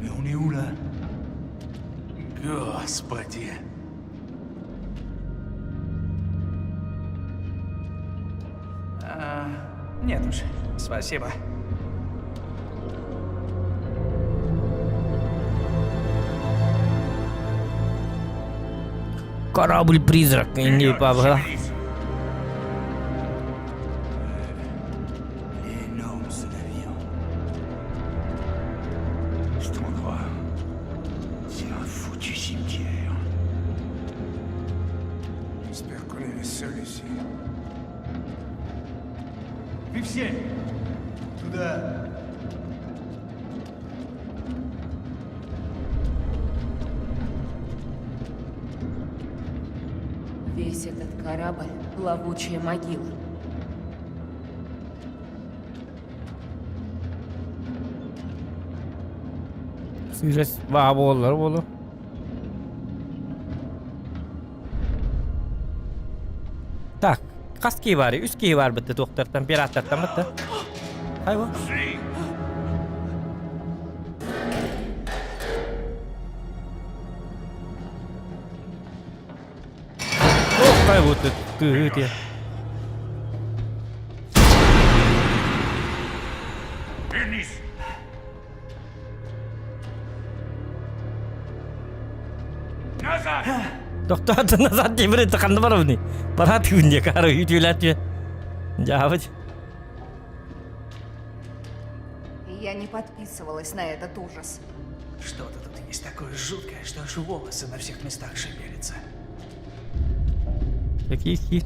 Mais on est où là? Господи. А, нет уж, спасибо. Корабль-призрак, не пабга. Il est énorme ce navire. Cet endroit, c'est un foutu cimetière. J'espère qu'on est les seuls ici. Вивсей! Туда! Весь этот корабль — плавучая могила. Сырость баа буоллар буолу. Так, хас киһи бар? Үс киһи бар бытты туохтартан, пираттартан бытты. Хайва. Ох, вот ты, ты. Вернись! Назад! Тохтоото назад диэбит ханна барабыный? Бараат күн диэ каары үтүөлээтүө. Дьаабыт. Я не подписывалась на этот ужас. Что-то тут есть такое жуткое, что аж волосы на всех местах шевелятся. Такие хи.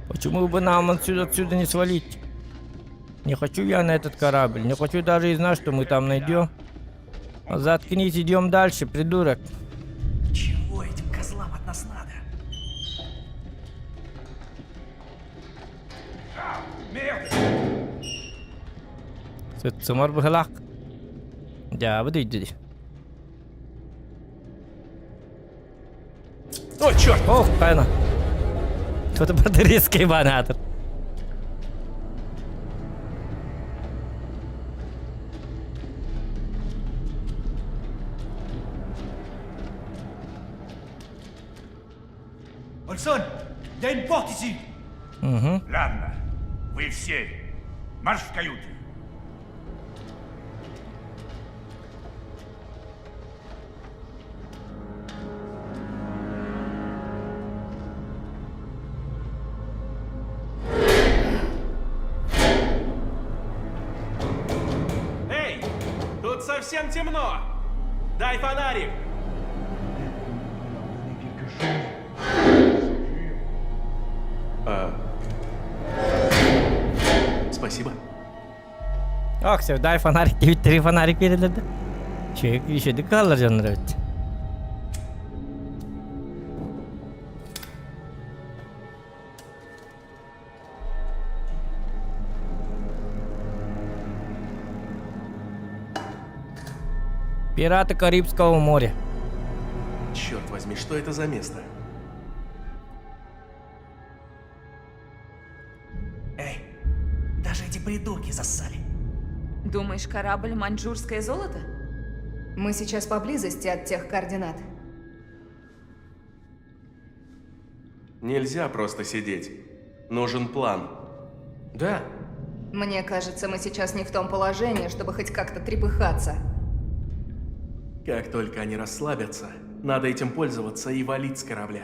Почему бы нам отсюда не свалить? Не хочу я на этот корабль. Не хочу даже и знать, что мы там найдем. Заткнись, идем дальше, придурок. Чего этим козлам от нас надо? Сымар быһылаах. Дьаабы дөйдү. О, черт! Ох, тайна. Кто-то под резкий банатор. Olson, il y a une porte ici. Угу. Ладно, вы все марш в каюты. Эй, тут совсем темно! Дай фонарик! А... Спасибо. Ох, все, дай фонарик, три фонарик берилерdi. Şey, işedik kalır canlar evet. Пираты Карибского моря. Черт возьми, что это за место? Эй, даже эти придурки зассали. Думаешь, корабль «Маньчжурское золото»? Мы сейчас поблизости от тех координат. Нельзя просто сидеть. Нужен план. Да. Мне кажется, мы сейчас не в том положении, чтобы хоть как-то трепыхаться. Как только они расслабятся, надо этим пользоваться и валить с корабля.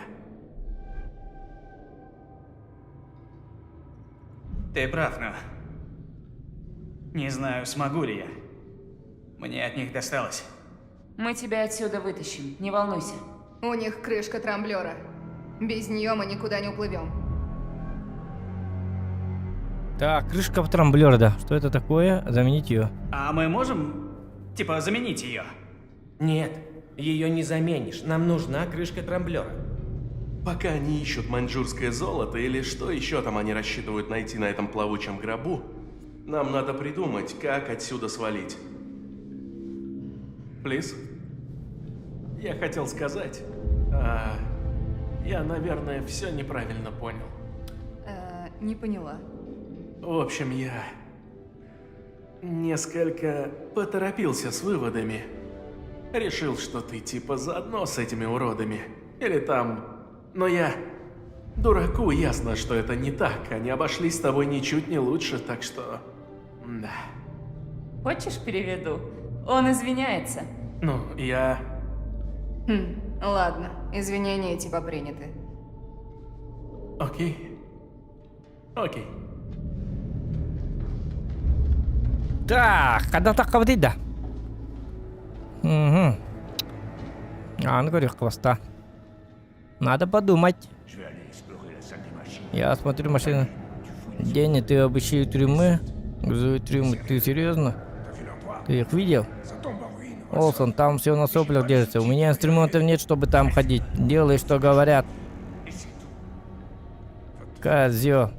Ты прав, но... Не знаю, смогу ли я. Мне от них досталось. Мы тебя отсюда вытащим, не волнуйся. У них крышка трамблера. Без нее мы никуда не уплывем. Так, крышка трамблера, да. Что это такое? Заменить ее. А мы можем, типа, заменить ее? Нет, ее не заменишь. Нам нужна крышка трамблера. Пока они ищут маньчжурское золото или что еще там они рассчитывают найти на этом плавучем гробу, нам надо придумать, как отсюда свалить. Плиз? Я хотел сказать... А, я, наверное, все неправильно понял. Не поняла. В общем, я несколько поторопился с выводами. Решил, что ты типа заодно с этими уродами. Или там... Но я... Дураку ясно, что это не так. Они обошлись с тобой ничуть не лучше, так что... Да. Хочешь, переведу? Он извиняется. Ну, я... Хм, ладно, извинения типа приняты. Окей. Окей. Так, когда так да? Угу. А, ну говорю, хвоста. Надо подумать. Я смотрю машину. День, ты обыщи трюмы. Грузовые трюмы. Ты серьезно? Ты их видел? Олсон, там все на соплях держится. У меня инструментов нет, чтобы там ходить. Делай, что говорят. Козё.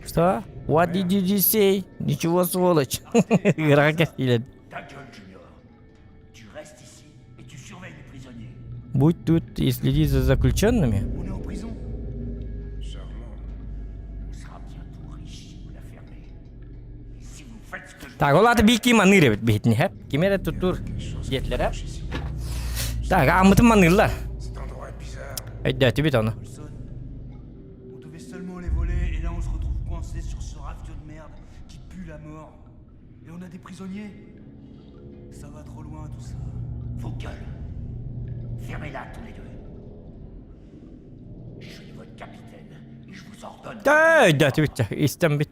Что? What did you just say? Ничего, сволочь. Будь тут и следи за заключенными. Так, ол аты бики маныр эбит бихитини хэп. Кимере туттур диэтлер Так, аммытын манырлар. Өйдөөтү бит ону. On devait seulement les voler et là on se retrouve coincé sur ce rafio de merde qui pue la mort. Et on a des prisonniers. Ça va trop loin tout ça. Vos gueules. Fermez-la tous les deux. Je suis votre capitaine et je vous ordonne. Да, өйдөөтү бит. Истен бит.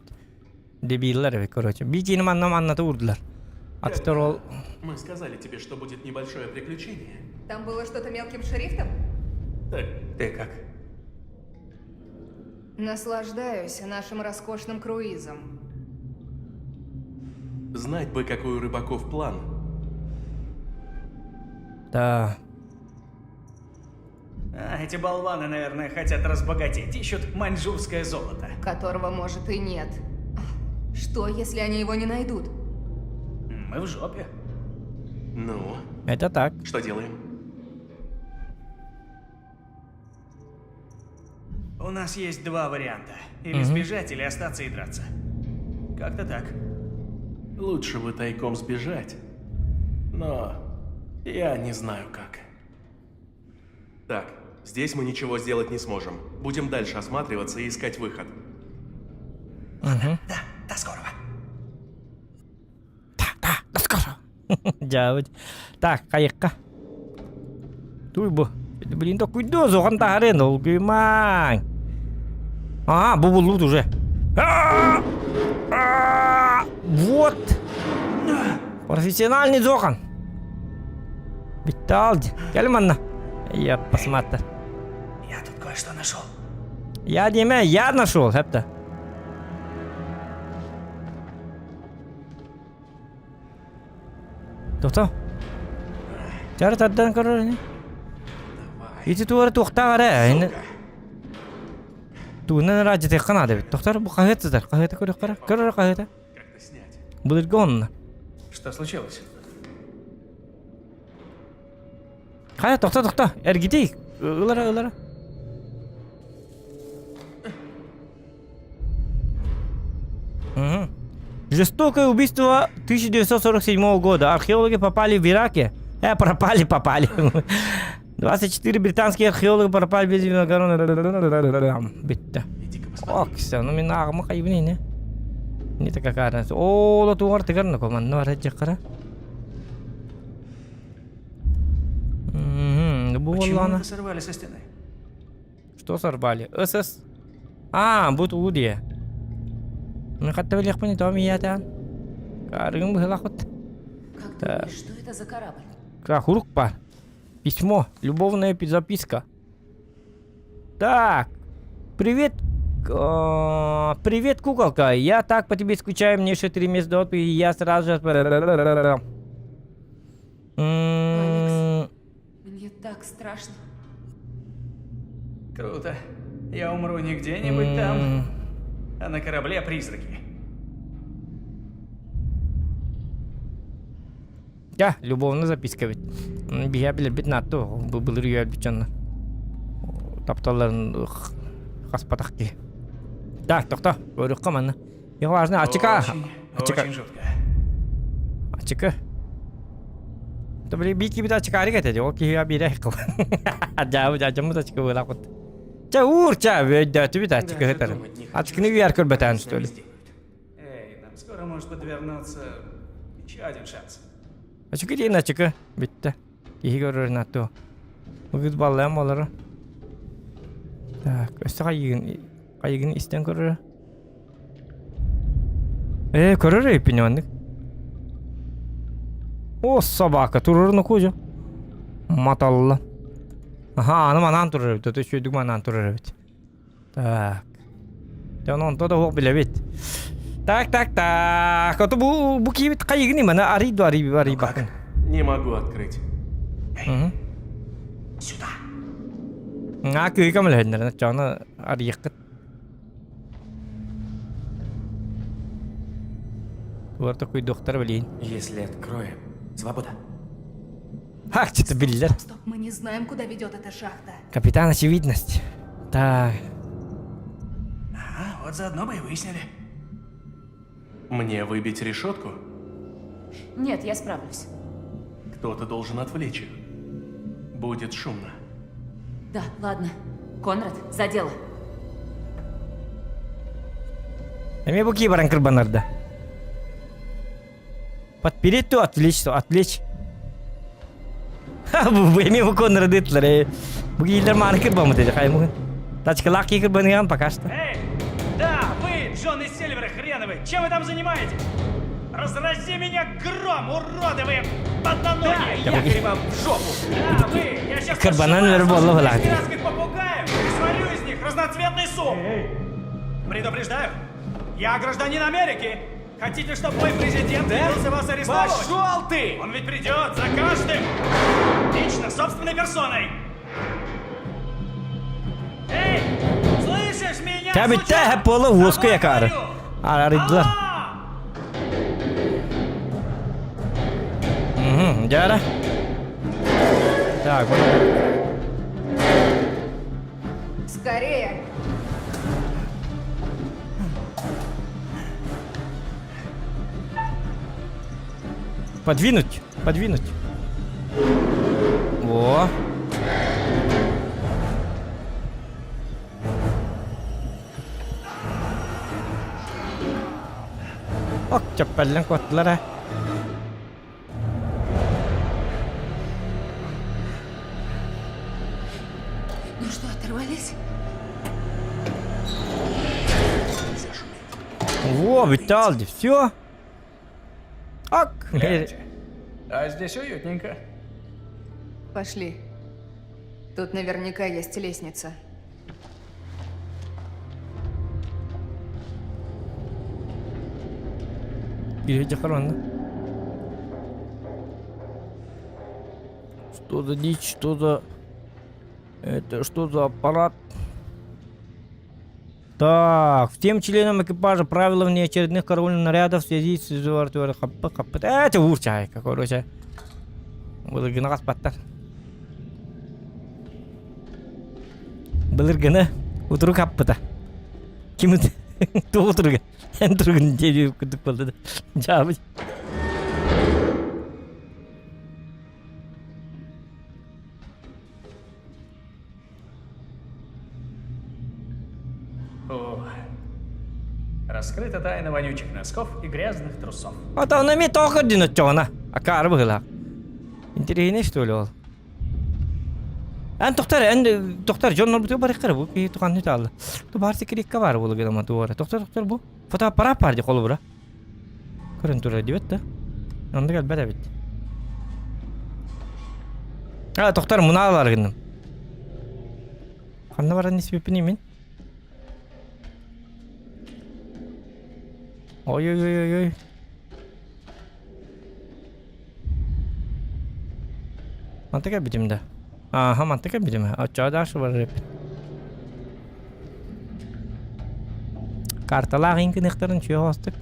Дебиллер эбит, короче. Бикини манна манната урдулар. Атытар ол Мы сказали тебе, что будет небольшое приключение. Там было что-то мелким шрифтом? Так, Ты как? Наслаждаюсь нашим роскошным круизом. Знать бы, какой у рыбаков план. Да. А, эти болваны, наверное, хотят разбогатеть. Ищут маньчжурское золото. Которого, может, и нет. Что, если они его не найдут? Мы в жопе. Ну? Это так. Что делаем? У нас есть два варианта. Или Мгм. сбежать, или остаться и драться. Как-то так. Лучше бы тайком сбежать. Но я не знаю как. Так, здесь мы ничего сделать не сможем. Будем дальше осматриваться и искать выход. Угу. Да, до скорого. До скорого. Дьаабыт. Так, хайыкка. Туй бу. Блин, токуйду, зохан тахарын, олгуймаң. А, бу буллут уже. А! А! Вот. Профессиональный зохан. Биттал. Кел манна. Я посмотрю. Я тут кое-что нашел. Я деме, я нашел, хепте. Тохто. Чары тардан көрөр ини. Ити туара туохтаах эрэ. Ини Тугунан эрэ дьитиэххэ наада эбит. Тохтор бу хаһыат сытар. Хаһыаты көрүөххэ эрэ. Көр эрэ хаһыаты. Былыргы онно. Что случилось? Хайа, тохто, тохто. Эргитий. Ылара, ылара. Угу. Жестокое убийство 1947 года. Археологи попали в Ираке. Пропали, попали. 24 британские археолога пропали без Битте. Окся, ну мен ағымы қайбын не? Не такая разница. О, ла туғар тыгар на команды бар жаққара. Бу Почему боллана. это сорвали со стены? Что сорвали? СС. А, бу тугу дие. Мен хатта билиэхпин тоом ийэтээн. Карыгын быһылахпыт. Как думаешь, что это за корабль? Хурук бар. Письмо. Любовная записка. Так. Привет. Привет, куколка. Я так по тебе скучаю. Мне еще 3 месяца до и я сразу же... Алекс, мне так страшно. Круто. Я умру не где-нибудь там, а на корабле призраки. Я, любовная записка ведь. Биһиэ билэрбит наатто былыр үйэ дьонно. Тапталларын хаспатах киһи. Так, тохто, көрүөххэ манна. Не важно, ачыка. Очень, Ачыка. очень жутко. Ачыка. То били бики бит ачыкарик этэ, ол киһи биирэ кыл. Дьаабы дьааммыт ачыка буолаахпыт. Чэ уур чэ, өйдөөтү бит ачыка хытар. Ачыкны үйэр көрбөтөөн что ли. Эй, нам скоро может подвернуться еще один шанс. Ачыка диэн ачыка бүттэ. Киһи көрөр нату. Бу баллаан болары. Так, өссө хайыгын хайыгын истэн көрөр. Э, көрөр эппин оннук. О, собака турурну кужу. Маталла. Аха, аны манан турар эбит. Өтө үчүгдүк манан турар эбит. Так. Дьон онто да билэбит. Так, так, так. Ото бу бу киибит хайыгын имана арый ду арый арый бакын. Не могу открыть. Угу. Сюда. А кыйкам лэһиннэр чоно арыйыккыт. Туар такой доктор блин. Если откроем, свобода. Ах, что-то биллер. Стоп, мы не знаем, куда ведет эта шахта. Капитан Очевидность. Так. Ага, вот заодно мы и выяснили. Мне выбить решетку? Нет, я справлюсь. Кто-то должен отвлечь их. Будет шумно. Да, ладно. Конрад, за дело. Эми бу кибаран кырбанарда. Подпереть то отвлечь, то отвлечь. Ха, бу эми бу Конрад ытлар. Бу киилер маны кырбамыт эди хаймыгын. Тачкалаах ки кырбаныган пока что. Эй! Да, вы, Джон и Сильверы хреновы! Чем вы там занимаетесь? Разрази меня гром, уроды вы! Подноногие! Да, Якорь вам в жопу! Да, вы! Я сейчас Кырбанан өр болла булаат. пиратских попугаев и сварю из них разноцветный суп! Предупреждаю, я гражданин Америки! Хотите, чтобы мой президент явился вас арестовывать? Пошел ты! Он ведь придет за каждым! Лично, собственной персоной! Эй! Слышишь меня, Табитте сучок? хеп болла уоску якары. Арыдылар. Дьара. Так, вот. Скорее! Подвинуть, подвинуть. О. Ок, чаппаллан куоттулар а. Ну что, оторвались? Во, Виталди, все. Ок. Гляньте. А здесь уютненько. Пошли. Тут наверняка есть лестница. Что за дичь, что за... Это что за аппарат? Так, всем членам экипажа правила внеочередных караульных нарядов в связи с... Это урчайка, короче. Былыргыны хаспаттар. Былыргыны утурук хаппыта. Ким туох утуруга? Эн туругун диэри курдук буолла да. Дьаабы. О, раскрыта тайна вонючих носков и грязных трусов. Ата оны эмиэ тоҕо көрдүн оччоҕуна? Акаары быһыылаах. Интэриэһинэй что ли ол? Эн тохтор, эн тохтор, дьон норбутугар барыахха бу киһи туханны таалла. Ту баар секрекка баар буолу гына туора. Тохтор, тохтор бу. Фотоаппарат баар ди холобура. Көрөн турар дибет да. Онда кэлбэт эбит. А, тохтор мунаалар гынным. Ханна баран испиппин мин? Ой-ой-ой-ой. Манта кэлбитим да. Ааха, манта кэлбитим. Оччоҕо дальше барар эппит. Карталаах иҥкыныахтарын чүө хоостук.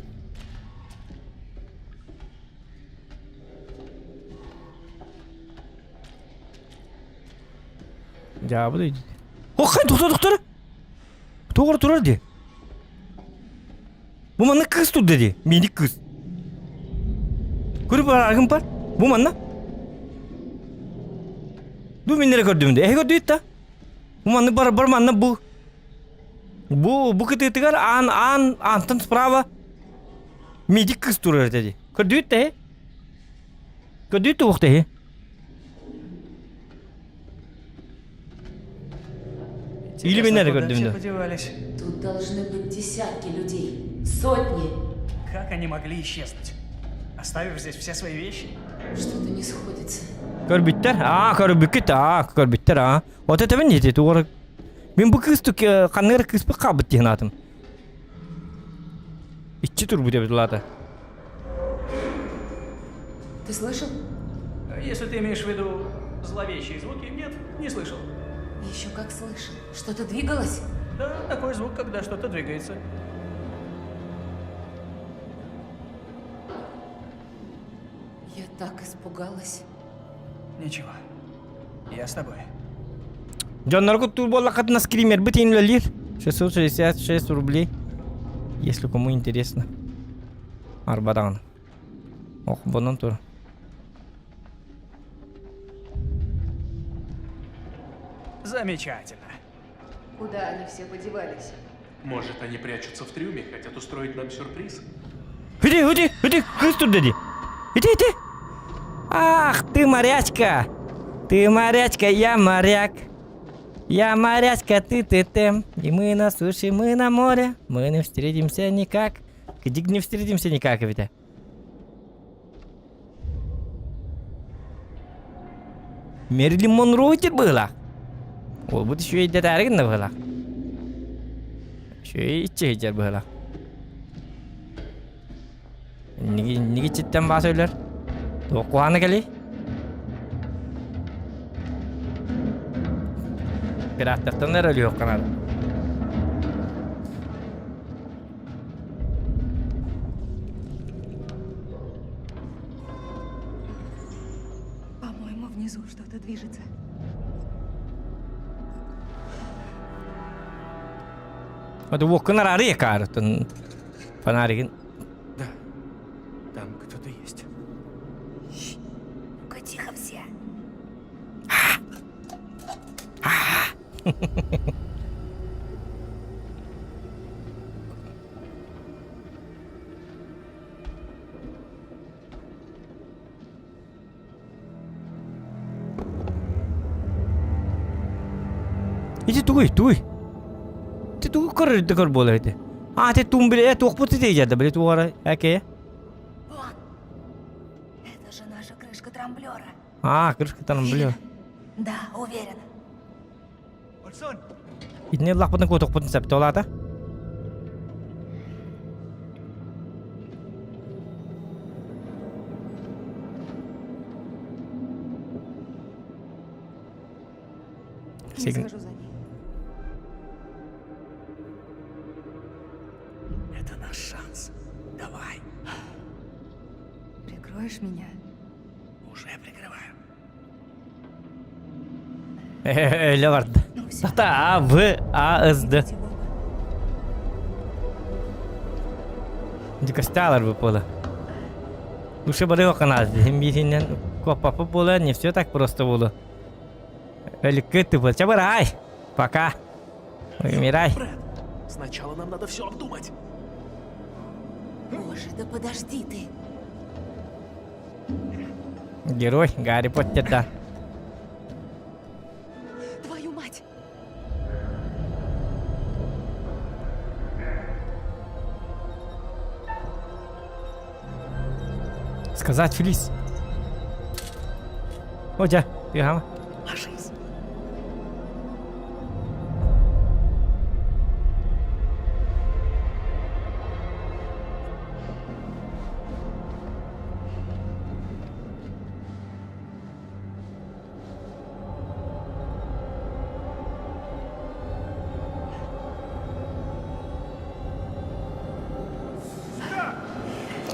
Дьаабы да Охай, доктор, доктор! Тоҕо турар дии? Бу манна кыыс турда дии, миник кыыс. Көрүп арагым бар. Бу манна. Бу миннere көрдүм де. Эһи көрдүт да. Бу манна бар бар манна бу. Бу бу кытыытыгар аан аан аантан справа медик кыыс турар дии. Көрдүт да. Көрдүт туох да. Или Интересно, миннere куда көрдүм все да. подевались? Тут должны быть десятки людей. Сотни. Как они могли исчезнуть? Оставив здесь все свои вещи? Что-то не сходится. Көрбүттэр. Аа, көрбүккүт, аа, көрбүттэр, аа. Вот это мен ити тугар. Мен бу кыыс тук ханныгар кыыспыт хаалбыт диэн аатым. Иччи турбут эбит улаата. Ты слышал? Если ты имеешь в виду зловещие звуки, нет, не слышал. Еще как слышал. Что-то двигалось? Да, такой звук, когда что-то двигается. Я так испугалась. Ничего. Я с тобой. Дьоннорго тур буоллаххытына скримербит иҥлэлиир. 666 рублей. Если кому интересно. Арба даҕаны. Ох, бонон тур. Замечательно. Куда они все подевались? Может, они прячутся в трюме, хотят устроить нам сюрприз? Иди, иди, иди, кыыс турда дии. Иди, иди. Ах, ты морячка. Ты морячка, я моряк. Я морячка, ты, ты, ты. И мы на суше, мы на море. Мы не встретимся никак. Где не встретимся никак, ведь? Мерлин Монро было. Ол бу үчүгэйдэтээри гынна быһыылаах. Үчүгэй иччи быһыылаах. Ниги ниги читтен баас өлөр. Туох куһаана кэлий? Пираттартан эрэ өлүөххэ наада. Внизу что-то движется. Это уоккун араары якаарытын фонаригин. Да, там кто-то есть. Ну-ка, тихо все. Ити тугуй, тугуй? Ити тугу көрөр көр буолар ити? А, ити туун биле, э, туох бут ити дьада, биле тугара, әкее. Вон! Это же наша крышка трамблера. А, крышка трамблера. Да, уверена. Олсон! Итини ыллахпытын куотуохпутун сөп туолаата. Я схожу за ней. Это наш шанс. Давай. Прикроешь меня? Уже прикрываю. Öyle vardı. Hatta A, В, А, С, Д. Дикостялар выпала. Лучше бары окана. Миринен копапы было, не все так просто было. Өлүккэ тыпыл. Чабырай. Пока. Умирай. Брэд, сначала нам надо все обдумать. Боже, да подожди ты. Герой Гарри Поттер, да. Твою мать! Сказать Фелис. О, дьэ, тыаһама. Ложись.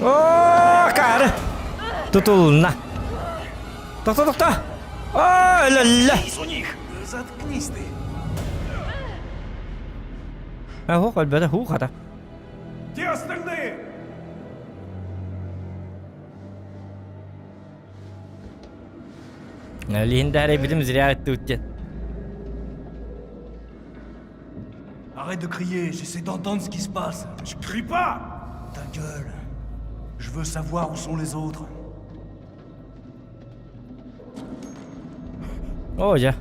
О, кары. Тутулна. Тохто, тохто. О, ля-ля. У них! Заткнись ты! Ох, өлбөтө, хуу хата. Где остальные? Лиһин билим зря өттүттен. Arrête de crier, j'essaie d'entendre ce qui se passe. Je crie pas Ta gueule. Je veux savoir où sont les autres. Оо, дьэ.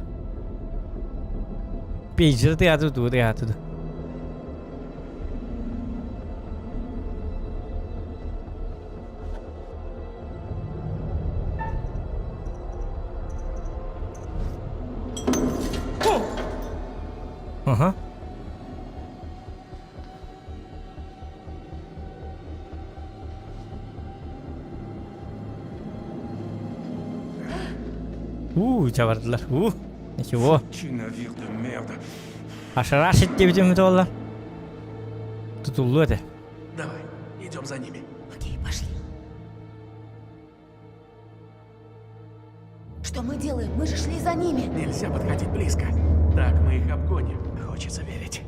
Пейджер тыааты туу тыааты Ага. Уу, чабардылар. Уу, ничего. Tu navire de merde. Ашарашит диэбитим туолла. Тутуллуо этэ. Давай, идем за ними. Окей, пошли. Что мы делаем? Мы же шли за ними. Нельзя подходить близко. Так мы их обгоним. Хочется верить.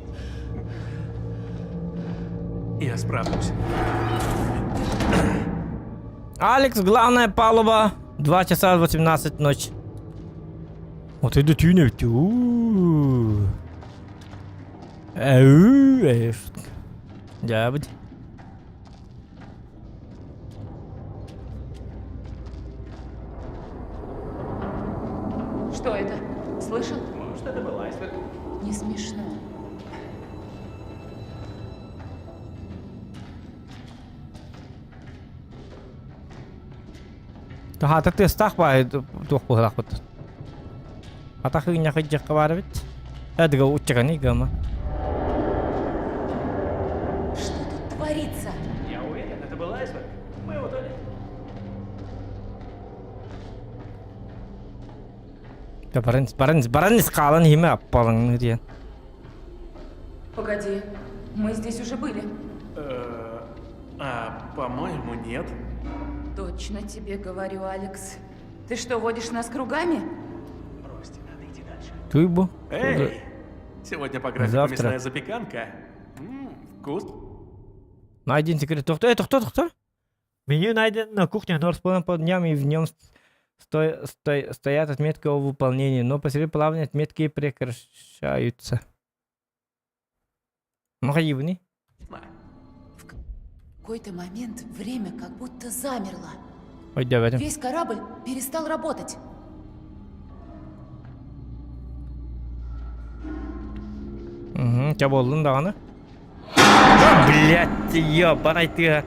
Я справлюсь. Алекс, главная палуба. 2 часа 18 ночь. Вот это түүнэ У. Эу, э, Дьэ, Что это? Слышал? Может, это был айсберг? Не смешно. Хаата тыастаах баай туох быһылаахпыт. Атах ыынньахы дьахха баар эбит. Эдигэ уччаганы гама. Что тут творится? Я уверен, это был айсберг. Мы утонем. Баран баран баран хаалан иһимэ аппалаҥ диэн. Погоди, мы здесь уже были. Э, А, по-моему, нет. Точно тебе говорю, Алекс. Ты что, водишь нас кругами? Туй бу. Эй! Сегодня по графику Завтра. мясная запеканка. М, вкус. Найден секрет. Тохто, э, тохто, тохто. Меню найдено на кухне, оно расположено по дням, и в нем стоят отметки о выполнении, но посреди плавания отметки прекращаются. Махаибни. В какой-то момент время как будто замерло. Ой, давай. Весь корабль перестал работать. Угу, чэ буоллун даҕаны. Блять, ебаный тыа.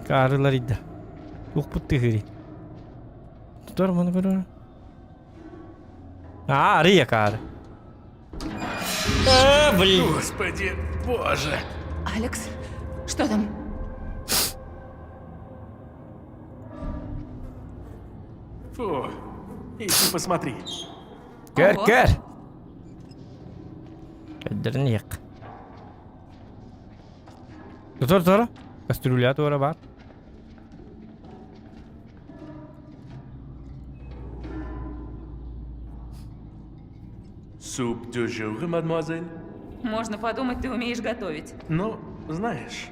Карылар идда. Укпут тыһыри. Тутар маны көрөр. А, арыя кары. А, блин. Господи, боже. Алекс, что там? Фу. Иди посмотри. Көр, Ого. көр. Көрдөрүн иһиэх. Тутар, тутар. Кастрюля туора баар. Суп дю жур, мадемуазель. Можно подумать, ты умеешь готовить. Ну, знаешь,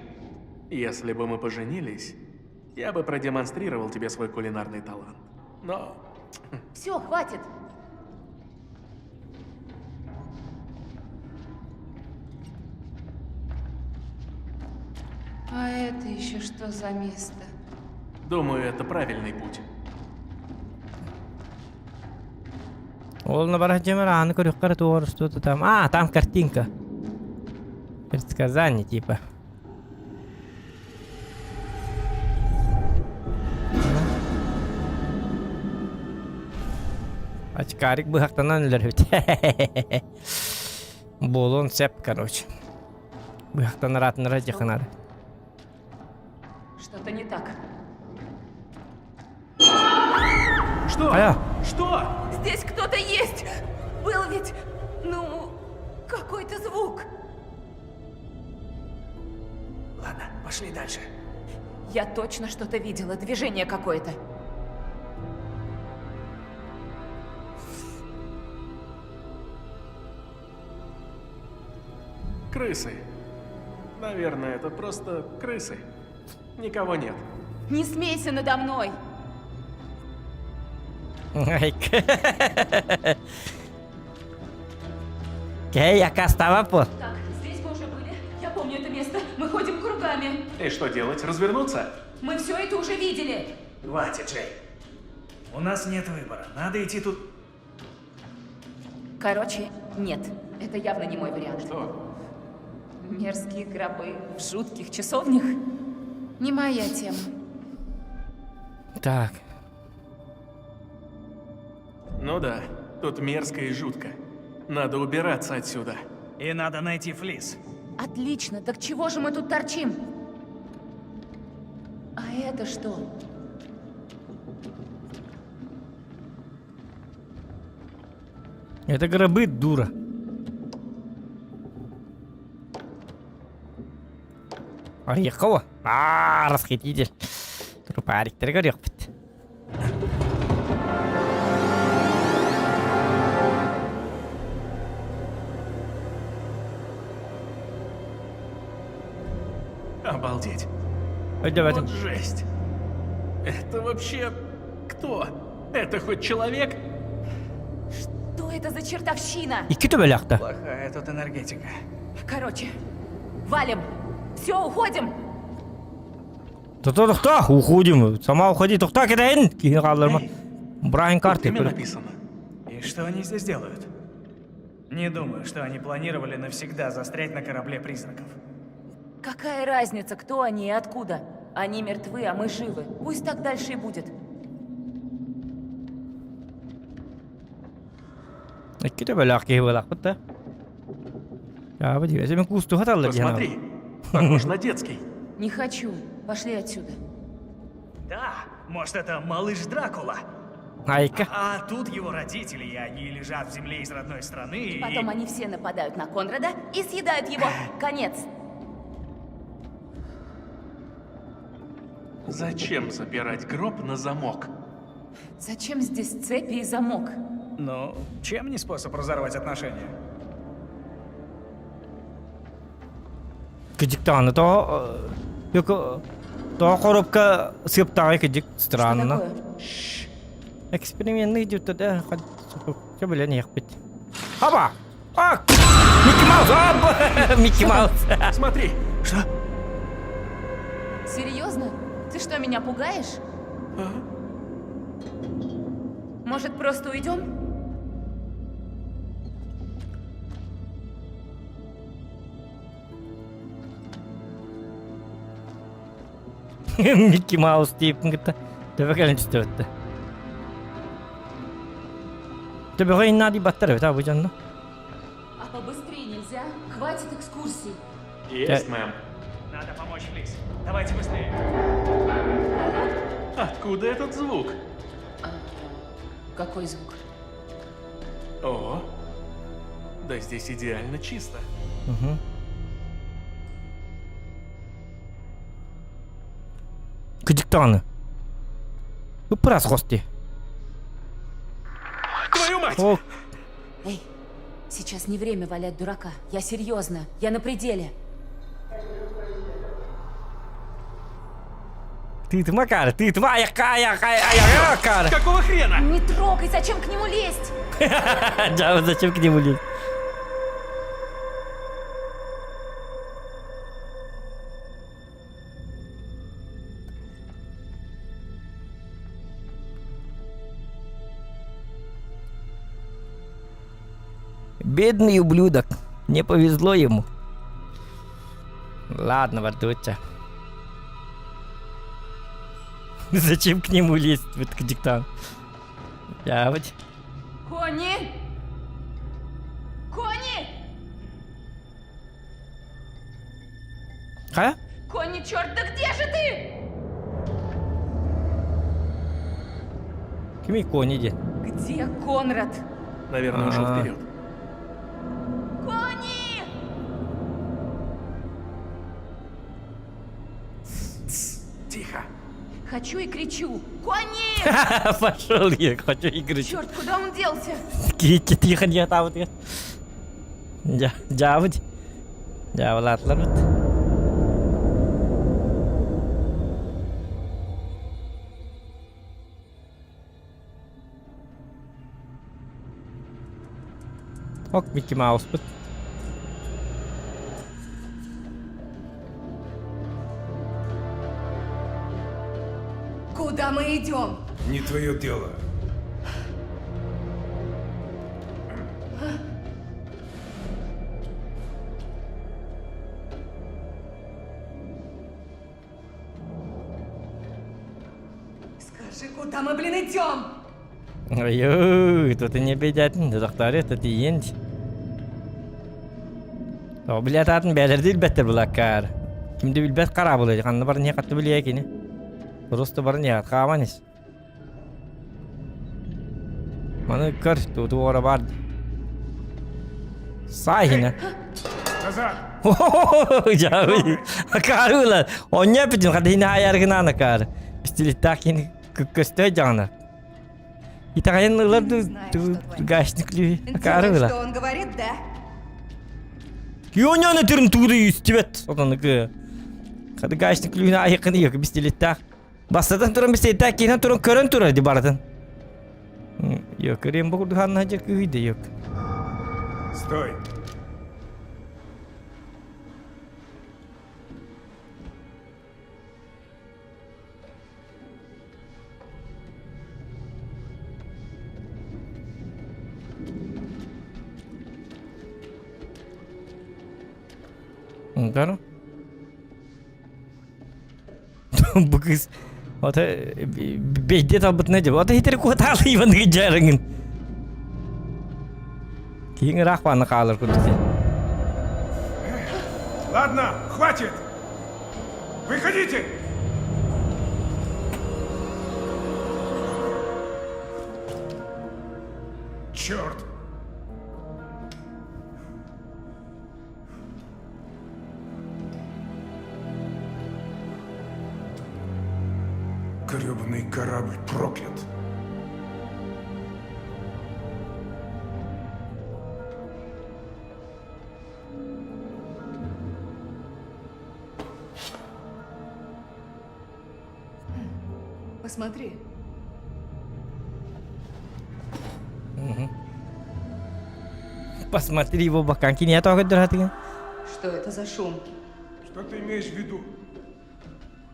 если бы мы поженились, я бы продемонстрировал тебе свой кулинарный талант. Но Все, хватит. А это еще что за место? думаю, это правильный путь. Ол на барахжамар ааны көрүөххэ туор что-то там. А, там картинка. Предсказание типа. Очкарик быһахтанан өлөрбүт. Буолуон сөп, короче. Быһахтанар атынара дьаханар. Что-то не так. Что? Ая. Что? Здесь кто-то есть! Был ведь, ну, какой-то звук. Ладно, пошли дальше. Я точно что-то видела, движение какое-то. Крысы. Наверное, это просто крысы. Никого нет. Не смейся надо мной! Кей, акастава по. Так, здесь мы уже были. Я помню это место. Мы ходим кругами. И что делать? Развернуться? Мы все это уже видели. Хватит, Джей. У нас нет выбора. Надо идти тут... Короче, нет. Это явно не мой вариант. Что? Мерзкие гробы в жутких часовнях. Не моя тема. Так. Ну да, тут мерзко и жутко. Надо убираться отсюда. И надо найти Флис. Отлично, так чего же мы тут торчим? А это что? Это гробы, дура. Орехово. А, расхититель. Трупарик, тригорехпит. Обалдеть. Ой, давай. Вот жесть. Это вообще кто? Это хоть человек? Что это за чертовщина? Икки төбөлөөхтө. Плохая тут энергетика. Короче, валим. Все, уходим. Тохто, тохто, уходим. Сама уходи, тохто, кэтэһин. Киһи хаалларма. Брайан Тут Картер. имя написано. И что они здесь делают? Не думаю, что они планировали навсегда застрять на корабле призраков. Какая разница, кто они и откуда? Они мертвы, а мы живы. Пусть так дальше и будет. Икки төбөлөөх киһи буолахпыт да. Яабы дии. Мен куустуха таллар дии. Посмотри. Похож на детский. Не хочу. Пошли отсюда. Да, может, это малыш Дракула. Айка. А тут его родители, и они лежат в земле из родной страны. И... Потом они все нападают на Конрада и съедают его. Конец. Зачем запирать гроб на замок? Зачем здесь цепи и замок? Ну, чем не способ разорвать отношения? Кыдьык даҕаны тоҕо тоҕо коробка сыаптааҕый кыдьык странно. Эксперименный идет да все билэн иһэхпит. Хаба! А! Микки Маус! А, Микки Маус! Смотри! Что? Серьезно? Ты что, меня пугаешь? А? Может, просто уйдем? Микки Маус диэппин кытта төбө кэлэн түстүбүттэ. Төбөҕө иннаа дийбаттар эбит бу дьонно. А побыстрее нельзя? Хватит экскурсий. Есть, мэм. Надо помочь Лиз. Давайте быстрее. Откуда этот звук? А, какой звук? О, да здесь идеально чисто. Угу. Кыдьык даҕаны. Ыппырас хости. Твою мать! О. Эй, сейчас не время валять дурака. Я серьезно. Я на пределе. Тыытыма каары, тыытыма айакка, айакка, айакка каары. Какого хрена? Не трогай, зачем к нему лезть? Да, зачем к нему лезть? Бедный ублюдок. Не повезло ему. Ладно, бардуча. Зачем к нему лезть в этот диктант? Я вот. Кони! Кони! А? Кони, черт, да где же ты? Кими Кони где? Где Конрад? Наверное, ушел А. вперед. Кони! Тихо. Хочу и кричу. Кони! Пошел я, хочу игры. Черт, куда он делся? Кити тихо не там вот. Я, дьаабыт. Дьаабылаатылар бит. Ок, Микки Мауспыт. Куда мы идем? Не твое дело. Скажи, куда мы, блин, идем? Ой, тут и не бедят, доктор, это тиент. О, билет атын бэлэрди билбэттэр булаккар. Кимди билбэт қара булай, ханна бар не қатты билия кини. Просто бар не хааман ис. Маны көр, туту ора бар. Саахина. Назад! Акаарыла. Оння бүтүн хадыһына айаргынан акаар. Пистилиттаах кини көстөө дьаҕана. Итаҕайын ылар гашник лүү акаарыла. Что он говорит, да? Кионяны түрін туды үстібет. Отаны Хады гашник лүүнэ айыкын yok пистилиттаах. Бастатан туран пистилиттаах кейинен туран көрөн турар ди баратын. Yok, көрем бу курдуханна жер күйді yok. Стой! Угар. Бу кыз Ата бейде талбытына деп. Ата хитер куотаалы Иван гыджарыңын. Киин ыраах бааны хаалар курдук. Ладно, хватит! Выходите! Черт! Гребаный корабль проклят. Посмотри. Посмотри его бакан киниэ тоҕо Что это за шум? Что ты имеешь в виду?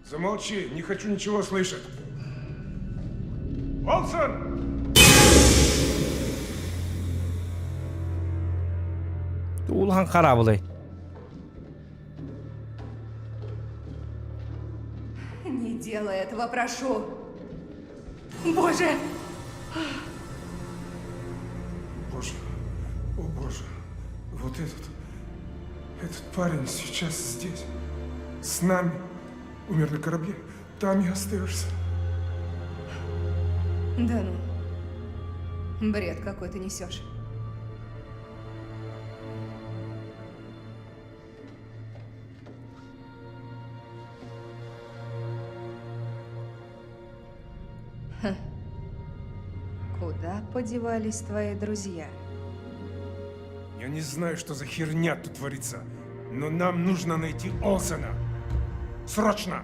Замолчи, не хочу ничего слышать. Олсон! Улахан хараабылай. Не делай этого, прошу. Боже! Боже, о боже, вот этот, этот парень сейчас здесь, с нами, умер на корабле, там и остаешься. Да ну. Бред какой ты несешь. Куда подевались твои друзья? Я не знаю, что за херня тут творится, но нам нужно найти Олсена. Срочно!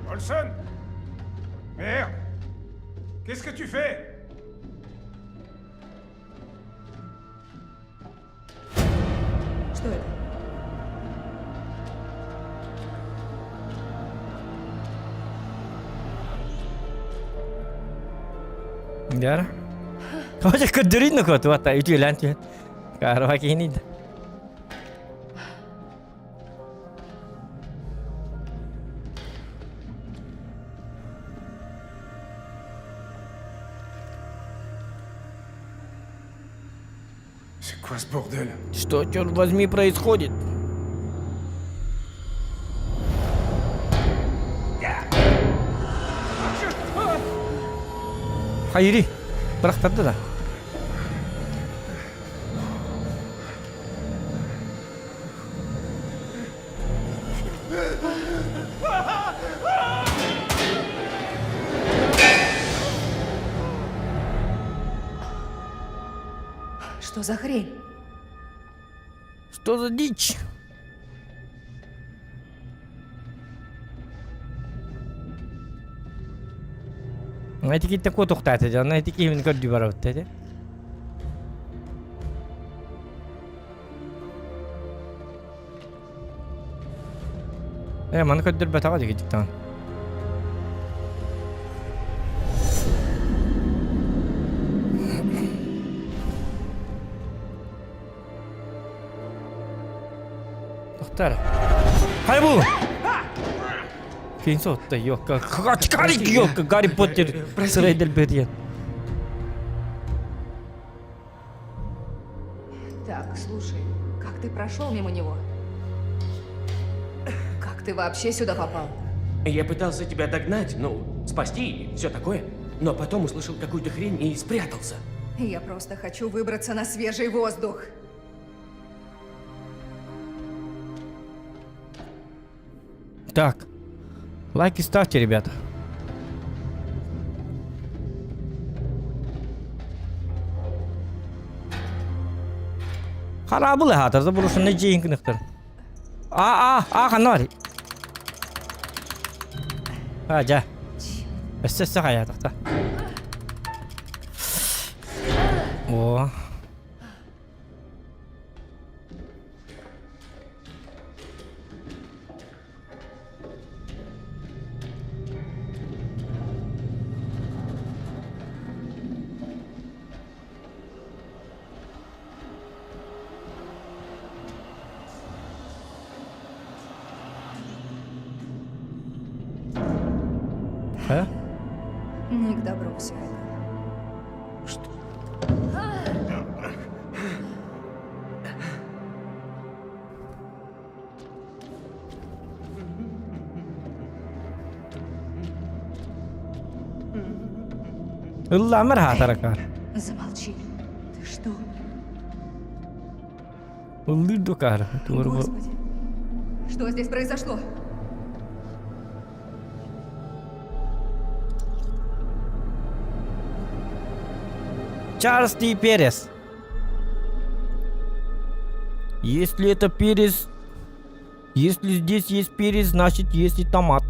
Olson Merde Qu'est-ce que tu fais Что это? Дьэ. Хожа көрдөрүн нукот уата үтүөлээн түһэн. Каарва киһини да. C'est quoi ce bordel Что, черт возьми, происходит? Хайри, бырахтарды да. Что за хрень? Что за дичь? Эти киттен куотуохтаата дьэ, онно ити киһибин көрдүү барабыт этэ. Ээ, маны көрдөрбөтөҕө дии киттэн. Тохтар. Хайа бу! Кейін сотта, ёкка. Гарри, ёкка, Гарри Поттер. Сырайдер берген. Так, слушай, как ты прошел мимо него? Как ты вообще сюда попал? Я пытался тебя догнать, ну, спасти и все такое. Но потом услышал какую-то хрень и спрятался. Я просто хочу выбраться на свежий воздух. Так. Лайки ставьте, ребята. Харабыл хатарда бурушунна жейин кыныктар. А, а, а, ханна бар. А, жа. Өссө өссө хаятахта. О. А? Не к добру все это. Что? Ылламыр хаатаракар. Замолчи. Ты что? Ыллыыр дукаар. Господи. Что здесь произошло? Чарльз Ди Перес. Если это Перес... Если здесь есть перец, значит есть и томат.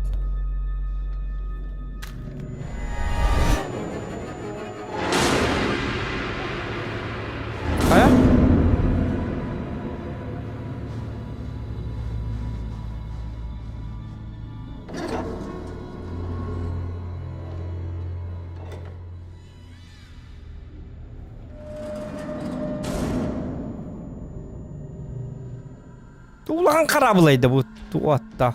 А? Улахан хараабылайда бу туатта.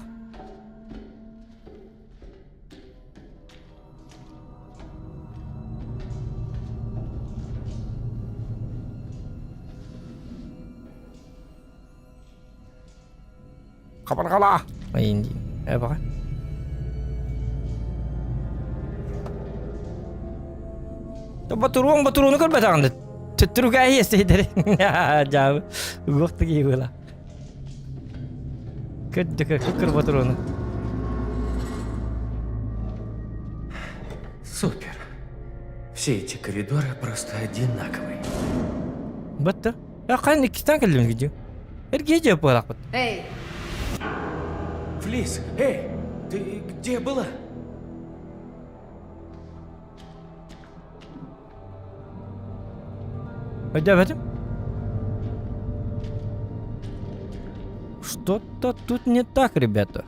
Хабарҕалаа! Айын диин. Э баҕа. Ботуруон ботуруону көрбөтөҕүн да төттүрүкээһи эстэйдэри. Дьаабы. Угуох да киһи буола. Көрдө көр ботуруону. Супер. Все эти коридоры просто одинаковые. Батта. Я хайын иккистэн кэллим видео. Эргиэ дьэ буолахпыт. Эй! Флис, эй, ты где была? Өйдөөбөтүм. Что-то тут не так, ребята.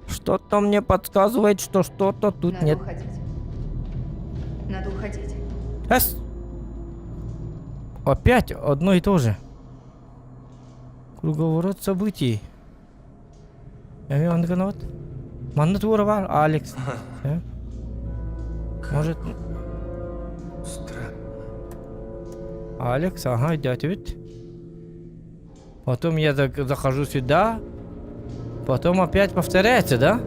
Что-то мне подсказывает, что что-то тут Надо не... уходить. Надо уходить. Эс! Опять одно и то же. Круговорот событий. Я вот. Манна туора бар, Алекс. Э? Может... Странно. Алекс, ага, идет ведь. Потом я захожу сюда. Потом опять повторяется, да?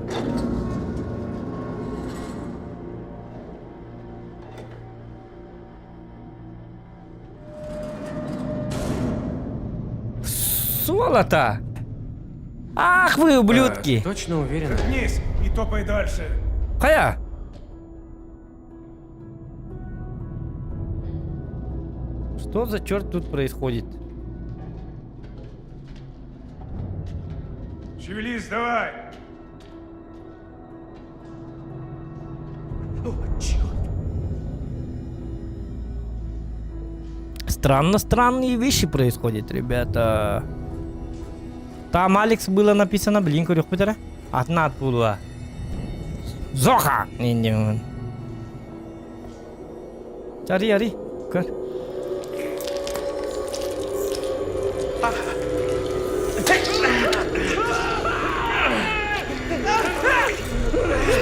Золото! Ах вы, ублюдки! А, точно уверен? Вниз и топай дальше. Хая! Что за черт тут происходит? Шевелись давай! О, черт! Странно, странные вещи происходят, ребята. Там Алекс было написано, блин, көрүөхпүт Атнаат буолуа. Зоха! Не, Ари, ари, көр.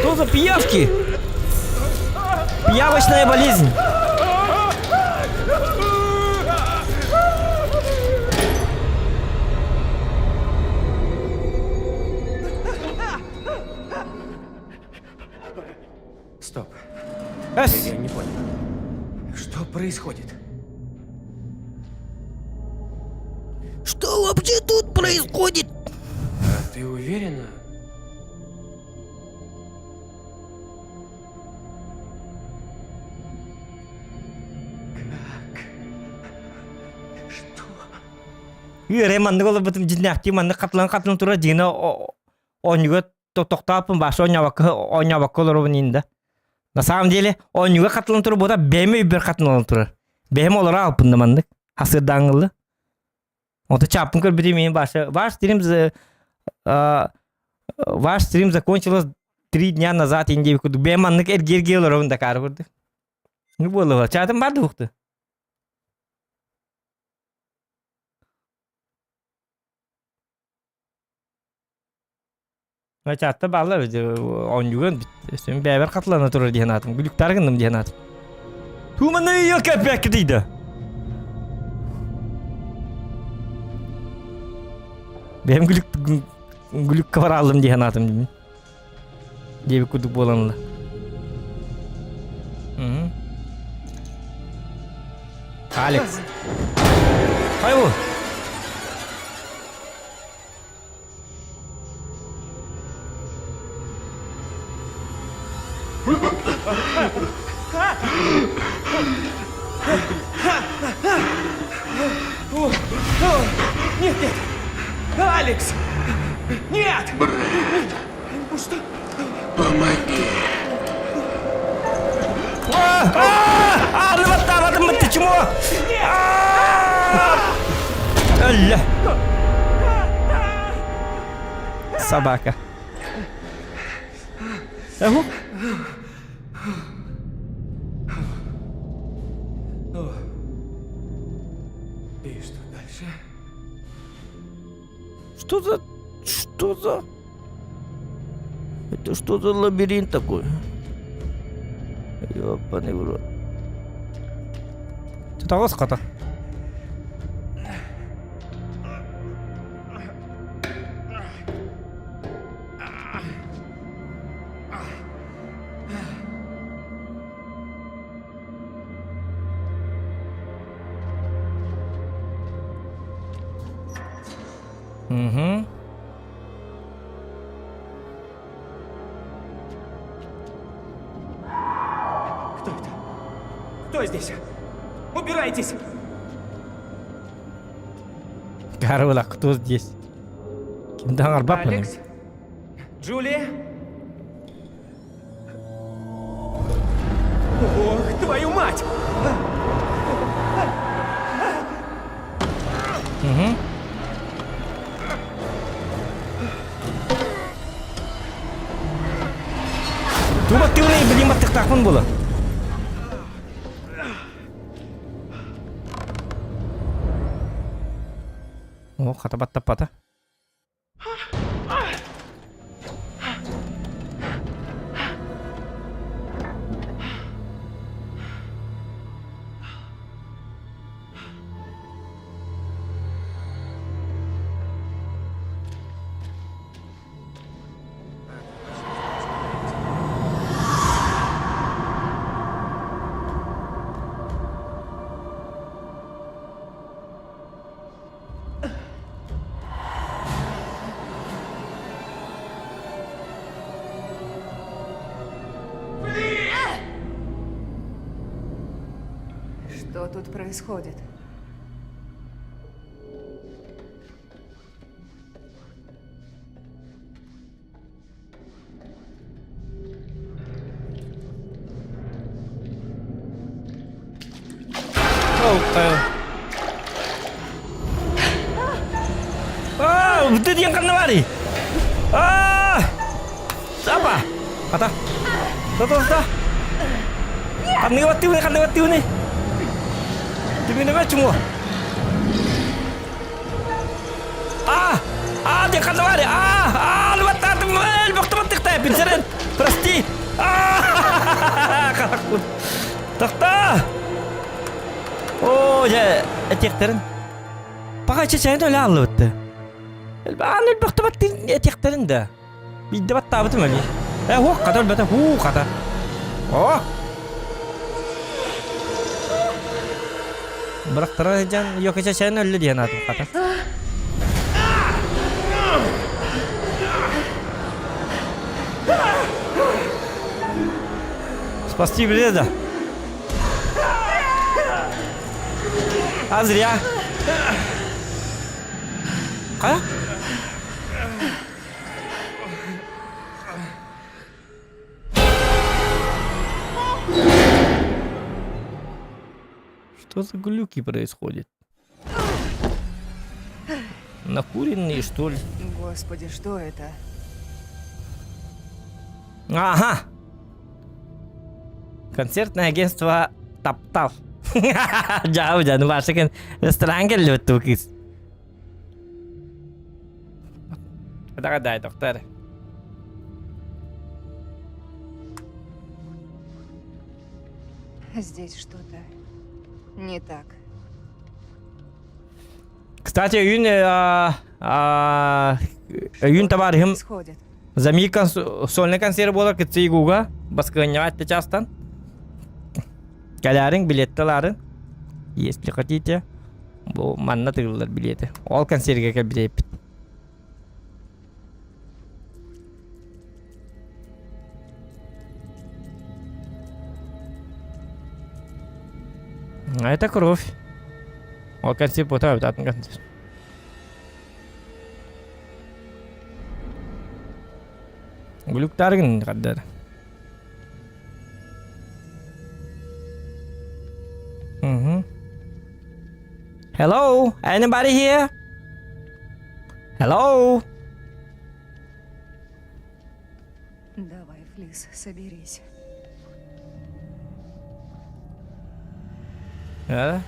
Что за пиявки? Пиявочная болезнь. Стоп. Эс. Я не понял. Что происходит? Что вообще тут происходит? А ты уверена? Как? Что? Үөрэ маннык олорбутум дьиннээхтии маннык хатылан хатылан турар дьиҥэ оонньууга тохтооппун баша оонньообокко оонньообокко олоробун иин да. На самом деле оонньууга хатылан турар буота бэйэм өйбөр хатылан турар. Бэйэм олоро алпын да маннык хасырдааңылы. Онто чааппын көрбүтүм иин баша ваш стрим ваш стрим закончилась 3 дня назад иин диэбит курдук бэйэм маннык эргиэргии олоробун дакаары курдук. Ну буолуо чаатым бар да ухты. Чаатта баалар оонньууган сен бэйэбэр хатылана турар диэн аатым күлүктаары гынным диэн аатым Туманы ёкэпэкки дейді. Бэйэм күлүк күлүккэ бараалым диэн аатым деймин. Диэбит курдук буолан Алекс. Хайбу. О, о, нет, нет! Алекс! Нет! Брат, Ну что? помоги. А, ну ты чему? Алла. Собака. Эгу. И что дальше? Что за... Что за... Это что за лабиринт такой? Ёбаный в рот. Таҕыс хата. Угу. Кто это? Кто здесь? Убирайтесь! Карла, кто здесь? Кимден арбаппын? Алекс? Джулия? Ох, твою мать! Угу. Туба тыылай билим баттыктаахпын була. О, хата баттаппата. Что тут происходит? Аа, бүтэ диэн ханна баарый? Аа! Апа! Ата. Та та та. Ханныга баттыыбыный, ханныга баттыыбыный? Түбүнэмэ чуҥуо. Аа! Аа, диэн ханна баарый? Аа! Аа, баттаатым, элбэхтэ баттыктаа, Прости! Аа! Харахпын. Тохтоо! Оо, дьэ, этиэхтэрин. Паха чэчэйин өлө аллыбытты. Аан өлбөхтө баттын этиэхтэрин да. Биирдэ баттаабытым өлүй. Э, хуох хата өлбөтө, хуу хата. О! Бырахтара сылдьан Йока чэчэйин өллө диэн аатым хата. Спасти биле да. А зря. А? Что за глюки происходит? Накуренные, что ли? Господи, что это? Ага! Концертное агентство Таптал. Дьаа, дьаа, ну ресторан кэллибит туу кыыс. Дай, доктор. Здесь что-то не так. Кстати, өйүүн өйүүн табаарыһым Замир сольный концерт буолар кытсыйгууга баскыанньаҕа эттэ чаастан. Кэлээриҥ билетталаарын, если хотите, бу манна тыгыллар билиэти. Ол концергэ кэлбит А это кровь. Ол концерт бута атын концерт. Глюктаргын хаддар. Угу. Hello, anybody here? Hello? Давай, Флис, соберись. А?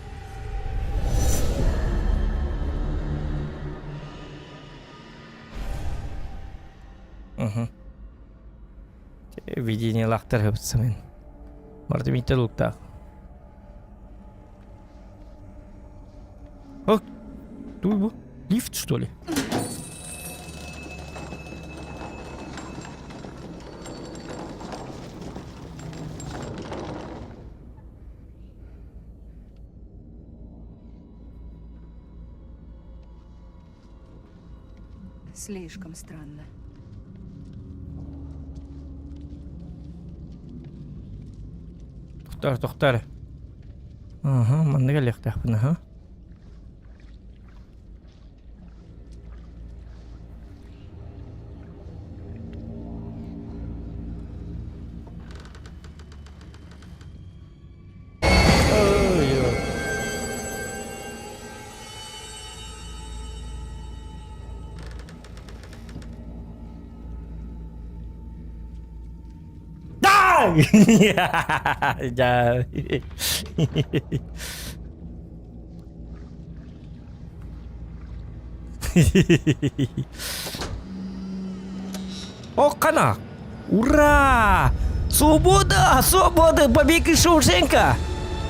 Угу. Видение лахтар хөпсүмүн. Барты миттер луктаах. О, туй бу? Лифт, что ли? Слишком странно. Тохтор, тохтор. Ага, манна кэлиэхтээхпин, аха. Да! Да. Ох, Ура! Свобода! Свобода! Побег из Шоушенка!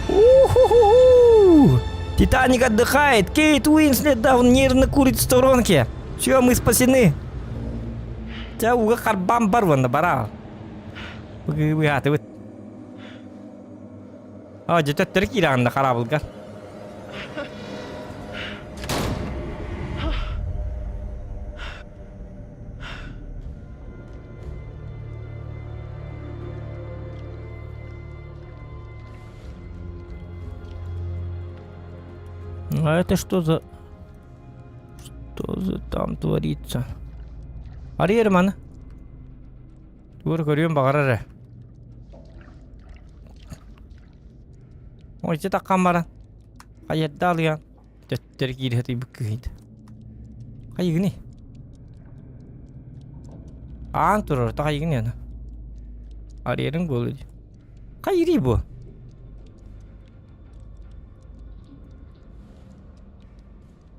У-ху-ху-ху! Титаник отдыхает! Кейт Уинслет давно нервно курит в сторонке. Все, мы спасены. Ча уга харбам барван бара. Быгаатыбыт. А, дьэ төттөрү киирэҕин да хараабылгар. А это что за... Что за там творится? Арыйар маны. Тугу көрүөн баҕарар эрэ. Ой, ити таккан баран. Хайырда алыйан. Төттөр киирэ тыйбыт кыһыйда. Хайыгыный? Аан турар, та хайыгыный аны? Арыйарыҥ буолуо дии. Хайырый бу?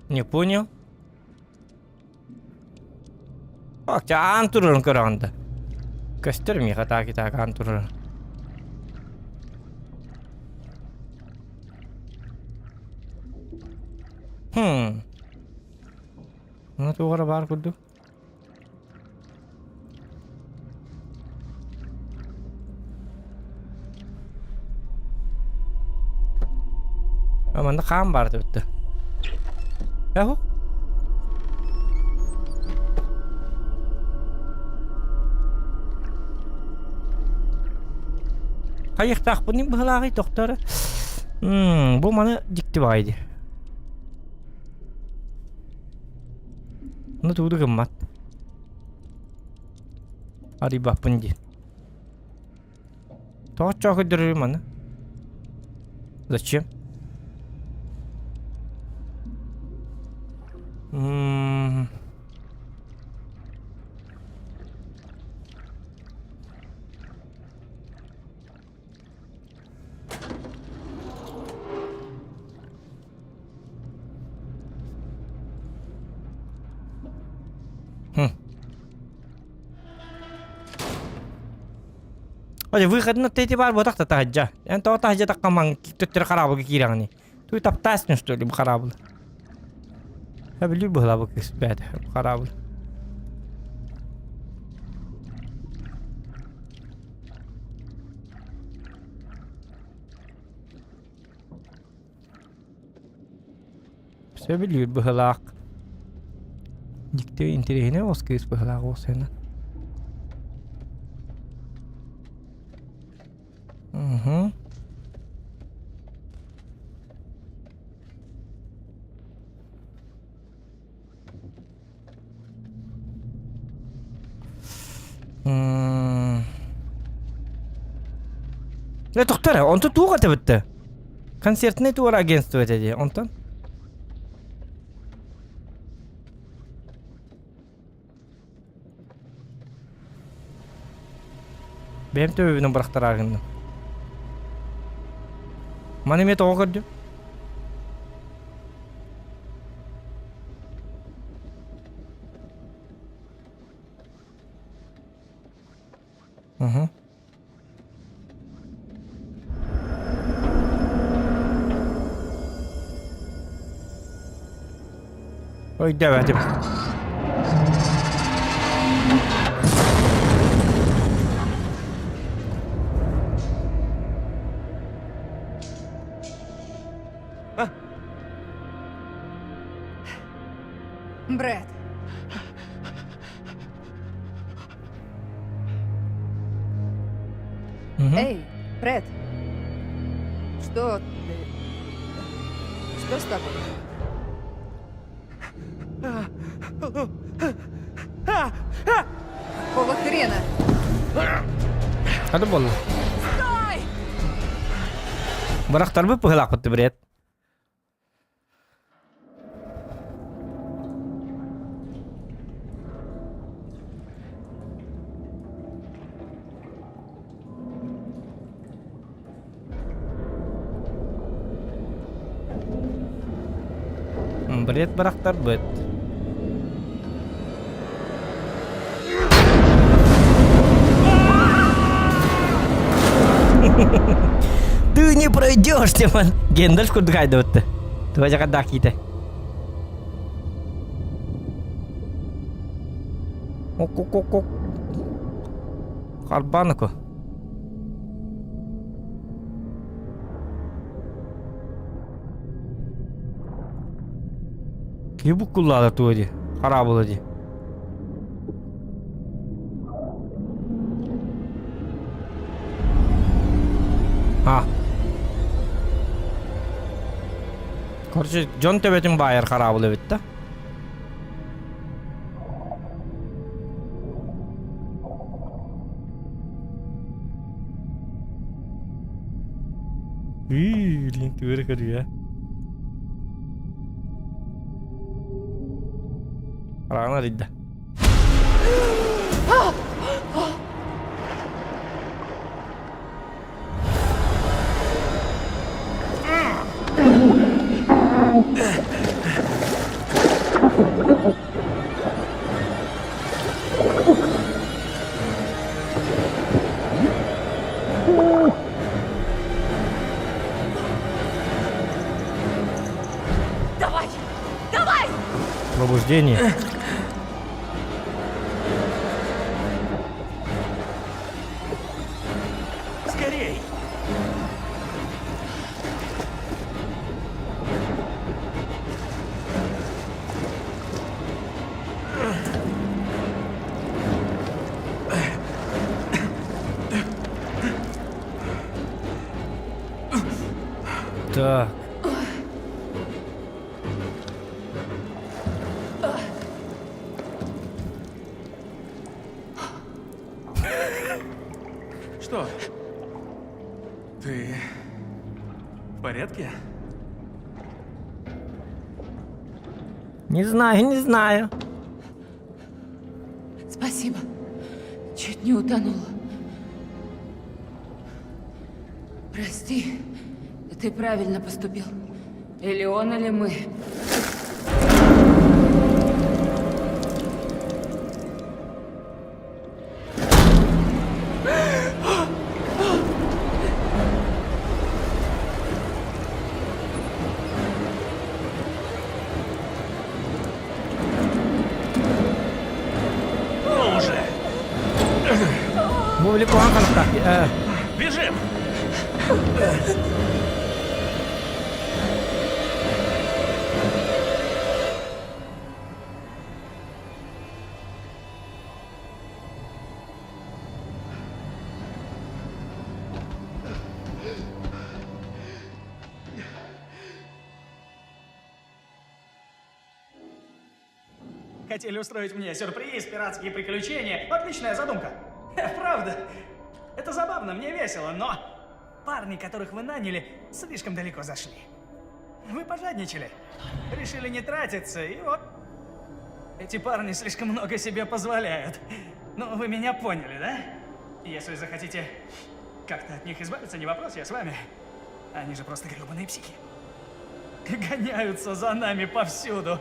Не понял. Аан турарын көрөҕүн да. Көстөр миэхэ таак итаак аан турарын. Хм. Мына туох эрэ баар курдук. Манна хаан баар эбит Эһу. Хайыахтаахпын быһылааҕый тохтор. Бу маны дьикти баҕайы дии. Ну тугу да гыммат. Арыйбаппын дии. Тоҕо чоокуйдурар маны? Зачем? М Ой, выходно ты бар ботах та таһдьа. Эн тоҕо таһдьа таххамаҥ төттөрү хараабылга киирэҕиний? Туй таптаасны что ли бу хараабыл? Эбили быһылаабы кыс бэт хараабыл. Сөбүлүүр быһылаах. Дьикти интэриэһинэй оҕус кыыс быһылаах уосайынан. Угу. Э, тохтор, онтон туох этэ Концертный тур агентство этэ дии, онтон? Бэйэм төбөбүнэн бырахтараа гынным. Маны эмиэ тоҕо көрдүм? Угу. Өйдөөбөтүм. Брэд. Эй, Брэд. Что ты... Что с тобой? Какого хрена? Хады буолла. Бырахтарбыт быһылаахпыт бред. Бред бырахтарбыт. Ты не пройдешь, Тимон. Гендальф курдук айдыбытты. Туга жакадаах киитэ. Ок-ок-ок-ок. Харбаныку. Киһи буккуллаата туо дии, хараабыла дии. А. Короче, дьон төбөтүн баайар хараабыл эбит да. Блин, түгәрі көрүү, Хараҕын арыйда. Давай! Давай! Пробуждение. Скорей! Так. Что? Ты в порядке? Не знаю, не знаю. Спасибо. Чуть не утонула. Прости, ты правильно поступил. Или он, или мы. Ну уже! Бу били куһаҕан харахтаах. Бежим! Хотели устроить мне сюрприз, пиратские приключения. Отличная задумка. Правда. Это забавно, мне весело, но парни, которых вы наняли, слишком далеко зашли. Вы пожадничали. Решили не тратиться, и вот... Эти парни слишком много себе позволяют. Ну, вы меня поняли, да? Если захотите как-то от них избавиться, не вопрос, я с вами. Они же просто гребаные психи. Гоняются за нами повсюду.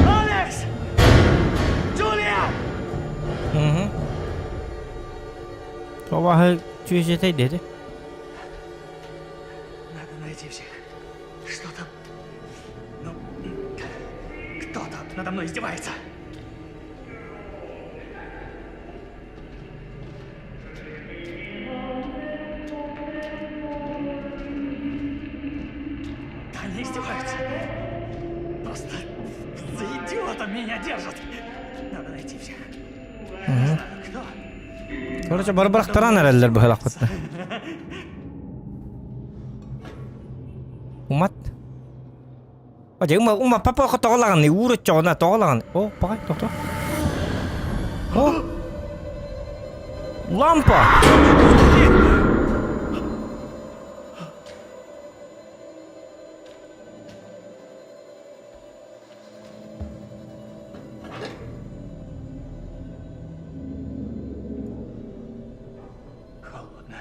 Алекс! Джулия! Абаһы чүөчэтэй диэти. Надо найти всех. Что-то... Ну... Кто-то надо мной издевается. Да они издеваются. Просто за идиота меня держат. Надо найти всех. Не знаю, кто. Короче, бары бырахтаран эрэллэр быһалахпыт. Умат. О, ума, ума, папа тоҕолаҕын, уур оччоҕуна тоҕолаҕын. О, паҕай, тохто. О! Лампа! Холодно.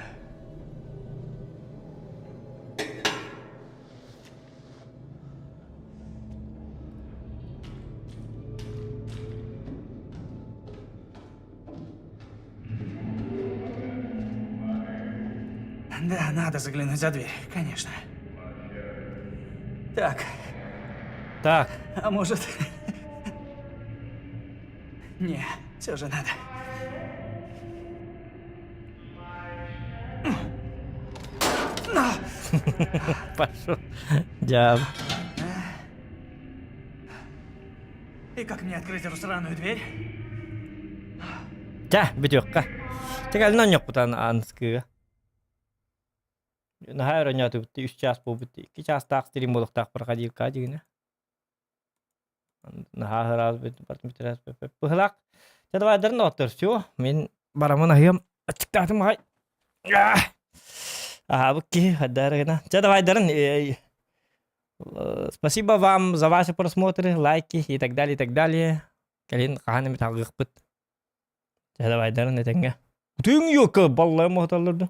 Да, надо заглянуть за дверь, конечно. Так. Так. А может... Не, все же надо. Пошел. Дьаабы. И как мне открыть эту сраную дверь? Чэ, бүтүөххэ. Чэ, кэлин оонньуохпут аныскыга. Наһаа өр оонньоотубут үс чаас буолбут. Икки чаастаах стрим буолуохтаах проходилка дигинэ. Наһаа ыраас быһылаах. Чэ, давайдарын доҕоттор, все. Мин барамын аһыам. Аччыктаатым аҕай. Аһаабыт киһи хайдары гына. Чэ, давайдарын Спасибо вам за ваши просмотры, лайки и так далее, и так далее. Кэлин хаһан эмит алгыахпыт. Чэ, давайдарын этэҥҥэ. Тыҥ юка баллайым оһоталлар да.